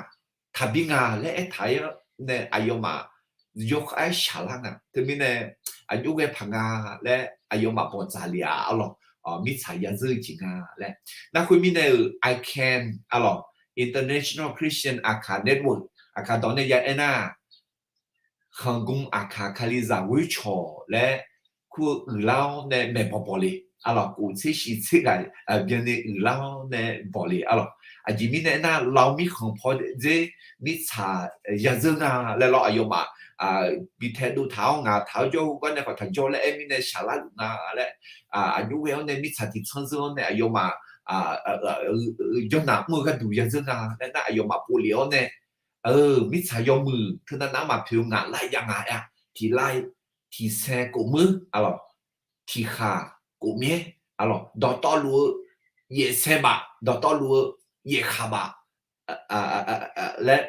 taqbi nga laer aertaq-aer nae aqyawfmaf yawkhav-aer shaqlar nga. Teumirnae aqjox ghae paq nga laer aqyawfmaf bawqdzaq le-a arlawq. Mirtsaq yazeur-eu jeq nga laer. Nar khoermirnae-euq I C A N arlawq, International Christian Aqkaq Network, Aqkaq dawq nae ya aernar, Khanqgm Aqkaq Kalizaq ghoercawq laer kur-eu uiqlar-awr nae maeqbawq bawq le arlawq. Kof tser shiq tser ghaq byanni uiqlar-awr nae bawq le arlawq. Aqjeq mirnae aernar, Lawr mirkhanq paw dzer mirtsaq yazeur nga laer lawr, aqyawfmaf bi taedov taq-awr ngaq taq-awr jawr-eu gar nae khawf taq jawr laer aer mirnae shaqlar luf nga laer, aqjox ghae-awr nae mirtsaq tiqtsanr zeur-awr nae aqyawfmaf jawrnaq mr-eu gharduq yazeur nga laer nar, aqyawfmaf pov lef-awr nae mirtsaq yawmuiq teunav nav maqpoeq-eu ngaq lar ya ngaq-a. Tiq lav, tiq sae kof muir arlawq, tiq khaq kof myaer arlawq, dawqtawvluf-eu yaef sae baf, dawqtawvluf-eu yaef khaq baf laer,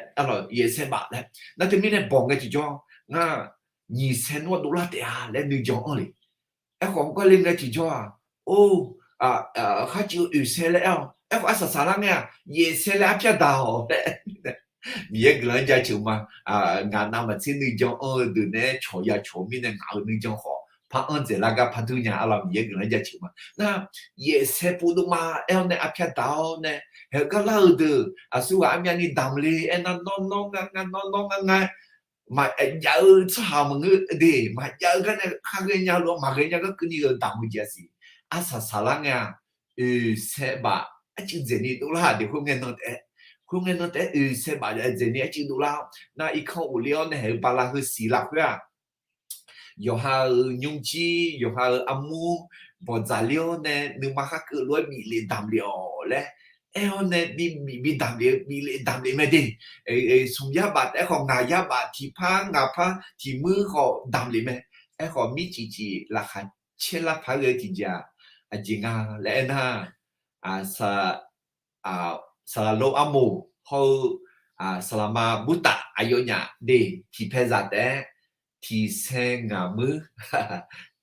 yaef sae baf laer. Nar teumirnae bawq ngae tiqjawr, ngar nyiq sae nmr dovlar taef-a laer nuijan anr le. Aerkhawf garle ngae tiqjawr-aq, or, khar civ-eu oeq sae laer aer-awq. Aerkhawf arsaq saqlar ngae-aq, yaef sae laer arpyar daq-awq laer. Miqyaer guiqlanq-anr jaceuq ma. Ngaq navmaqtser nuijan anr-eu deuq nae cawq ya cawq-eu mirnae ngaq-euq nuijan khawf par anr dzaeqlar gar par dur nya arlawq. Miqyaer guiqlanq-anr jaceuq ma. Nar, yaef sae pov dov ma aer-awr nae arpyar daq-awr nae haeq-eu gar lar-eu deuq aqsurghaq armyavni damq le aernar, nawr nawr ngar ngar nawr nawr ngar ngar maqjav-eu tsawrhaq maqngeur de, maqjav-eu gar nae khar ghaenya lof-aer maqghae nya gar keuvni-eu damq-eu jeq-a siq. Arsaq saqlar ngae-aq, oeq sae baf arcuiv dzaeqni dovlar-aq de, khoerngae nan taef-aer, khoerngae nan taef-aer oeq sae baf dzaeqni arcuiv dovlar-awr nar, irkanr ghofle-awr nae haeq-eu bala heu siq lafkhoer-aq, yawqha-euq nymrjir, yawqha-euq armur bawqdzaq ler-awr nae nuima khar keuv lof-aer bif lef damq lef-awq laer aer-awr nae bi bif bi damq lef-eu bif lef damq lef mae de. Smq yar baf taef-aer khawf ngaq yar baf tiqpar ngaq par tiqmuir khawf damq lef mae. Aerkhawf mircif cif laqkhaq caer lar paq-aer ghae-eu tiqjeq-aq, aqjeq nga laer aernar, saqlaq lof armoq hawr-eu saqlaqma burtaf aqyawfnyaf de tiqpae zaq taef-aer tiq sae ngaq muir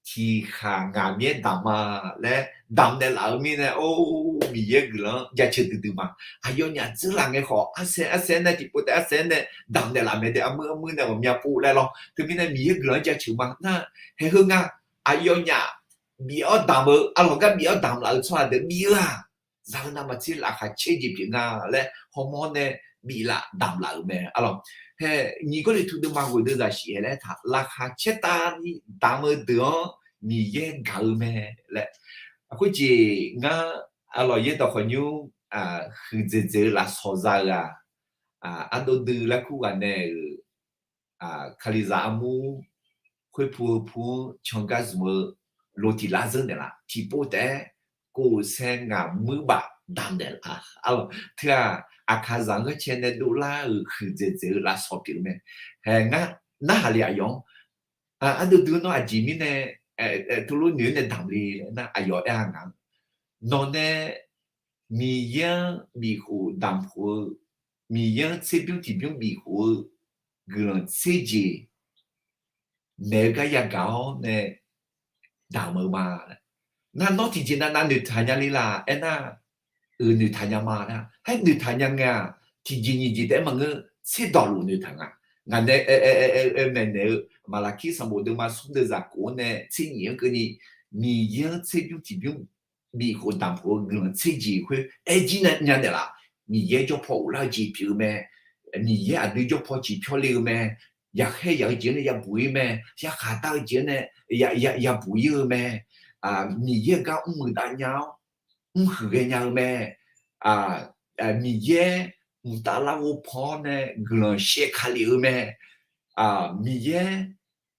tiq khaq ngaq myaer damq ma laer damq naeqlaf-eu mirnae, or, Miqyaer guiqlanq-anr jaceuq duidui ma. Aqyawfnyaf dzeurlaf ngae khawf arsaer arsaer nae tiqpov taef arsaer nae damq naeqlaf mae de, armuir armuir nae ghawqmya pov laer lawr. Teumirnae Miqyaer guiqlanq-anr jaceuq ma nar, haeq heu nga aqyawfnyaf bif-awr damq-eu arlawq gar bif-awr damq laf-eu tsawrhaq deuq bif-eu-aq, zaq-eu navmaqtser laqkhaq caer jeq pyeuf nga laer hawmawr nae biflaf damq laf-euq mae arlawq. Hae, nyiq Gawrliqtu deuvma ghoeq deuvzaq shif-aer laer taq laqkhaq caertavni damq-eu deuq-anr Miqyaer gaq-eu mae laer. Khoerjeq ngar arlawq yaerdawq khawqnymr huiqdzaeq dzaeq-eu lafsawq za-eu-aq, ardov dui larkur ghaq nae-euq Kalizaq armur khoerpu heupu-anr cangar zmq-eu lo tiq lar zeur naeqlaf tiqpov taef-aer kof saer ngaq muir baf damq naeqlaf arlawq. Teu-aq, Aqkaqzaq-anr ghanrcae nae dovlar-euq huiqdzaeq dzaeq-eu lafsawq pyeuf-eu mae. Hae, ngar narhaq le aqyawf-anr, ardov dui nawr aqjeq mirnae teulof noeq-aer nae damq le laer nar, aqyawf aer-a ngaq-anr, nawq nae Miqyaer-anr bifkhof damqkhof-eu, Miqyaer-anr tserbymr tiqbymr bifkhof-eu guiqlanq tserjeq maeq-eu gar yagaq-awr nae damq-eu ma. Nar nawr tiqjeq navnav noeqtaq nya le laf aernar, euq noeqtaq nya ma nar. Haer noeqtaq nya ngae-aq, tiqjeq nyiq jeq taef-aer maqngeur, tserdawq luf noeqtaq nga. Ngaq nae maeqnaeq-eu Maqlaqkir sanqbof deuvma smr deuvzaq kof-anr nae tser nyiq-anr keuvni, Miqyaer-anr tserbymr tiqbymr bifkhof damqkhof-eu guiqlanq tserjeq khoer aer jir nya naeqlaf. Miqyaer jawrpaw ghoflar-eu jeq pyeuf-eu mae. Miqyaer aqdui jawrpaw ciqpyawr le-eu mae. Yaqkhaer yaq-eu jeq-anr nae yabuq ir mae. Yarkhaq dar-eu jeq-anr nae yabuq ir-eu mae. Miqyaer-euq gar mrmuiq dav nya-awr mrhuiq ghaenya-eu mae. Miqyaer mqtav larghov pan-awr nae guiqlanq shaev ka lef-eu mae. Miqyaer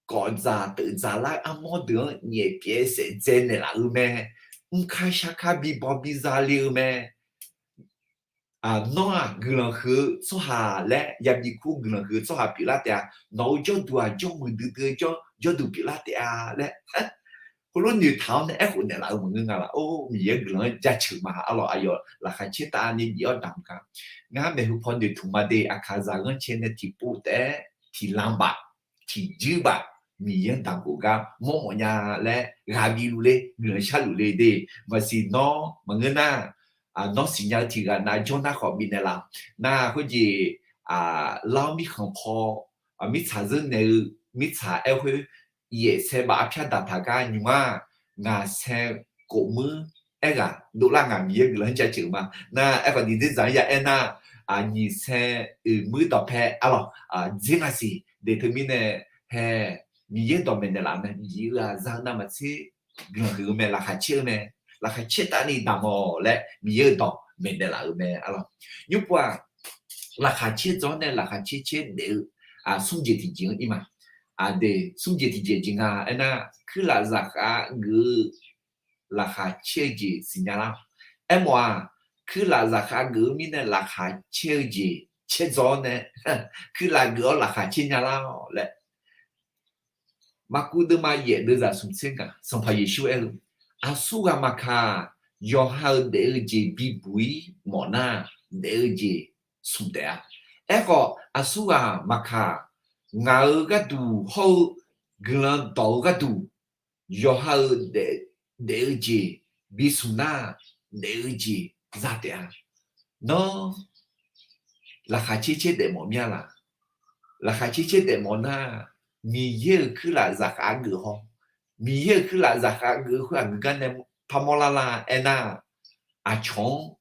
kawfdzaq teufdzaq lar-eu armawr deuq-anr nyaef pyaev saef dzae naeqlaf-eu mae. Mrkar sharkar bibaw biza le-eu mae. Nawr-aq guiqlanq huiq-eu tsawrhaq laer yabi kur guiqlanq huiq-eu tsawrhaq pyeuflar taef-a. Nawq-eu jawrduq-aq jawrmuiq duidui-eu jawrduq pyeuflar taef-a laer heulof noeqtaq-awr nae aerkhof naeqlaf-eu maqngeur nga laf. Or, Miqyaer guiqlanq-anr jaceuq ma arlawq. Aqyawf laqkhaq caertavni bif-awr damq ga. Ngar maeqhu paw noeqtmq ma de. Aqkaqzaq ghanrcae nae tiqpov taef-aer tiqlanq baf tiqjuir baf Miqyaer-anr damqkhof gar mawrmawf nya laer ghaq bif luf le, guiqlanq sharluf le de. Maqsiq nawr maqngeur nar, nawr siqnya-eu tiq ghaq nav jawr nar khawf bifnaeq laf. Nar khoerjeq, lar-awr mirkhanq paw, mirtsaq zeur naeq-eu, mirtsaq aer khoer, yaef sae baf arpyar daqtaq gar nymr-aq, ngaq sae khof muir aerghaq dovlar ngaq Miqyaer guiqlanq-anr jaceuq ma. Nar aerkhawf diqdzer dzaq-anr ya aer nar, nyiq sae oeq muir dawqpae arlawq, dzer nga siq de. Teumirnae hae, Miqyaer dawq maeqnaeq laf mae. Miqyaer-euq-aq za-eu navmaqtser guiqlanq huiq-eu mae, laqkhaq caer-eu mae. Laqkhaq caer tavni damq-awq laer Miqyaer-euq dawq maeqnaeq laf-euq mae arlawq. Nymr pov-aq, laqkhaq caer dzaw-awr nae laqkhaq caer caer daef-eu smr jeq tiqjeq-anr ir ma. Aqdeq smr jeq tiqjeq jeq nga aernar, kuirlaf zaqkhav geuf-eu laqkhaq caer-eu jeq siqnya lar-awq. Aermawf-aq, kuirlaf zaqkhav geuf-eu mirnae laqkhaq caer-eu jeq caer dzaw-awr nae, kuirlaf geuf-awr laqkhaq caer nya lar-awq laer. Maqkuv deuvma yaef deuvzaq smq tser ngaq, Sanqpaq Yeqsur aer-eu, aqsurghaq maqkaq, yawqha-euq daef-eu jeq bibuq-ir mawfnar, daef-eu jeq smq taef-a. Aerkhawf, aqsurghaq maqkaq, ngaq-euq gharduq hawr-eu guiqlanq dawq-eu gharduq, yawqha-euq daef-eu jeq bismq nar, daef-eu jeq za taef-a. Nawr, laqkhaq caer caer daefmawf mir-a laq? Laqkhaq caer caer daefmawf nar, Miqyaer-euq kuirlaf zaqkhav geuf haw. Miqyaer-euq kuirlaf zaqkhav geuf-eu khoer aqgeu gar nae parmawr lar la aernar, aqcawq-anr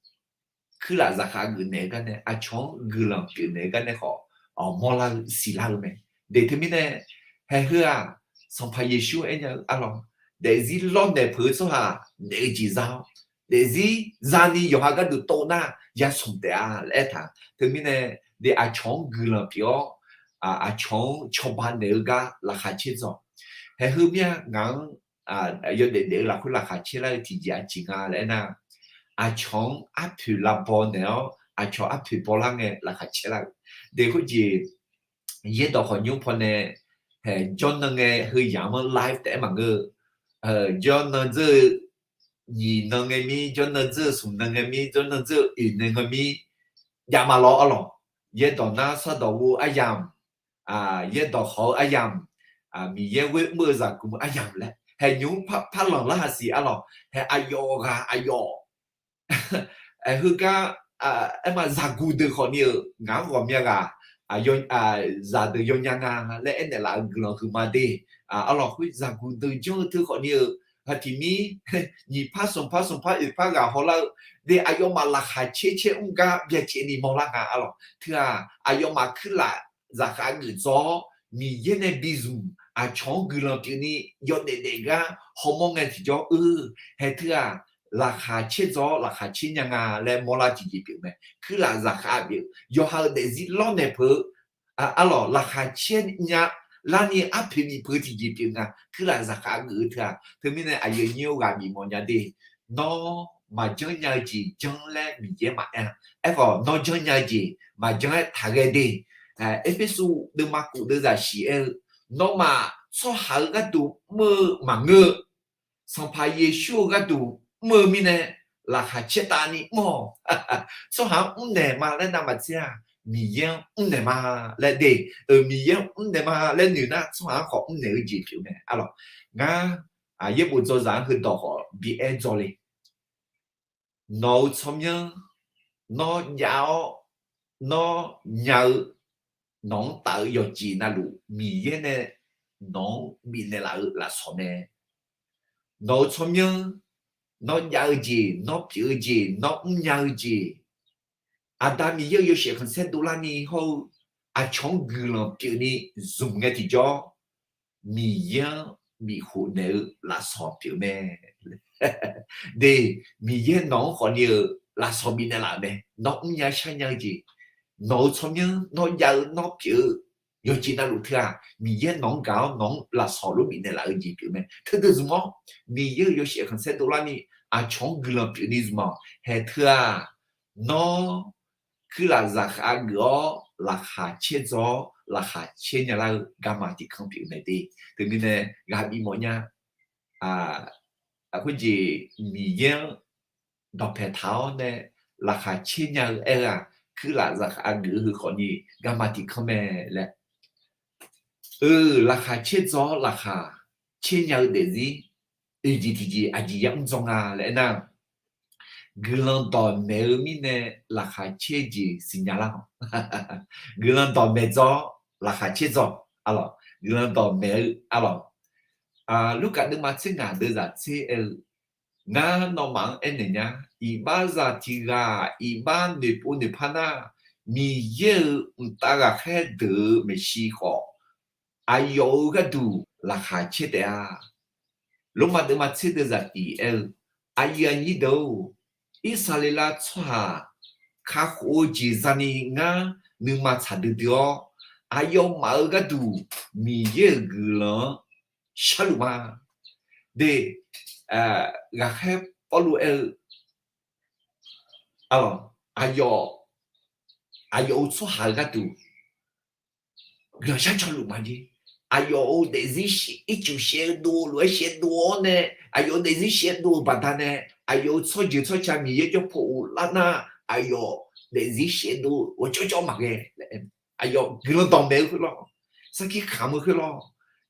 kuirlaf zaqkhav geuf naeq-eu gar nae, aqcawq-anr guiqlanq pyeuf naeq-eu gar nae khawf, mawrlar-eu siqlar-eu mae. Deq teumirnae, haeheu-aq, Sanqpaq Yeqsur aernya-eu arlawq, daefzir lawrnaeq peuq-eu tsawrhaq daef-eu jeq za-awr, daefzir zani yawqha gharduq tov nar yasmq taef-a laer aertaq. Teumirnae, de aqcawq-anr guiqlanq pyeuf-awr, aqcawq-anr cawba naeq-eu gar laqkhaq caer dzaw. Haeheu mir-a ngaq-anr yawdaef daef-eu lafkhoer laqkhaq caer lar-eu tiqjeq aqjeq nga laer aernar, aqcawq-anr arpoeq lavbaw naeq-awr aqcawq arpoeq bawlar ngae laqkhaq caer lar-eu. De khoerjeq, yaerdawq khawf nymr pawnae, hae jawrnan ngae heu yamq-anr live taef-aer maqngeur-eu. Jawrnan dzeur-eu nyiq nan ngae mir, jawrnan dzeur-eu smq nan ngae mir, jawrnan dzeur-eu oeq nan ngae mir, jav ma lawr arlawq. Yaerdawq nar sardawq ghof-eu aryamq, yaerdawq khawf-eu aryamq, Miqyaer ghoer mr-eu zaqguq aryamq laer hae nymr par lanq lar haq siq arlawq. Hae aqyawf ghaq aqyawf heugar, aerma zaqguq deuq khawfni-euq ngaq-anr ghawqmya ghaq, zaqdeuq yawnya nga laer aernaeq laf-eu guiqlanq huiqma de. Arlawq khoer zaqguq deuq janr-eu teu khawfni-euq, haq tiq mir, nyiq par smq par smq par oeq par ghaq hawlar-eu, de aqyawfmaf laqkhaq caer caer mr gar byacaevni mawrlar nga arlawq. Teu-aq, aqyawfmaf kuirlaf zaqkhav geuf dzaw-awr, Miqyaer nae bizmq aqcawq-anr guiqlanq pyeufni yawdaef daef gar hawmawr ngae tiqjawr-eu, hae teu-aq, laqkhaq caer dzaw-awr laqkhaq caer nya nga laer mawrlar tiqjeq pyeuf mae. Kuirlaf zaqkhav pyeuf, yawqha-euq daefzir lawrnaeq peuq-eu, arlawq laqkhaq caer nya larni arpoeq bif peuq-eu tiqjeq pyeuf nga. Kuirlaf zaqkhav geuf-eu teu-aq, teumirnae aqyuif aqnyir-eu ghaq bifmawf nya de. Nawr maqjanr nya-eu jeq janr laer Miqyaer maqaer-a. Aerkhawf nawr janr nya-eu jeq maqjanr-aer taqghae de. Erpersu deuvma kof deuvzaq shiq aer-eu, nawmaf tsawrhaq-eu gharduq mr-eu maqngeur-eu, Sanqpaq Yeqsur-eu gharduq mr-eu mirnae, laqkhaq caer tavni mr-awq. Tsawrhaq-anr mrnaeq ma laer navmaqtser-aq, Miqyaer-anr mrnaeq ma laer de. Miqyaer-anr mrnaeq ma laer noeq nar, tsawrhaq-anr khawf mrnaeq-eu jeq pyeuf mae arlawq. Ngar, yaerbof dzawzaq-anr heudawq khawf bi aer dzaw le. Nawq-euq tsawrmyanr, nawr jav-awr, nawr nya-eu, nawq-anr taf-eu yawqjeq navluf Miqyaer nae nawq-anr bifnaeq laf-eu lafsawq mae. Nawq-euq tsawrmyanr, nawr jav-eu jeq, nawr pyeuf-eu jeq, nawr mrnya-eu jeq, Aqda Miqyaer-euq yawshaef khanqsaer dovlarni hawr-eu, aqcawq-anr guiqlanq pyeufni zmq ngae tiqjawr, Miqyaer-anr bifkhof naeq-eu lafsawq pyeuf mae. De, Miqyaer nawq-anr khawfni-euq lafsawq bifnaeq laf-euq mae. Nawr mrnya sharnya-eu jeq, nawq-euq tsawrmyanr, nawr jav-eu nawr pyeuf-eu yawqjeq navluf teu-aq, Miqyaer nawq-anr gaq-awr nawq-anr lafsawq lof bifnaeq laf-eu jeq pyeuf mae. Teudeuq zmq-awr, Miqyaer-euq yawshaef khanqsaer dovlarni aqcawq-anr guiqlanq pyoeqni zmq-awq. Haeq teu-aq, nawr kuirlaf zaqkhav geuf-awr laqkhaq caer dzaw-awr laqkhaq caer nya lar-eu garma tiq kanr pyeuf mae de. Teumirnae ghaq bifmawf nya. Khoerjeq Miqyaer-anr dawqpaeq taq-awr nae laqkhaq caer nya-eu aer-eu-aq, kuirlaf zaqkhav geuf-eu heu khawfni garma tiq kanr mae laer. Eu, laqkhaq caer dzaw-awr laqkhaq caer nya-eu daefzir oeq jeq tiqjeq aqjeq yamr dzaw nga laer aernar, guiqlanq dawqmaeq-eu mirnae laqkhaq caer-eu jeq siqnya lar-awq. Guiqlanq dawqmaeq dzaw-awr laqkhaq caer dzaw-awq. Guiqlanq dawqmaeq-eu arlawq. Lurkaf deuvma tser ngaq deuvzaq tser aer-eu, Ngar nawmaf-anr aernaeq nya, iqbaxzaq tiq ghaq iqbax noeqpov noeqpar nar, Miqyaer-euq mqtav ghaqkhaer deuq-euq maeqshi khawf, aqyawf-euq gharduq laqkhaq caer taef-a. Lormav deuvma tser deuvzaq tiq aer-eu, aqyuif aqnyir deuq-or, Irsaqleqlav tsawrhaq kakhof-eu jeq zani ngar nuima tsaq duidui-awr, aqyawfmaf-euq gharduq Miqyaer-euq guiqlanq-anr sharluf ma. De, ghaqkhaer Pawrluv aer-eu, aqyawf, aqyawf-euq tsawrhaq-euq gharduq guiqlanq shar cawluf ma jeq. Aqyawf-euq daefzir ircuf shaevdov lof-aer shaevdov-awr nae, aqyawf-euq daefzir shaevdov-euq baqdanae, aqyawf-euq tsawrjeuq tsawrca Miqyaer jawrpaw ghoflar nar, aqyawf daefzir shaevdov ghawqjawr jawr maqghae. Aqyawf guiqlanq dawqmaeq-eu khoerlawr, sarkir kamq-eu khoerlawr,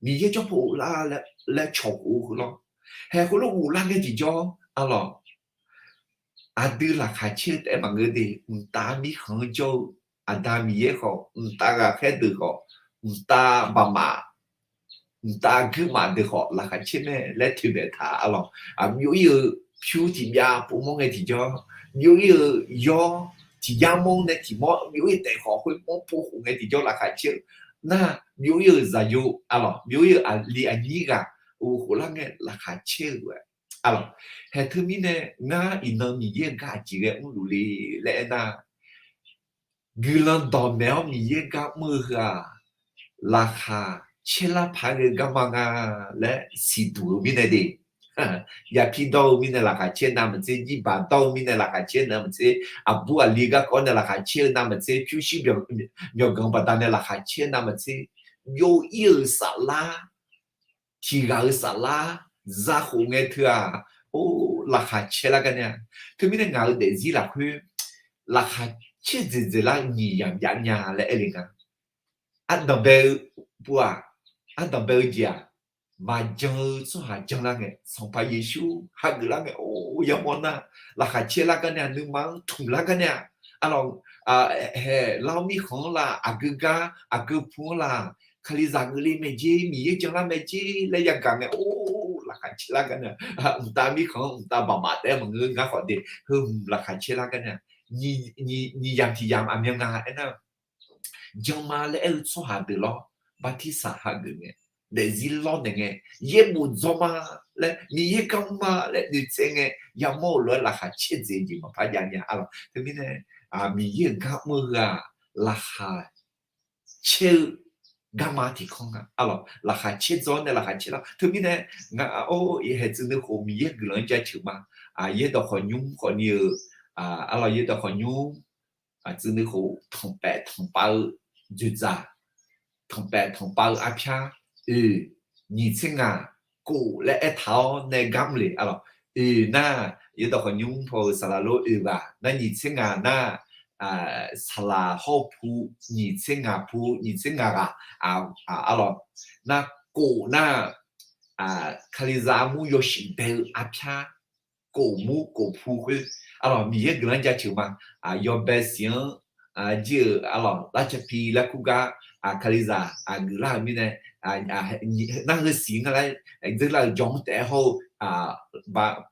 Miqyaer jawrpaw ghoflar laer cawqkhof-eu khoerlawr, haeq khoerlof ghoflar ngae tiqjawr arlawq, aqdui laqkhaq caer-eu taef-aer maqngeur de. Mqtav mirkhanq-anr jawr-eu Aqda Miqyaer khawf, mqtav ghaqkhaer deuq khawf, mqtav baqmaf, mqtav guirmaf deuq khawf laqkhaq caer mae laer toeqmaeq taq arlawq. Byov ir-eu pyur tiqbyav povmawr ngae tiqjawr, byov ir-eu yawr tiqjar mawr nae tiqmawr byov ir taef khawf khoermawr pov khof ngae tiqjawr laqkhaq caer-eu nar, byov ir-euq zaqyo arlawq, byov ir-euq aqli aqnyir ghaq-euq khoflar ngae laqkhaq caer-eu arlawq. Haeq teumirnae ngar iqnan Miqyaer-euq gar aqjeq ghae mrluf le laer aernar, guiqlanq dawqmaeq-awr Miqyaer gar mr-eu heu-aq, laqkhaq caer lar paq-aer ghae-eu garma nga laer siqduq-eu mirnae de. Yapir dawr-eu mirnae laqkhaq caer navmaqtser, jirbaq dawr-eu mirnae laqkhaq caer navmaqtser, aqbur aqli garkawv nae laqkhaq caer-eu navmaqtser, pyurshuir myawqganq baqdanae laqkhaq caer navmaqtser, byov ir-euq saflar, tiq ghaq-euq saflar zakhof ngae teu-aq, or, laqkhaq caer lar gar nya. Teumirnae ngaq-euq daefzir lafkhoer laqkhaq caer dzaeqdzaeq lar-eu nyiq yamq jav nya laer aer le nga. Ardanqbae-eu pov-aq, ardanqbae-eu jeq-aq, maqjan-eu tsawrhaq janlar ngae, Sanqpaq Yeqsur hageuf lar ngae, or, yamawr nar, laqkhaq caer lar gar nya, nuima-anr tmq lar gar nya. Arlawq, haeq lar-awr mirkhanq-anr la, aqgeu gar aqgeu pu-anr la, Kalizaq geufle mae jer, Miqyaer janlar mae jer laer yagaq ngae, or, laqkhaq caer lar gar nya. Mqtav mirkhanq-anr mqtav baqmaf taef-aer maqngeur ngar khawf de, heu hmq laqkhaq caer lar gar nya. Nyiq yamq tiq yamq aqmyan nga aernar, janma laer aer-eu tsawrhaq deuq lawr, bartirsaq hageuf ngae, daefzir lawrnaeq ngae, yaerbof dzaw ma laer, Miqyaer gar mr ma laer noeqtsaev ngae, yamawr-euq lof-aer laqkhaq caer dzaeq jeq maqpar jav nya arlawq. Teumirnae, Miqyaer-euq gar mr-eu heu-aq, laqkhaq caer-eu garma tiq kanr nga arlawq. Laqkhaq caer dzaw-awr nae laqkhaq caer lar. Teumirnae, nga, or, haeq tsuif nuikhof Miqyaer guiqlanq-anr jaceuq ma. Yaerdawq khawqnymr khawfni-euq, arlawq, yaerdawq khawqnymr tsuif nuikhof tanqpaef tanqpav-eu dzoeqdzaq, tanqpaef tanqpav-eu arpyar, oeq, nyiq tser ngaq, kof laer aertaq-awr nae gar mr le arlawq. Oeq nar, yaerdawq khawqnymr paw-euq saqlaq lor oeq ghaq nar, nyiq tser ngaq nar, saqlaq hawr-eu pu, nyiq tser ngaq pu, nyiq tser ngaq ghaq, arlawq, nar kof nar, Kalizaq armur yawshuif bae-eu arpyar, kof mur kof pu khoer, arlawq, Miqyaer guiqlanq-anr jaceuq ma. Yawbae siq-anr jir-euq arlawq, larcapi laer kur gar, Kalizaq geuflar-euq mirnae, nar heu siq nga laer dzeur lar-euq jawr-anr taef-aer hawr-eu,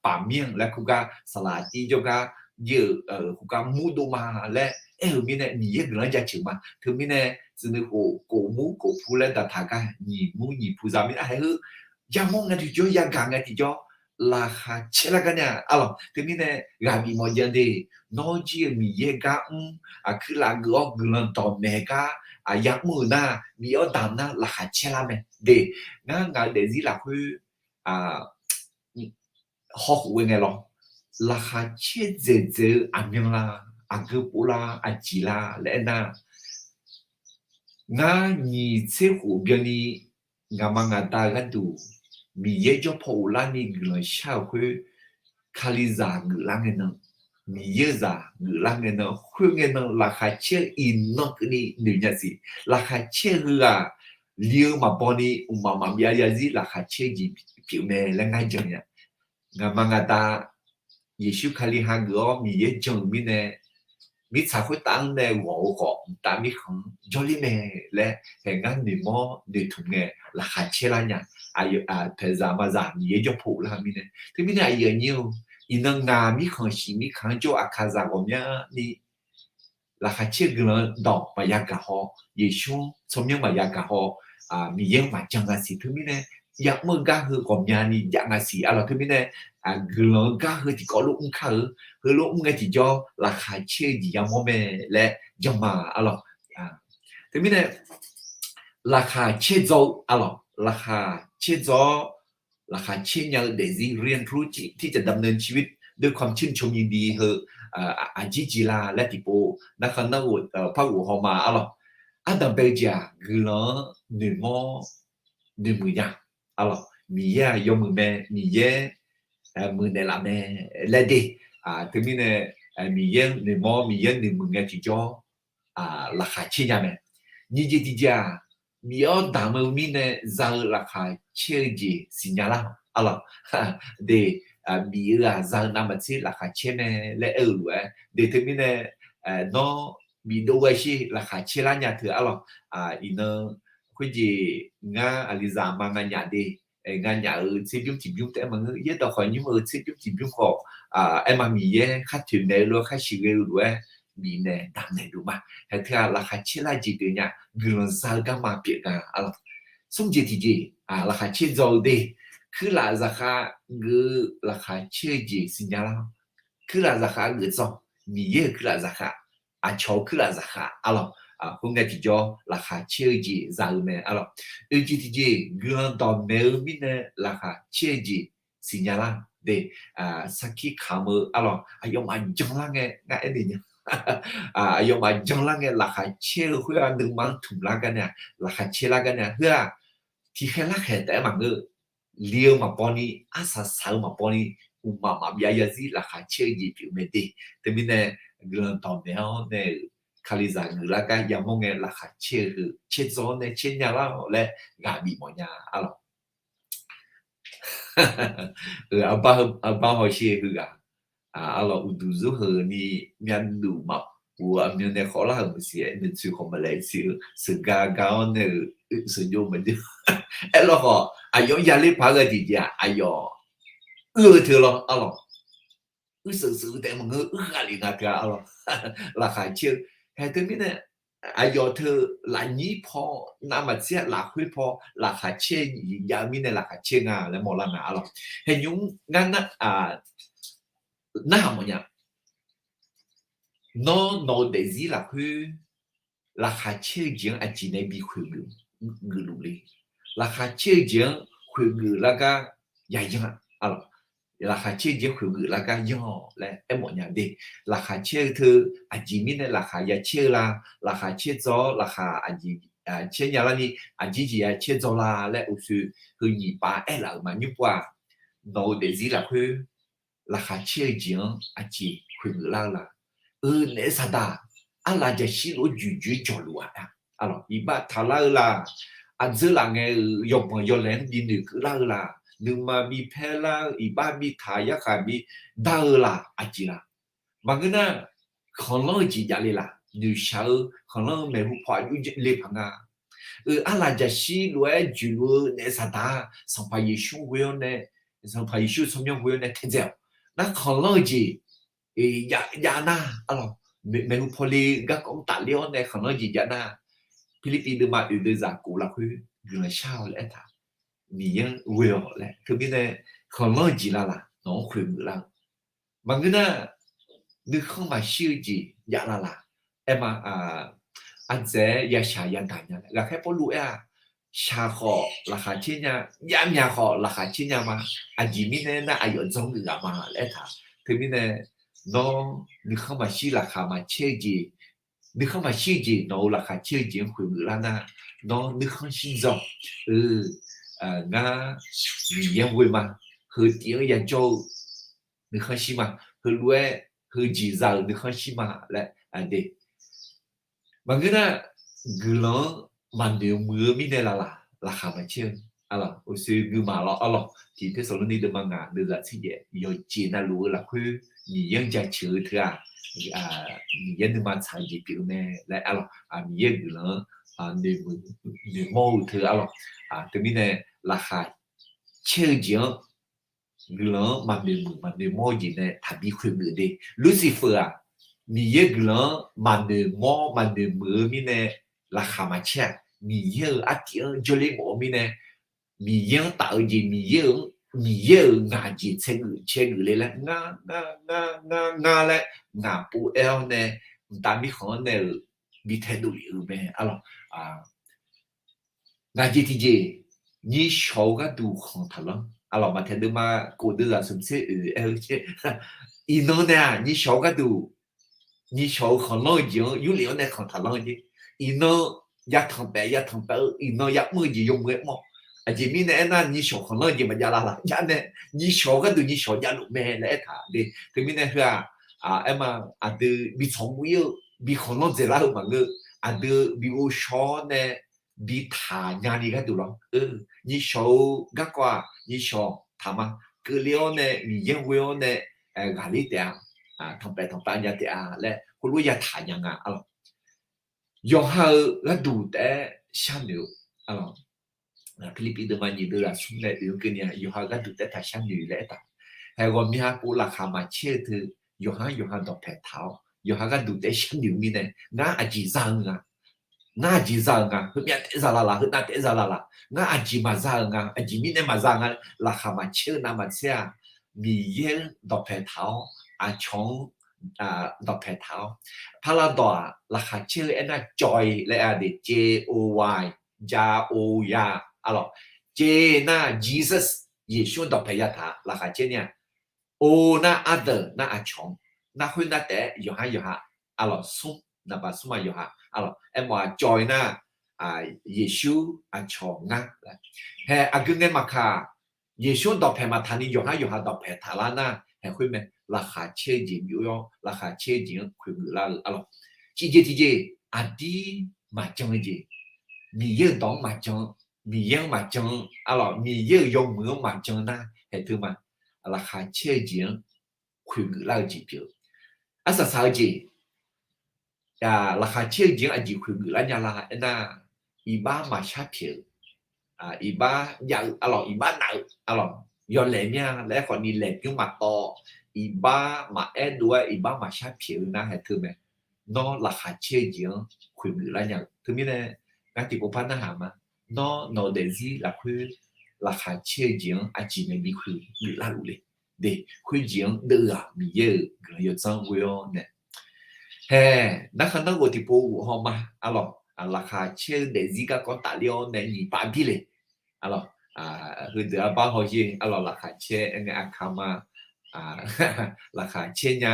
paqmir-anr laer kur gar, saqlaq tir jawrgar jir-euq khoergar murdov ma laer aer-euq mirnae Miqyaer guiqlanq-anr jaceuq ma. Teumirnae tsuif nuikhof kof mur kof pu laer daqtaq gar nyiq mur nyiq pu za mirnae, haeq heu yamawr ngae tiqjawr, yagaq ngae tiqjawr, laqkhaq caer lar gar nya arlawq. Teumirnae ghaq bif mawf jan de, nawr jir-eu Miqyaer gar mr, aqkuir laf geuf-awr guiqlanq dawqmaeq gar aqyar mr-euq nar, bif-awr damq nar laqkhaq caer lar mae de. Ngar ngaq-eu daefzir lafkhoer hawkhof ghae ngae lawr, laqkhaq caer dzaeqdzaeq-eu aqmyan la, aqgeu pov la, aqjeq la laer aernar, ngar nyiq tser khof byanni ngaqma ngaqda-eu gharduq Miqyaer jawrpaw ghoflarni guiqlanq shar-euq khoer, Kalizaq geuflar ngae nan, Miqyaer-euq zaq geuflar ngae nan, khoerngae nan laqkhaq caer-eu iqnan keuvni noeq nya siq. Laqkhaq caer-eu heughaq li-eu maqbaw ni mqmaq maqbyav zarzir laqkhaq caer-eu jeq pyeuf mae laer ngar jan nya. Ngaqma ngaqda Yeqsur Kali hageuf-awr Miqyaer jan-euq mirnae, mirtsaq khoertav-anr nae ghawq-eu khawf mqtav mirkhanq-anr jawrler mae laer haeq ngar noeqmawr noeqtmq ngae laqkhaq caer lar nya. Paeqzaq maqzaq Miqyaer jawr pov lar-eu mirnae. Teumirnae aqyuif aqnyir-or, iqnan ngaq mirkhanq shiq mirkhanq-anr jawr-eu aqkaqzaq ghawqmyani laqkhaq caer-eu guiqlanq dawq maqya gaq haw, Yeqsur-anr tsawrmyanr maqya gaq haw, Miqyaer-anr maqjan nga siq teumirnae, yamr-eu gar heu ghawqmyani jav nga siq arlawq. Teumirnae guiqlanq-eu gar heu tiqkawv lof mr kar-eu, heulof mr ngae tiqjawr laqkhaq caer-eu jeq yamawr mae laer jan ma arlawq. Teumirnae laqkhaq caer dzaw-eu arlawq, laqkhaq caer dzaw-awr laqkhaq caer nya-eu daefzir เรียนรู้ที่จะดำเนินชีวิตด้วยความชื่นชมยินดี heu aqjir jeq la laer tiqpov narkhan narghof par ghof haw ma arlawq. Ardanqbae-eu jeq-aq guiqlanq-anr noeqmawr noeqmuiq nya arlawq. Miqyaer-aq yawmuiq mae, Miqyaer muiqnaeq laf mae laer de. Teumirnae Miqyaer noeqmawr Miqyaer noeqmuiq ngae tiqjawr laqkhaq caer nya mae. Nyiq jeq tiqjeq-aq, bif-awr damq-eu mirnae za-eu laqkhaq caer-eu jeq siqnya lar arlawq. De, bif-eu-aq za-eu navmaqtser laqkhaq caer mae laer aer-eu lof-aer de. Teumirnae nawr bifdov ghae sher laqkhaq caer lar nya teu arlawq. Iqnan khoerjeq ngar aqlizaq ma nganyaf de, nganyaf-euq tserbymr tiqbymr taef-aer maqngeur. Yaerdawq khawf nymr-eu tserbymr tiqbymr khawf aer ma Miqyaer khar toeqnaeq-eu lof-aer khar siqghae-eu lof-aer bifnaeq damqnaeq luf ma. Haeq teu-aq laqkhaq caer lar jeq pyeuf nya, guiqlanq za-eu garma pyeuf nga arlawq. Smr jeq tiqjeq laqkhaq caer dzaw-eu de. Kuirlaf zaqkhav geuf-eu laqkhaq caer-eu jeq siqnya lar. Kuirlaf zaqkhav geuf dzaw, Miqyaer-euq kuirlaf zaqkhav, aqcawq-eu kuirlaf zaqkhav arlawq. Khoerngae tiqjawr laqkhaq caer-eu jeq za-eu mae arlawq. Oeq jeq tiqjeq guiqlanq dawqmaeq-eu mirnae laqkhaq caer-eu jeq siqnya lar de. Sarkir kamq-eu arlawq, aqyawfmaf janlar ngae ngar aer naeq nya. Aqyawfmaf janlar ngae laqkhaq caer-eu khoer-aq nuima-anr tmq lar gar nae-aq, laqkhaq caer lar gar nae-aq, heu-aq tiqkhaeq larkhaeq taef-aer maqngeur. Li-eu maqbaw ni, arsaq saq-eu maqbaw ni, mqmaq maqbyav zarzir laqkhaq caer-eu jeq pyeuf mae de. Teumirnae guiqlanq dawqmaeq-awr nae-euq Kalizaq geuflar gar yamawr ngae laqkhaq caer-eu heu caerdzaw-awr nae caer nya lar-awq laer ghaq bif mawf nya arlawq. Arbar hawsher heughaq arlawq, uqduq zeur heu ni myavnuq maqpuq-eu aqmyan nae khawf lar-euq maqsiq-aer, noeqtsoeq khawf maqlaeq siq-eu, sheuqgar gar-awr nae-euq sheuqjov maqjov. Aerlawkhawf aqyawf-anr yaler paq-aer ghae tiqjeq-aq aqyawf uir-eu teu lawr arlawq. Uir sheuqsheuq-eu taef maqngeur, uir ghaq lef nga teu-a arlawq. Laqkhaq caer-eu haeq teumirnae aqyawf teu lafnyir paw, navmaqtser lafkhoer paw laqkhaq caer-eu jeq jav-eu mirnae laqkhaq caer nga laer mawrlar nga arlawq. Haeq nymr ngar narhaq mawfnya. Nawr nawq-eu daefzir lafkhoer laqkhaq caer-eu jeq-anr aqjeq nae bi khoeq geuf luf le. Laqkhaq caer-eu jeq-anr khoeq geuf lar gar ya yanr-a. Laqkhaq caer-eu jeq-anr khoeq geuf lar gar yanr-awq laer aermawf nya de. Laqkhaq caer-eu teu aqjeq mirnae laqkhaq ya caer-eu la? Laqkhaq caer dzaw-awr laqkhaq aqjeq caer nya larni aqjeq jeq ya caer dzaw la laer uqshoe heu nyiq pav aerlaf-euq ma nymr pov-aq, nawq-eu daefzir lafkhoer laqkhaq caer-eu jeq-anr aqjeq khoeq geuf lar-eu la? Euq naef saqdaq arlaf jaqshir lof-aer juiq joer jawq luf-aq, iqbax taqlar-eu la? Aqdzeur laf ngae-euq yawbanq yawlaeq-anr bi noeqkeuv lar-eu la? Nuima bi paer lar-eu, iqbax bi taq, yarkhaq bi dar-eu la? Aqjeq la? Maqngeur nar, khanqlanr-eu jeq jav le la? Noeqshaq-eu khanqlanr-eu maeqhu paw aqjox le paq nga. Euq arlaf jaqshir lof-aer juiq luf-eu naef saqdaq-aq, Sanqpaq Yeqsur ghoe-awr nae, Sanqpaq Yeqsur tsawrmyanr ghoe-awr nae taedzae-awq. Nar khanqlanr-eu jeq jav nar arlawq, maeqhu paw le garkawv-anr tafler-awr nae khanqlanr-eu jeq jav nar, Pirlirpiv deuvma oeq deuvzaq kof lafkhoer guiqlanq shar-awq laer aertaq, Miqyaer-anr ghoe-awq laer. Teumirnae khanqlanr-eu jeq la laq? Nawq-anr khoeq geuf lar-eu. Maqngeur nar, nuikhanr maqshir-eu jeq jav la laq? Aer ma, ardzaeq-aer yashaq yadaq nya laer ghaqkhaer Pawrluv aer-aq, shaq khawf laqkhaq caer nya, javmyaq khawf laqkhaq caer nya ma. Aqjeq mirnae nar aqyawf dzanr geuf ghaq ma laer aertaq. Teumirnae nawr nuikhanr maqshir laqkhaq maqcaer-eu jeq, nuikhanr maqshir-eu jeq nawq-euq laqkhaq caer-eu jeq-anr khoeq geuf lar nar, nawr nuikhanr shir dzawq-eu, ngar Miqyaer-anr ghoe ma, heu tiv-anr yajawr-eu nuikhanr shir ma, heulof-aer heujeq za-euq nuikhanr shir ma laer de. Maqngeur nar, guiqlanq-anr maqnoeq muiq-eu mirnae la laq? Laqkhaq maqcaer-eu Arlawq, uqshoe guima lawr arlawq. Tiq Tersaqlorni deuvma ngaq deuvzaq tser jaev yawqjeq navluf-eu lafkhoer Miqyaer-anr jaceuq-eu teu-aq, Miqyaer nuima tsaq-eu jeq pyeuf-eu mae laer arlawq. Miqyaer guiqlanq-anr noeqmawr-eu teu arlawq. Teumirnae laqkhaq caer-eu jeq-anr guiqlanq-anr maqnoeq muiq maqnoeq mawr-eu jeq nae taqbi khoeqgeuf de. Lucifer-aq, Miqyaer guiqlanq-anr maqnoeq mawr maqnoeq muiq-eu mirnae laqkhaq maqcaer-aq, Miqyaer-euq artiv-anr jawrler mawf-eu mirnae, Miqyaer-anr taf-eu jeq, Miqyaer-euq, Miqyaer-euq ngaq jeq tsaergeuf tsaergeuf le laer ngar ngar ngar ngar ngar laer ngaq pov-aer-awr nae, mqtav mirkhanq-anr nae-euq bi taedov lef-eu mae arlawq. Ngaq jeq tiqjeq, nyishawq-eu gharduq khanq taqlanr. Arlawq, Maqtaeq deuvma kof deuvzaq smq tser oeq aer-eu caer, iqnan nae-aq nyishawq-eu gharduq, nyishawq-eu khanqlanr-eu jeq-anr yurlef-awr nae khanq taqlanr-eu jeq. Iqnan yatanq paef yatanq paef-eu, iqnan yamr-eu jeq yawmuiq-aer mr-awq. Aqjeq mirnae aernar, nyishawq khanqlanr-eu jeq maqjav lar laf. Jav nae nyishawq-eu gharduq nyishawq javluf mae laer aertaq de. Teumirnae heu-aq, aerma, aqdui bi tsawq guv ir-eu, bi khanqlanr dzaeqlar-eu maqngeur. Aqdui bi ghovshaw-awr nae bi taqnya ni gharduq lawr. Nyishawq-eu garkawv-aq nyishawq taq ma. Keuvle-awr nae Miqyaer ghoe-awr nae ghaqler taef-a, tanqpaef tanqpav nya taef-a laer heulof yataq nya nga arlawq. Yawqha-euq gharduq taef-aer sharnoeq-eu arlawq. Pirlirpiv deuvma nyiq deuvzaq smr nae oeq-eu keuvni-aq, yawqha gharduq taef-aer taq sharnoeq laer aertaq. Haeq ghawqmya pov laqkhaq maqcaer-eu teu, yawqhar yawqha dawqpaeq taq-awr, yawqhar gharduq taef-aer sharnoeq-eu mirnae, ngar aqjeq za-eu nga, ngar aqjeq za-euq nga, heumyav taef-aer za la laf, heunav taef-aer za la laf, ngar aqjeq maqza-euq nga, aqjeq mirnae maqza nga, laqkhaq maqcaer-eu navmaqtser-aq, Miqyaer-anr dawqpaeq taq-awr, aqcawq-anr dawqpaeq taq-awr. Pardawq-aq, laqkhaq caer-eu aernar joy laer-a de, J O Y, ja o ya, arlawq. J nar Jesus, Yeqsur-anr dawqpaeq yataq laqkhaq caer nar-aq, O nar other nar aqcawq-anr, nar khoernar taef-aer yawqhar yawqha, arlawq, smr, naqbaq smr-aq yawqha, arlawq, aermawf-aq joy nar, Yeqsur, aqcawq, ngar. Haeq aqgeu ngae maqkaq, Yeqsur-anr dawqpaeq maqtaq ni yawqhar yawqha dawqpaeq taqlar nar haeq khoer mae. Laqkhaq caer-eu jeq byov-awr, laqkhaq caer-eu jeq-anr khoeqgeuf lar-eu arlawq. Tiqjeq tiqjeq, aqdir maqjan-eu jeq, Miqyaer-euq dawq-anr maqjan, Miqyaer-anr maqjan, arlawq, Miqyaer-euq yawmuiq-anr maqjan nar haeq teu ma. Laqkhaq caer-eu jeq-anr khoeqgeuf lar-eu jeq pyeuf-eu. Arsaq saq-eu jeq, laqkhaq caer-eu jeq-anr aqjeq khoeqgeuf lar nya la aernar, iqbax maqshar pyaeq-eu, iqbax jav-eu arlawq, iqbax naf-eu arlawq, yawlaeq mya laer khawfni laeqbymr maqtawv, iqbax maqaer dov-aer iqbax maqshar pyaeq-eu nar haeq teu mae. Nawr laqkhaq caer-eu jeq-anr khoeqgeuf lar nya-eu teumirnae, ngar tiqpov par narhaq ma. Nawr nawq-eu daefzir lafkhoer laqkhaq caer-eu jeq-anr aqjeq nae bi khoeqgeuf larluf le. De, khoerjeq-anr deuv-aq Miqyaer-euq guiqlanq yawdzanr ghoe-awr nae. Haeq, narkhaq narghof tiqpov ghof haw ma, arlawq, laqkhaq caer-eu daefzir garkawv tafler-awr nae nyiq pav bir le. Arlawq, heudeuq arbar hawsher, arlawq, laqkhaq caer aer ngae aqkaq ma, laqkhaq caer nya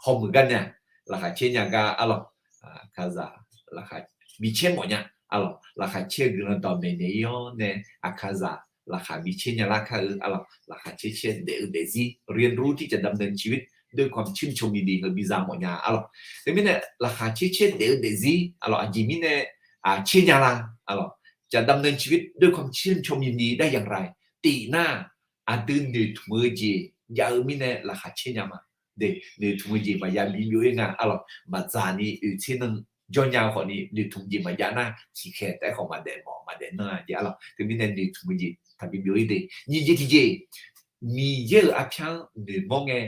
hawmuiq gar nae, laqkhaq caer nya gar, arlawq, aqkaqzaq, laqkhaq bi caer mawf nya, arlawq, laqkhaq caer-eu guiqlanq dawqmaeq naeq ir-awr nae, aqkaqzaq laqkhaq bi caer nya lar kar-eu, arlawq, laqkhaq caer caer daef-eu daefzir เรียนรู้ที่จะดำเนินชีวิตด้วยความชื่นชมยินดี heu biza mawf nya, arlawq. Teumirnae laqkhaq caer caer daef-eu daefzir, arlawq, aqjeq mirnae caer nya la, arlawq, จะดำเนินชีวิตด้วยความชื่นชมยินดีได้อย่างไร tiq nar, aqdui noeqtmq-eu jeq jav-eu mirnae laqkhaq caer nya ma. De, noeqtmq-eu jeq maqya bi byov-ir nga, arlawq, maqdzaq ni oeq tser nan jawr nya-eu khawfni noeqtmq jeq maqjav nar tiqkhaeq taef-aer khawf maqdaef mawf maqdaef nan-a jeq, arlawq. Teumirnae noeqtmq-eu jeq taqbi byov-ir de. Nyiq jeq tiqjeq, Miqyaer-euq arpyar-anr noeqmawr ngae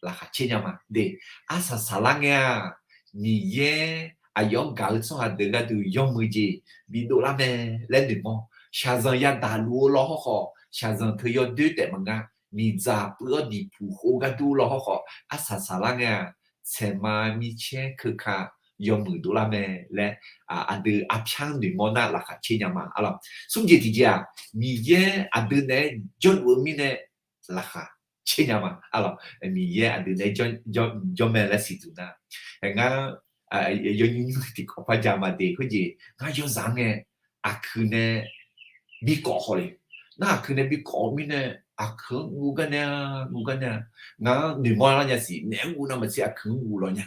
laqkhaq caer nya ma. De, arsaq saqlar ngae-aq, Miqyaer aqyawf-anr gaq-eu tsawrhaq deuq gharduq yawmuiq jeq bidov lar mae laer noeqmawr. Shaqzanq yadaq luf-eu law hawrkhawf, shaqzanq teu yawdoer taef maqnga. Miqdzaq puiv-awr diqpuq khof-eu gharduq law hawrkhawf, arsaq saqlar ngae-aq, saeqma micaer keuka yawmuiq dovlar mae laer, aqdui arpyar-anr noeqmawr nar laqkhaq caer nya ma, arlawq. Smr jeq tiqjeq-aq, Miqyaer aqdui naeq-aer jawrluf-eu mirnae laqkhaq caer nya ma, arlawq. Miqyaer aqdui naeq-aer jawr mae laer siqduq nar, ngar yawnyir nymr tiqkawv par ja ma de. Khoerjeq ngar yawzaq-anr ngae aqkuiq nae bi kawv khawf le. Nar aqkuiq nae bi kawv-eu mirnae, aqkuiq-anr guv gar nae-a, guv gar nae-a. Ngaq-anr noeqmawr lar nya siq, naeq-aer guv navmaqtser aqkuiq-anr guv law nya.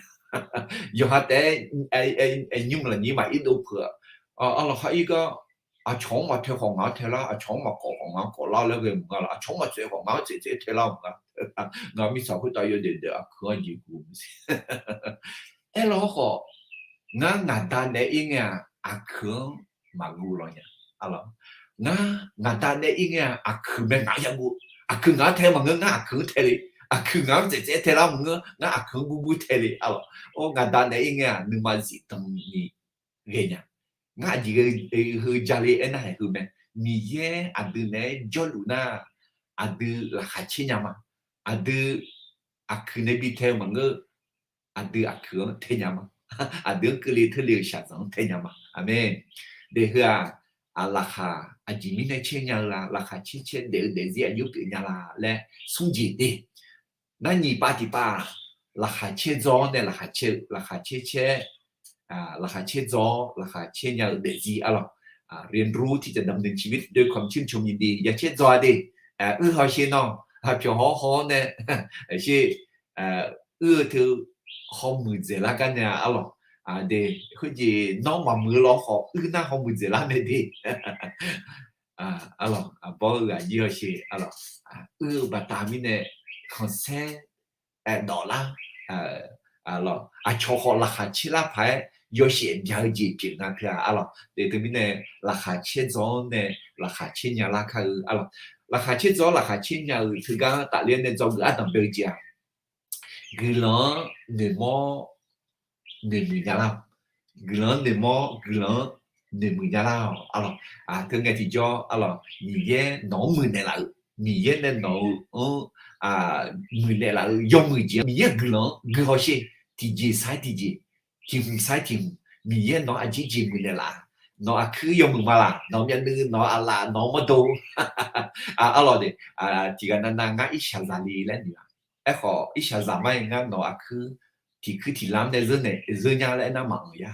Yawqha taef-aer nymr lafnyir maq ir dov peuq-a. Arlawq, khar ir gar Aqcawq-anr maqtae khawf ngaq-anr tae lar, aqcawq-anr maqkawf khawf ngaq-anr kawf lar laer ghae mq nga laf, aqcawq-anr maqtsaev khawf ngaq-anr tsaev tsaev tae lar mq nga. Ngaq mirtsaq khoertav yawdaef daef aqkuiq-anr jeq guq mq siq. Aerlawr khawf, ngar ngaq da naeq-aer ir ngae-aq, aqkuiq-anr maqguv law nya. Ngar ngaq da naeq-aer ir ngae-aq, aqkuiq mae ngaq-anr yaguv, aqkuiq ngaq-anr tae maqngeur, ngar aqkuiq-anr tae le. Aqkuiq ngaq-anr tsaev tsaev tae lar maqngeur, ngar aqkuiq-anr guv guv tae le. Aerlawr, or ngaq da naeq-aer ir ngae-aq, nuima zifdan ni ghae nya. Ngar aqjeq heu ja le aernar haeq heu mae. Miqyaer aqdui naeq-aer jawrluf nar, aqdui laqkhaq caer nya ma. Aqdui aqkuiq nae bi tae-eu maqngeur, aqdui aqkuiq-anr tae nya ma. Aqdui-anr keuvle teule-eu shaqzanq-anr tae nya ma. Aqmeq. Daef heu-aq, laqkhaq aqjeq mirnae caer nya-eu la, laqkhaq caer caer daef-eu daefzir aqjox pyeuf nya la laer smr jeq de. Nar nyiq pav tiq pav, laqkhaq caer dzaw-awr nae laqkhaq caer-eu, laqkhaq caer caer, laqkhaq caer dzaw-awr laqkhaq caer nya-eu daefzir arlawq. เรียนรู้ที่จะดำเนินชีวิตด้วยความชื่นชมยินดี ya caer dzaw-a de. Uir hawsher nawr, pyawq hawr hawr-awr nae, sher, uir-eu teu hawmuiq dzaeqlar gar nae-a arlawq. De, khoerjeq nawr maqmuiq-eu lawr khawf uir nar hawmuiq dzaeqlar mae de. Arlawq, aqbawr-eu ghaq jir hawsher arlawq. Uir-eu baqda mirnae khanqsaer aerdawf lar. Aqcawq khawf laqkhaq caer lar paq-aer yawshaef bya-eu jeq pyeuf nga teu-a arlawq. De teumirnae laqkhaq caer dzaw-awr nae laqkhaq caer nya lar kar-eu arlawq. Laqkhaq caer dzaw-awr laqkhaq caer nya-euq teugar tafler-awr nae dzawgeuf ardanq bae-eu jeq-aq, guiqlanq-anr noeqmawr noeqmuiq nya lar-awq. Guiqlanq-anr noeqmawr, guiqlanq-anr noeqmuiq nya lar-awq arlawq. Teu ngae tiqjawr arlawq, Miqyaer nawq-anr muiqnaeq laf-euq, Miqyaer nae nawq-eu anr muiqnaeq laf-euq yawmuiq jeq-anr Miqyaer guiqlanq-anr guihaw sher. Tiqjeq sar-aer tiqjeq, tiq hmq sar-aer tiq hmq, Miqyaer nawq-anr aqjeq jeq muiqnaeq laf-a. Nawq aqkuir yawmuiq ma laq, nawq myavnuiv, nawq aqlaf, nawq mawrdo. Arlawq de, tiqghaq navnav ngar irshaq zaq le laer noeq-a. Aerkhawf irshaq zaq mar-aer ngar nawq aqkuir tiq kuir tiq lam nae zeur nya laer aernar maqanq ya.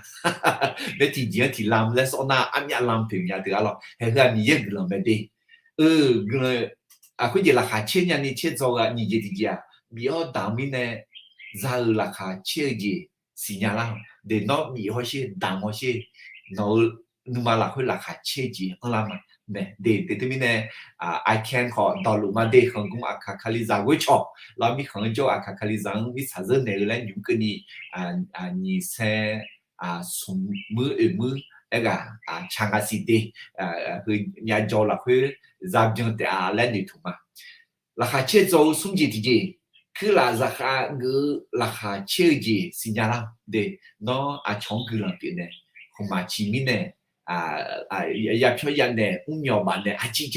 Bae tiqjeq-anr tiq lam laer sawr nar armyav lam pyeuf nya teu arlawq. Haeq heu-aq Miqyaer guiqlanq mae de. Eu, guiqlanq, aqkhoer jeq laqkhaq caer nyani caer dzaw-eu-aq nyiq jeq tiqjeq-aq, bif-awr damq mirnae za-eu laqkhaq caer-eu jeq siqnya lar-awq. De nawr bif hawsher, damq hawsher, nawq-eu nuima lafkhoer laqkhaq caer-eu jeq anrlar ma. Mae de, de teumirnae, I can khawf dawqluf ma de, khanqgmr aqkaq kalizaq ghoer cawq lar mirkhanq-anr jawr-eu aqkaq kalizaq-anr mirtsaq zeur naeq-eu laer nymq mr keuvni, nyiq saer smq muir oeq muir aerghaq ca nga siq de, heu myavjawr lafkhoer za byan taef-a laer noeqtmq ma. Laqkhaq caer dzaw-eu smr jeq tiqjeq, kuirlaf zaqkhav geuf-eu laqkhaq caer-eu jeq siqnya lar de. Nawr aqcawq-anr guiqlanq pyeuf nae, khmqmaq ciq mirnae, yapyawr yanaeq mrmyawq baf nae aqjeq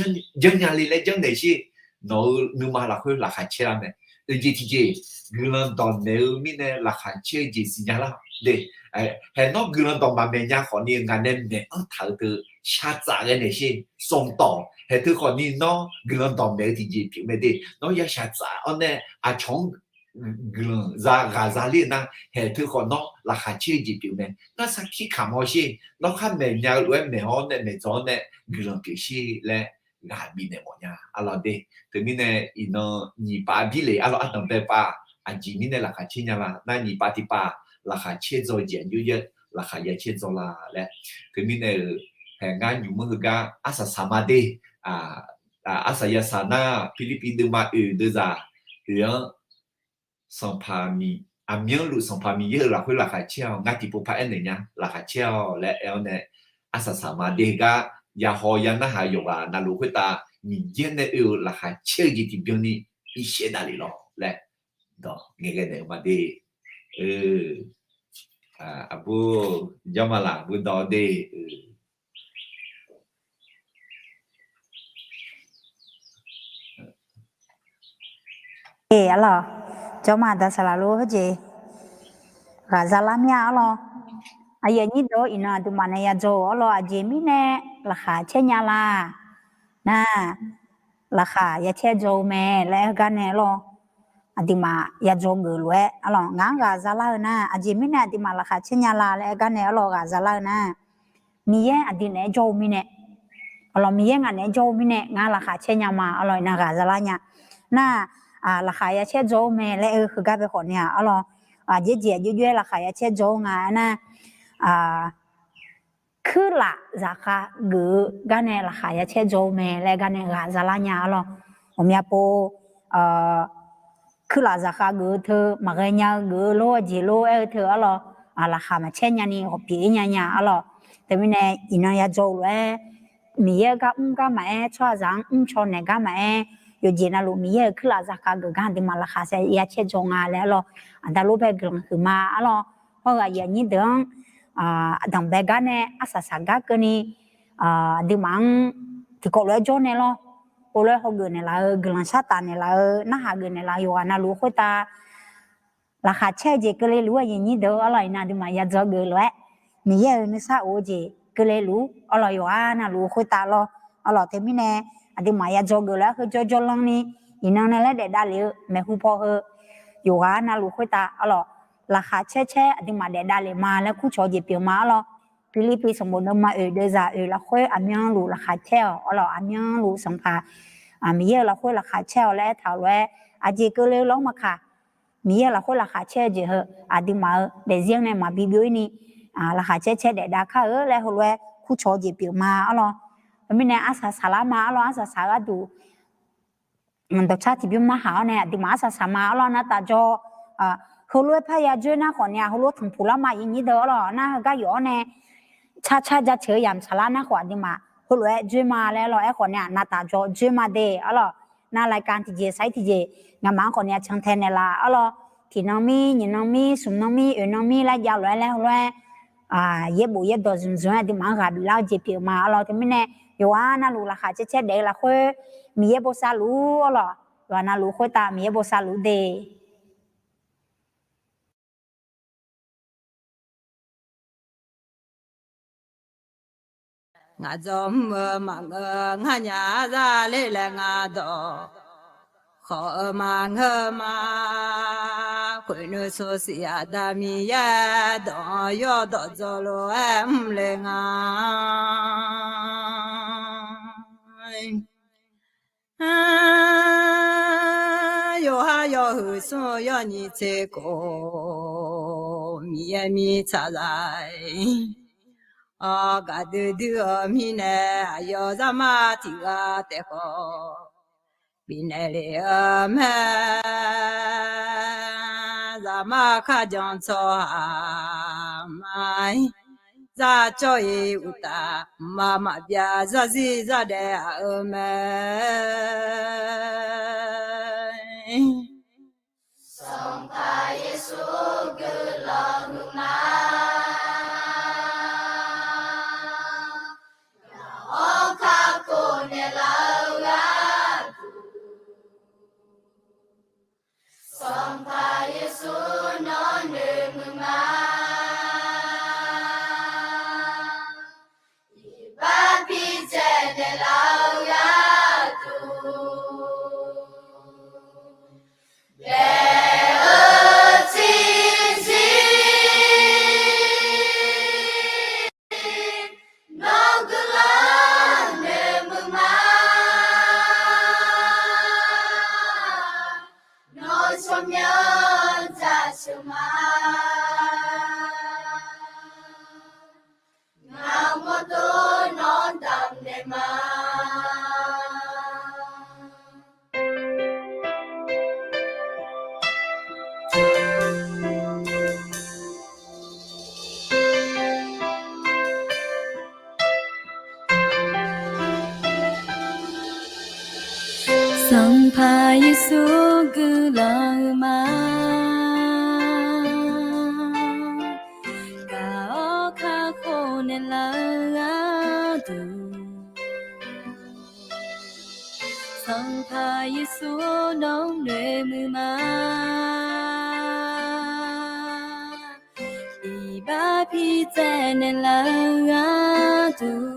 janrnya le laer janrnaeq sher. Nawq-eu nuima lafkhoer laqkhaq caer lar mae. Oeq jeq tiqjeq, guiqlanq dawqmaeq-eu mirnae laqkhaq caer-eu jeq siqnya lar de. Haeq nawr guiqlanq dawq maqmaeq nya khawfni ngaq nae maeq-anr taq-eu teu shaqtsaf ghae naeq sher. Smq tawq haeq teu khawfni nawr guiqlanq dawqmaeq-eu tiqjeq pyeuf mae de. Nawr ya shaqtsaf-awr nae aqcawq-anr guiqlanq za ghaq za ler-eu nar, haeq teu khawf nawr laqkhaq caer-eu jeq pyeuf mae. Nar sarkir kamq hawsher. Nawr khar maeq nya-eu lof-aer maeq-awr nae maeqdzawq-awr nae guiqlanq pyeuf sher laer ghaq bifnaeq mawf nya arlawq de. Teumirnae iqnan nyiq pav birle arlawq, ardanq bae pav aqjeq mirnae laqkhaq caer nya la nar, nyiq pav tiq pav laqkhaq caer dzaw jeq aqjox yaer laqkhaq ya caer dzaw la laer. Teumirnae-euq haeq ngar nymq mr heugar arsaq saq ma de. Arsaq ya saq nar, Pirlirpiv deuvma oeq deuvzaq oeq-anr, Sanqpaq Miq, aqmyanluf Sanqpaq Miqyaer-euq lafkhoer laqkhaq caer-awq. Ngar tiqpov par aernaeq nya, laqkhaq caer-awq laer aer-awr nae, arsaq saq ma de heugar yahaw ya narhaq yawqghaq navluf khoertav Miqyaer nae oe-euq laqkhaq caer-eu jeq tiqbyan ni irshaev davlef lawq laer dawq ngaeqghae naeq-eu ma de. Aqbur jawrma laf bur dawq de. Eq, arlawq, jawrma aqda saqlaq lor heujeq ghaq zalar mir-a arlawq. Aqyuif aqnyir deuq-or, iqnan aqduimaf nae yadzaw-euq arlawq, aqjeq mirnae laqkhaq caer nya la nar, laqkhaq ya caer dzaw-eu mae laer heugar nae arlawq, aqduimaf yadzaw geuf lof-aer arlawq, ngaq-anr ghaq zalar-eu nar, aqjeq mirnae aqduimaf laqkhaq caer nya la laer heugar nae arlawq ghaq zalar-eu nar, Miqyaer aqdui naeq-aer jawr-eu mirnae, arlawq, Miqyaer ngaq naeq-aer jawr-eu mirnae ngar laqkhaq caer nya ma arlawq, iqnan ghaq zalar nya. Nar, laqkhaq ya caer dzaw-eu mae laer aer-eu heugar bae khawfni-aq arlawq, aqjeq jeq aqjox jox-aer laqkhaq ya caer dzaw-eu nga aernar, kuirlaf zaqkhav geuf-eu gar nae laqkhaq ya caer dzaw-eu mae laer gar nae ghaq zalar nya arlawr. Ghawqmya pov kuirlaf zaqkhav geuf-eu teu, maqghae nya-eu geuf-eu lor, jeq lor aer-eu teu arlawr, laqkhaq maqcaer nyani ghawqpyeuf-ir nya nya arlawr. Teumirnae iqnan ya dzaw-eu lof-aer, Miqyaer-eu gar mr gar maqaer, tsawrhaqzaq-anr mrcaw naeq gar maqaer, yawqjeq navluf Miqyaer-euq kuirlaf zaqkhav geuf gar aqduimaf laqkhaq saef ya caer dzaw nga laer arlawr, aqda lor bae guiqlanq huiqma arlawr. Hawr-eu aqyuif aqnyir deuq-anr danqbae gar nae arsaq saqgar keuvni, aqduimaf-anr tiqkawv lof-aer jawr nae lawr, heulof-aer hawgeuf naeqlaf-eu, guiqlanq shartaf naeqlaf-eu, narhaq geuf naeqlaf-eu yawqghaq navluf khoertav laqkhaq caer-eu jeq keuvle luf-ur, aqyuif aqnyir deuq arlawr, iqnan aqduimaf ya dzaw geuf lof-aer, Miqyaer-euq nuisar of-eu jeq keuvle luf-ur arlawr, yawqghaq navluf khoertav lawr. Arlawr teumirnae aqduimaf ya dzaw geuf lof-aer heu jawrjawr lanni, iqnan nae laer daefdav lef-eu maeqhu paw heu yawqghaq navluf khoertav arlawr, laqkhaq caer caer aqduimaf daefdav lef ma laer kurcawq-eu jeq pyeuf ma arlawr. Pirlirpiv sanqbof deuvma oeq deuvzaq oeq lafkhoer aqmyanluf laqkhaq caer-awq arlawr, aqmyanluf Sanqpaq Miqyaer-euq lafkhoer laqkhaq caer-awq laer aertaq-euq lof-aer, aqjeq keuvle lawr maqkaq, Miqyaer-euq lafkhoer laqkhaq caer-eu jeq heu aqduimaf-euq daefzir-anr nae maqbi byov-ir ni, laqkhaq caer caer daefdav kar-eu laer heulof-aer kurcawq-eu jeq pyeuf ma arlawr. Teumirnae arsaq saqlar ma arlawr, arsaq saq-eu gharduq dawqcar tiqbymr narhaq-awr nae aqduimaf arsaq saq ma arlawr, navtaf jawr, heulof-aer parya dzoer nar khawf ni-aq, heulof-aer tanqpuq lar ma aqyuif aqnyir deuq arlawr, nar heugar yawf-awr nae car car jaceuq-eu yamq saqlar nar khawf aqduimaf heulof-aer dzoer ma laer arlawr, aerkhawf ni-aq navtaf jawr dzoer ma de arlawr. Nar รายการ tiqjeq saq-ir tiqjeq ngamaf-anr khawf ni-aq cantae naeqlaf arlawr, tiqnan mir, nyiq nan mir, smq nan mir, oeq nan mir laer jav lof-aer laer heulof-aer yaerbof yaerdawq zmq zmq-aer aqduimaf-anr ghaq biflar-eu jeq pyeuf ma arlawr. Teumirnae yawqghaq navluf laqkhaq caer caer daef-eu lafkhoer Miqyaer bosav luf-ur arlawr, yawqghaq navluf khoertav Miqyaer bosav luf-ur de. Ngaq dzaw mr-eu maqngeur, ngar nya zar ler laer ngar dawq khawf-eu maqngeur ma. Khoeqnuiv sawqsiq aqda Miqyaer dawq-anr yawdawq dzaw lof-aer mr le nga. Yawqha yawhuiq smr-eu yawnyiq tser khof, Miqyaer mirtsaq zaq-aer gaqdui dui-eu mirnae, aqyawf zaqmar tiq ghaq taef khawf bifnaeq lef-eu mae. Zaqmar kharjan tsawrhaq ma-ir, zar cawv-ir uqtaf, mqmaq maqbyav zarzir zardaef aq-eu mae. Sanqpaq Yeqsur guiqlanq huiqma. Gaq-awr kakhof naeqlaf-eu gharduq, Sanqpaq Yeqsur nawr noeqmuiq ma. Iqbax bidzaeq naeqlaf-eu gharduq, daef-eu tiqzir nawr guiqlanq noeqmuiq ma. Nawr tsawrmyanr jaceuq ma. Ngaq-euq mawrdo nawr damqnaeq ma. Sanqpaq Yeqsur guiqlanq huiqma. Gaq-awr kakhof naeqlaf-eu gharduq, Sanqpaq Yeqsur nawr noeqmuiq ma. Iqbax bidzaeq naeqlaf-eu gharduq,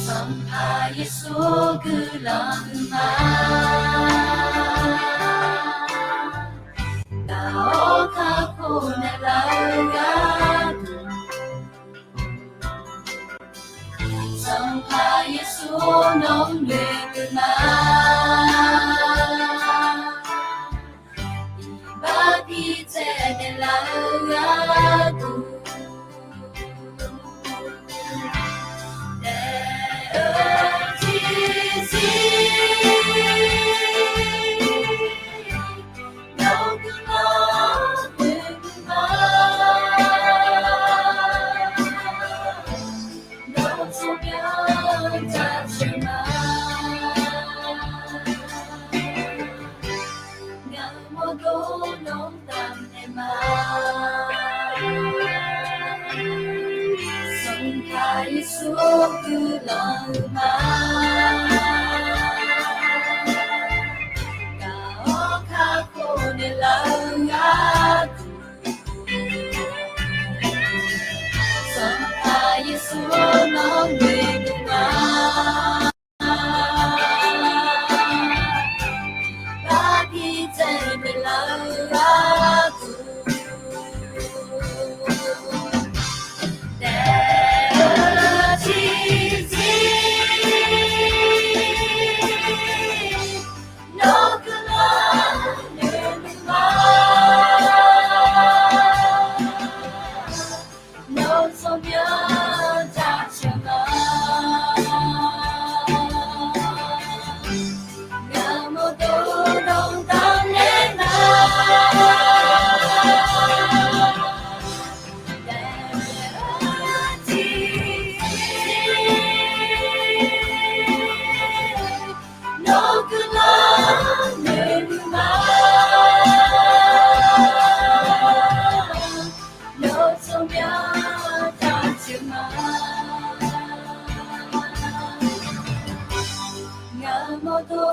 Sanqpaq Yeqsur guiqlanq huiqma. Gaq-awr kakhof naeqlaf-eu gharduq, Sanqpaq Yeqsur nawr noeqmuiq ma. Iqbax bidzaeq naeqlaf-eu gharduq, guiqlanq-eu ma. Gaq-awr kakhof naeqlaf-eu gharduq, Sanqpaq Yeqsur nawr noeqmuiq ma. Barbi dzaeq naeqlaf-eu gharduq, daef-eu tiqzir nawr guiqlanq noeqmuiq ma. Nawr tsawrmyanr jaceuq ma. Ngaq mawrdo nawr damqnaeq ma. Daef-eu tiqzir nawr guiqlanq noeqmuiq ma. Nawr tsawrmyanr jaceuq ma. Ngaq mawrdo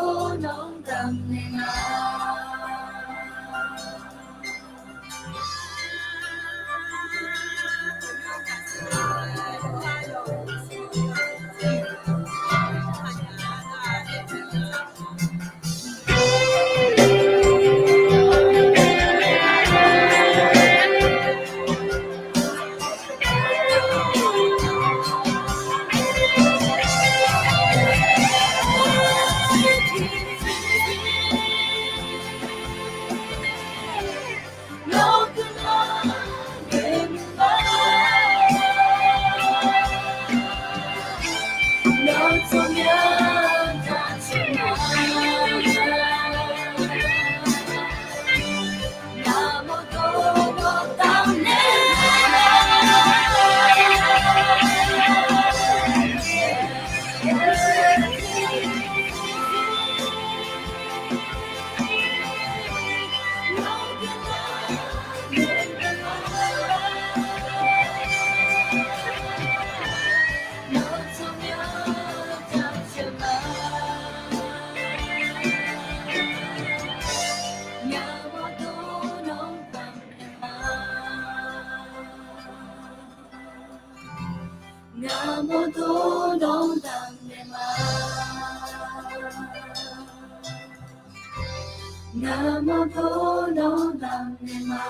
nawr damqnaeq ma. Ngaq mawrdo nawr damqnaeq ma. Ngaq mawrdo nawr damqnaeq ma.